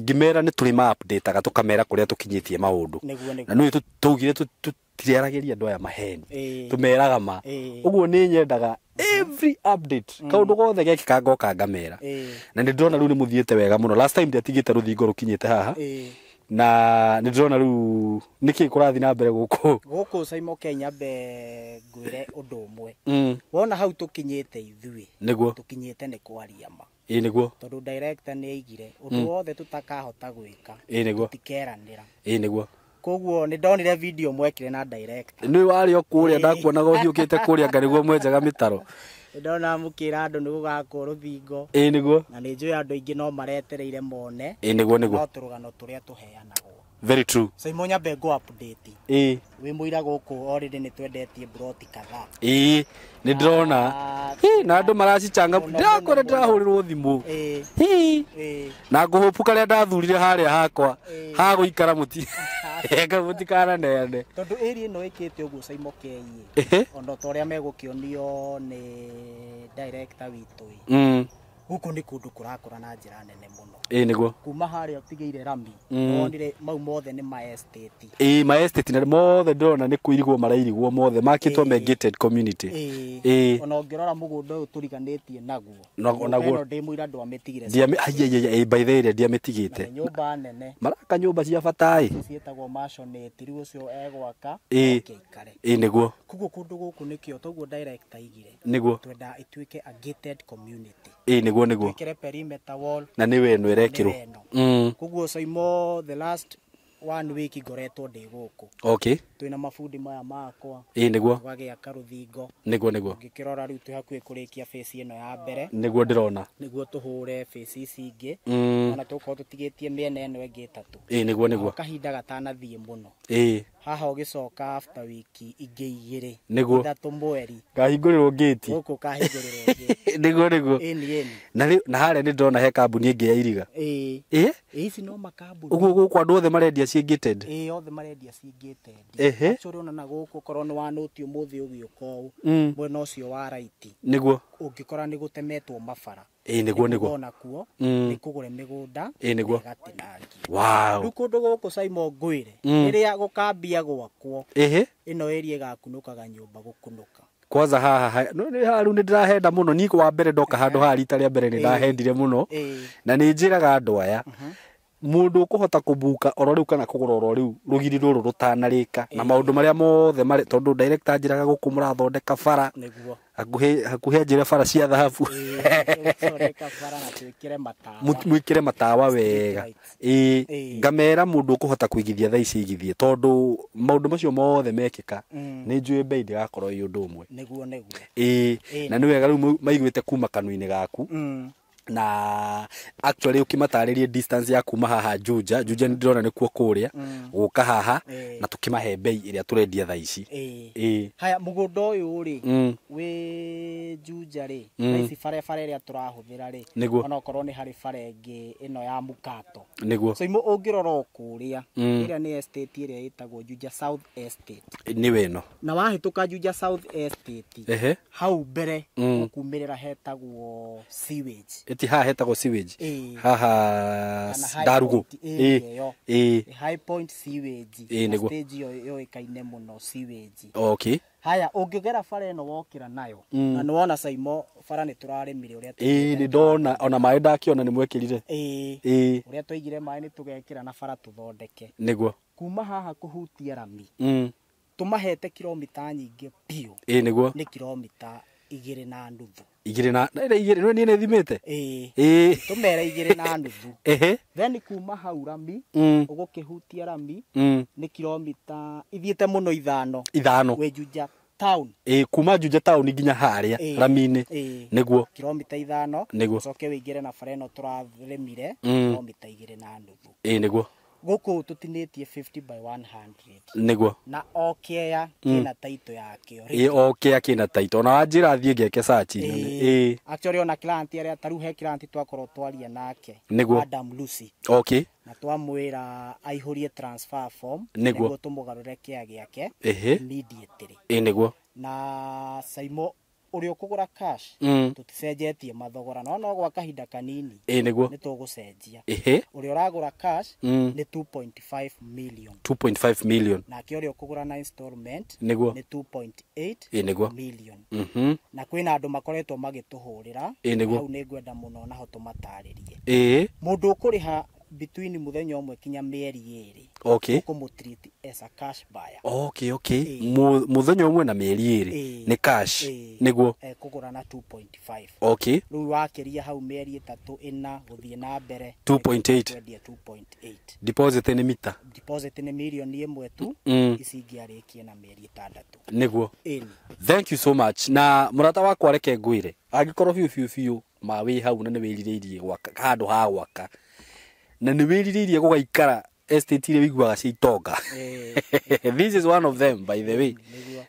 Speaker 2: Ngĩmera nĩ tũrĩ ma update-aga tũkamera kũrĩa tũkinyĩtie maũndũ.
Speaker 3: Nĩguo nĩguo.
Speaker 2: Na nĩ tũugire tũtiriaragĩria andũ aya maheni.
Speaker 3: Ĩĩ.
Speaker 2: Tũmeraga ma.
Speaker 3: Ĩĩ.
Speaker 2: Ũguo nĩ nyendaga every update kaũndũ gothe gekĩka ngoka ngamera.
Speaker 3: Ĩĩ.
Speaker 2: Na nĩ ndĩrona rĩu nĩ mũthiĩte wega mũno. Last time ndiatigĩte rũthingo rũkinyĩte haha.
Speaker 3: Ĩĩ.
Speaker 2: Na nĩ ndĩrona rĩu nĩkĩ kũrathiĩ na mbere gũkũ.
Speaker 3: Gũkũ Saimo K nyambe ngwĩre ũndũ ũmwe. Wona hau tũkinyĩte ithuĩ.
Speaker 2: Nĩguo.
Speaker 3: Tũkinyĩte nĩ kwaria ma.
Speaker 2: Ĩĩ nĩguo.
Speaker 3: Tondũ director nĩ aigire ũndũ wothe tũtakahota gwĩka.
Speaker 2: Ĩĩ nĩguo.
Speaker 3: Tũtikeranĩra.
Speaker 2: Ĩĩ nĩguo.
Speaker 3: Koguo nĩ ndonire video mwekire na director.
Speaker 2: Nĩ warĩ o kũrĩa ndakuonaga ũhiũkĩte kũrĩa ngarĩguo mwenjaga mĩtaro.
Speaker 3: Ndona mũkĩra andũ nĩ gũgakwo rũthingo.
Speaker 2: Ĩĩ nĩguo.
Speaker 3: Na nĩ njũĩ andũ aingĩ no maretereire mone.
Speaker 2: Ĩĩ nĩguo nĩguo.
Speaker 3: No tũrũgano tũrĩa tũheanagwo.
Speaker 2: Very true.
Speaker 3: Saimo nyambe ngo update.
Speaker 2: Ĩĩ.
Speaker 3: Wĩ mũira gũkũ already nĩ twendetie broti kadhaa.
Speaker 2: Ĩĩ nĩ ndĩrona. Ĩĩ na andũ maracicanga. Ndĩrakora ndĩrahũrĩrwo thimũ.
Speaker 3: Ĩĩ. Ĩĩ.
Speaker 2: Na ngũhũpu karĩa ndathurire harĩa hakwa. Ha gũikara mũti. Mũtikananeane.
Speaker 3: Tondũ area ĩno ĩkĩte ũguo Saimo KE. Ona ta ũrĩa megũkĩonio nĩ director witũ ĩ. Gũkũ nĩ kũndũ kũrakũra na njĩra nene mũno.
Speaker 2: Ĩĩ nĩguo.
Speaker 3: Kuma harĩa ũtigĩire rami. Wonire mau mothe nĩ ma estate.
Speaker 2: Ĩĩ ma estate na mothe ndĩrona nĩ kũirigwo marairigwo mothe makĩtwo me gated community.
Speaker 3: Ĩĩ. Ona ũngĩrora mũgũnda ũyũ tũriganĩtie naguo.
Speaker 2: Naguo
Speaker 3: ndĩ mũira ndwamĩtigire.
Speaker 2: Ndiamĩ by the way ndiamĩtigĩte.
Speaker 3: Nyũmba nene.
Speaker 2: Maraka nyũmba cia bata ĩ.
Speaker 3: Ciĩtagwo maisonette rĩu ũcio egwaka.
Speaker 2: Ĩĩ. Ĩĩ nĩguo.
Speaker 3: Koguo kũndũ gũkũ nĩkĩo toguo director aigire.
Speaker 2: Nĩguo.
Speaker 3: Twenda ĩtuĩke a gated community.
Speaker 2: Ĩĩ nĩguo nĩguo.
Speaker 3: Twĩkĩre perimeter wall.
Speaker 2: Na nĩ weno ĩrekĩrwo.
Speaker 3: Koguo Saimo the last 1 week ngoretwo ndĩ gũkũ.
Speaker 2: Okay.
Speaker 3: Twĩna mabundi maya makwa.
Speaker 2: Ĩĩ nĩguo.
Speaker 3: Tũgagĩaka rũthingo.
Speaker 2: Nĩguo nĩguo.
Speaker 3: Ũngĩkĩrora rĩu twĩ hakuhĩ kũrĩkia phase ĩno ya mbere.
Speaker 2: Nĩguo ndĩrona.
Speaker 3: Nĩguo tũhũre phase ici ingĩ. Ona tũgũkorwo tũtigĩtie mĩena ĩno ĩngĩ ĩtatũ.
Speaker 2: Ĩĩ nĩguo nĩguo.
Speaker 3: Kahinda gatanathiĩ mũno.
Speaker 2: Ĩĩ.
Speaker 3: Haha ũgĩcoka after wiki ingĩ igĩrĩ.
Speaker 2: Nĩguo.
Speaker 3: Ithatũ mweri.
Speaker 2: Kahingũrĩrwo gate.
Speaker 3: Gũkũ kahingũrĩrwo gate.
Speaker 2: Nĩguo nĩguo.
Speaker 3: Ĩni ĩni.
Speaker 2: Na rĩu na harĩa nĩ ndĩrona he kambuni ĩngĩ ya iriga.
Speaker 3: Ĩĩ.
Speaker 2: Ĩĩ.
Speaker 3: Ici no makambuni.
Speaker 2: Ũguo gũkũ andũ othe marendia ciĩ gated.
Speaker 3: Ĩĩ othe marendia ciĩ gated.
Speaker 2: Ehe.
Speaker 3: Actually ona na gũkũ korwo nĩ wanũti ũmũthĩ ũgĩũka ũũ. Mwena ũcio wa right.
Speaker 2: Nĩguo.
Speaker 3: Ũngĩkora nĩ gũtemetwo mabara.
Speaker 2: Ĩĩ nĩguo nĩguo.
Speaker 3: Ona kuo nĩ kũgũre mĩgũnda.
Speaker 2: Ĩĩ nĩguo.
Speaker 3: Ĩgatinangio.
Speaker 2: Wow.
Speaker 3: Rĩu kũndũ gũkũ Saimo ngwĩre. Rĩrĩa gũkambia gwakwo.
Speaker 2: Ehe.
Speaker 3: Ĩno area ĩgakunũkaga nyũmba gũkunũka.
Speaker 2: Kwanza haha no nĩ haru nĩ ndĩrahenda mũno niĩ wa mbere ndoka handũ haha rita rĩa mbere nĩ ndahendire mũno. Na nĩ njĩraga andũ aya. Mũndũ ũkũhota kũbuka oro rĩu kana kũgũra oro rĩu rũgiri rũrũ rũtanarĩka na maũndũ marĩa mothe marĩ tondũ director njĩraga gũkũ mũrathondeka bara.
Speaker 3: Nĩguo.
Speaker 2: Hakuhĩ njĩra bara cia thahabu.
Speaker 3: Thondeka bara na twĩkĩre matawa.
Speaker 2: Mwĩkĩre matawa wega. Ĩĩ ngamera mũndũ ũkũhota kũigithia thaa ici igithie tondũ maũndũ macio mothe mekĩka nĩ njũĩ bei ndĩgakorwo ĩ ũndũ ũmwe.
Speaker 3: Nĩguo nĩguo.
Speaker 2: Ĩĩ na nĩ wega rĩu maiguĩte kuma kanua-inĩ gaku. Na actually ukimatarĩrie distance ya kuma haha Juja Juja nĩ ndĩrona nĩkuo kũrĩa gũka haha na tũkĩmahe bei ĩrĩa tũrendia thaa ici.
Speaker 3: Ĩĩ. Haya mũgũnda ũyũ rĩ wĩ Juja rĩ thaa ici barabara ĩrĩa tũrahũthĩra rĩ ona okorwo nĩ harĩ bara ĩngĩ ĩno ya Mukato.
Speaker 2: Nĩguo.
Speaker 3: So ũngĩrora o kũrĩa ĩrĩa nĩ estate ĩrĩa ĩtagwo Juja South Estate.
Speaker 2: Nĩwe ĩno.
Speaker 3: Na wahĩtũka Juja South Estate hau mbere ũkumĩrĩra hetagwo sewage.
Speaker 2: Ĩti haha hetagwo sewage. Haha Ndarugo.
Speaker 3: Ĩĩ. High Point sewage.
Speaker 2: Ĩĩ nĩguo.
Speaker 3: Stage ĩyo yũĩkaine mũno sewage.
Speaker 2: Okay.
Speaker 3: Haya ũngĩgera bara ĩno wokĩra nayo na nĩwona Saimo bara nĩ tũrarĩmire ũrĩa
Speaker 2: Ĩĩ nĩ ndona ona maĩ ndakĩona nĩ mwekĩrire.
Speaker 3: Ĩĩ. Ũrĩa twaigire maĩ nĩ tũgekĩra na bara tũthondeke.
Speaker 2: Nĩguo.
Speaker 3: Kuma haha kũhutia rami. Tũmahete kilomita nyingĩ biũ.
Speaker 2: Ĩĩ nĩguo.
Speaker 3: Nĩ kilomita 2.5.
Speaker 2: Igĩrĩ na igĩrĩ niĩ nĩ thimĩte.
Speaker 3: Ĩĩ. Tũmere 2.5.
Speaker 2: Ehe.
Speaker 3: Then kuma hau rami ũgũkĩhutia rami nĩ kilomita ithiĩte mũno 5.
Speaker 2: 5.
Speaker 3: Wĩ Juja town.
Speaker 2: Ĩĩ kuma Juja town nginya harĩa rami-inĩ. Nĩguo.
Speaker 3: Kilomita 5.
Speaker 2: Nĩguo.
Speaker 3: Ũcoke wĩingĩre na bara ĩno tũrarĩmire kilomita 2.5.
Speaker 2: Ĩĩ nĩguo.
Speaker 3: Gũkũ tũtinĩtie 50 by 100.
Speaker 2: Nĩguo.
Speaker 3: Na o kĩea kĩna taito yakĩo.
Speaker 2: Ĩĩ o kĩea kĩna taito. Ona wanjĩra thiĩ ngeke search. Ĩĩ.
Speaker 3: Actually ona client arĩa ta rĩu he client twakorwo twaria nake.
Speaker 2: Nĩguo.
Speaker 3: Adam Lucy.
Speaker 2: Okay.
Speaker 3: Na twamwĩra aihũrie transfer form.
Speaker 2: Nĩguo.
Speaker 3: Tũmũgarũre kĩea gĩake.
Speaker 2: Ehe.
Speaker 3: Immediately.
Speaker 2: Ĩĩ nĩguo.
Speaker 3: Na Saimo ũrĩa ũkũgũra cash tũticenjetie mathogora no gwa kahinda kanini.
Speaker 2: Ĩĩ nĩguo.
Speaker 3: Nĩ tũgũcenjia.
Speaker 2: Ehe.
Speaker 3: Ũrĩa ũragũra cash nĩ 2.5 million.
Speaker 2: 2.5 million.
Speaker 3: Nake ũrĩa ũkũgũra na installment
Speaker 2: Nĩguo.
Speaker 3: nĩ 2.8
Speaker 2: Ĩĩ nĩguo.
Speaker 3: million. Na kwĩna andũ makoretwo magĩtũhũrĩra.
Speaker 2: Ĩĩ nĩguo.
Speaker 3: Hau nĩ ngwenda mũno naho tũmatarĩrie.
Speaker 2: Ĩĩ.
Speaker 3: Mũndũ ũkũrĩha Between muthenya ũmwe kinya mĩeri 2.
Speaker 2: Okay.
Speaker 3: Ũkũmũtreat as a cash buyer.
Speaker 2: Okay. Muthenya ũmwe na mĩeri 2 nĩ cash. Nĩguo.
Speaker 3: Kũgũra na 2.5.
Speaker 2: Okay.
Speaker 3: Rĩu wakĩria hau mĩeri 3 4 gũthiĩ na mbere
Speaker 2: 2.8.
Speaker 3: Kwendia 2.8.
Speaker 2: Deposit nĩ mita.
Speaker 3: Deposit nĩ mirioni 1 tu. Ici ingĩ arĩkie na mĩeri 6.
Speaker 2: Nĩguo.
Speaker 3: Ĩni.
Speaker 2: Thank you so much. Na mũrata wakwa reke ngwĩre, angĩkorwo biũ biũ biũ ma wĩ hau na nĩ wĩrirĩirie gwaka handũ ha gwaka na nĩ wĩrirĩirie gũgaikara estate iria wĩiguaga cia itonga, this is one of them, by the way.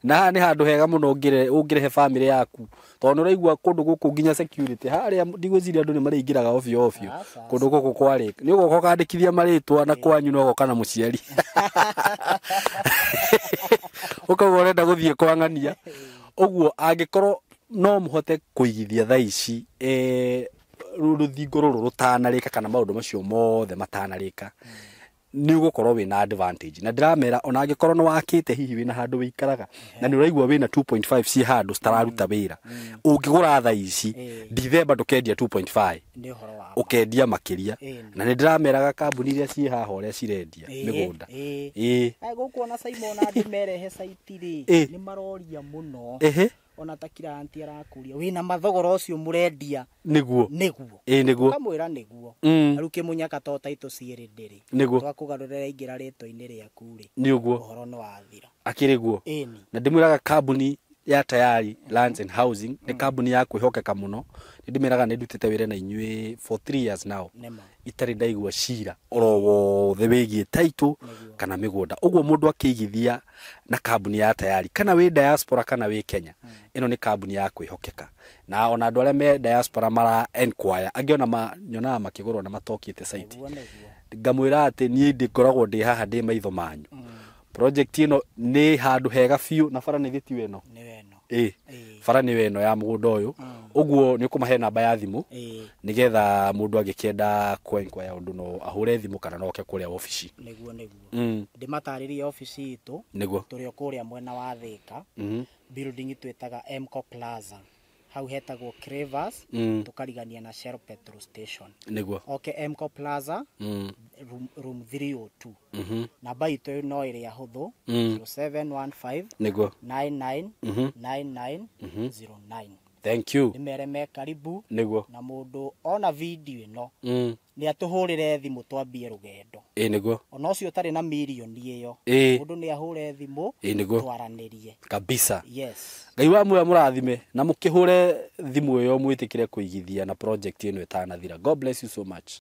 Speaker 2: Na haha nĩ handũ hega mũno ũngĩrehe family yaku, tondũ nĩ ũraigua kũndũ gũkũ nginya security harĩa ndigwĩciria andũ nĩ marĩingĩraga ovyo ovyo kũndũ gũkũ kwarĩ nĩ ũgoka ũkandĩkithia marĩtwa na kwanyu no ũgoka na mũciari ũkauga ũrenda gũthiĩ kwang'ania. Ũguo angĩkorwo no mũhote kũigithia thaa ici rũthingo rũrũ rũtanarĩka kana maũndũ macio mothe matanarĩka, nĩ ũgũkorwo wĩna advantage. Na ndĩramera ona angĩkorwo nĩ wakĩte hihi wĩna handũ wĩikaraga na nĩ ũraigua wĩna 2.5 ciĩ handũ citararuta wĩra, ũngĩgũra thaa ici Dithemba ndũkendia 2.5, ũkendia makĩria. Na nĩ ndĩrameraga kambuni iria ciĩ haha ũrĩa cirendia mĩgũnda.
Speaker 3: Gũkũ ona Simon andũ merehe site rĩ nĩ maroria mũno. Ona ta client arakũria wĩna mathogora ũcio mũrendia
Speaker 2: nĩguo
Speaker 3: nĩguo
Speaker 2: nĩguo
Speaker 3: ũkamwĩra nĩguo. Rĩu kĩmũnyaka to taitũ ciĩrĩ ndĩrĩ twakũgarũrĩra ingĩra rĩtwa-inĩ rĩaku rĩ
Speaker 2: nĩguo
Speaker 3: ũhoro nĩ wathira
Speaker 2: akĩrĩ guo. Na ndĩmwĩraga kambuni ya Tayari Lands and Housing nĩ kambuni ya kwĩhokeka mũno. Nĩ ndĩmĩraga nĩ ndutĩte wĩra na inyuĩ for 3 years now, itarĩ ndaigua cira oro wothe wĩgiĩ title kana mĩgũnda. Ũguo mũndũ akĩigithia na kambuni ya Tayari, kana wĩ diaspora kana wĩ Kenya, ĩno nĩ kambuni ya kwĩhokeka. Na ona andũ arĩa me diaspora mara enquire, angĩ ona nyonaga makĩgũrwo na matokĩte site, ngamwĩra atĩ niĩ ndĩkoragwo ndĩ haha ndĩ maitho manyu. Project ĩno nĩ handũ hega biũ na bara nĩ gĩtiwe ĩno. Bara nĩ ĩno ya mũgũnda ũyũ. Ũguo nĩ ũkũmahe namba ya thimũ nĩgetha mũndũ angĩkĩenda kwenquire ũndũ no ahũre thimũ kana no oke kũrĩa obici.
Speaker 3: Nĩguo nĩguo. Ndĩmatarĩrie obici itũ.
Speaker 2: Nĩguo.
Speaker 3: Tũrĩ o kũrĩa mwena wa Thĩka. Building twĩtaga Mco Plaza. Hau hetagwo Crevas, tukarigania na Shell petrol station.
Speaker 2: Nĩguo.
Speaker 3: Okay, Mco Plaza, room 302. Namba itũ no ĩrĩa hũthũ, 0715
Speaker 2: nĩguo
Speaker 3: 99 99 09.
Speaker 2: Thank you.
Speaker 3: Nĩmere me karibu.
Speaker 2: Nĩguo.
Speaker 3: Na mũndũ ona video ĩno nĩ atũhũrĩre thimũ twambie rũgendo.
Speaker 2: Nĩguo.
Speaker 3: Ona ũcio ũtarĩ na mirioni ĩyo, mũndũ nĩ ahũre thimũ twaranĩrie
Speaker 2: kabisa.
Speaker 3: Yes.
Speaker 2: Ngai wa muoyo mũrathime na mũkĩhũre thimũ ĩyo mwĩtĩkĩre kũigithia na project ĩno ĩtanathira. God bless you so much.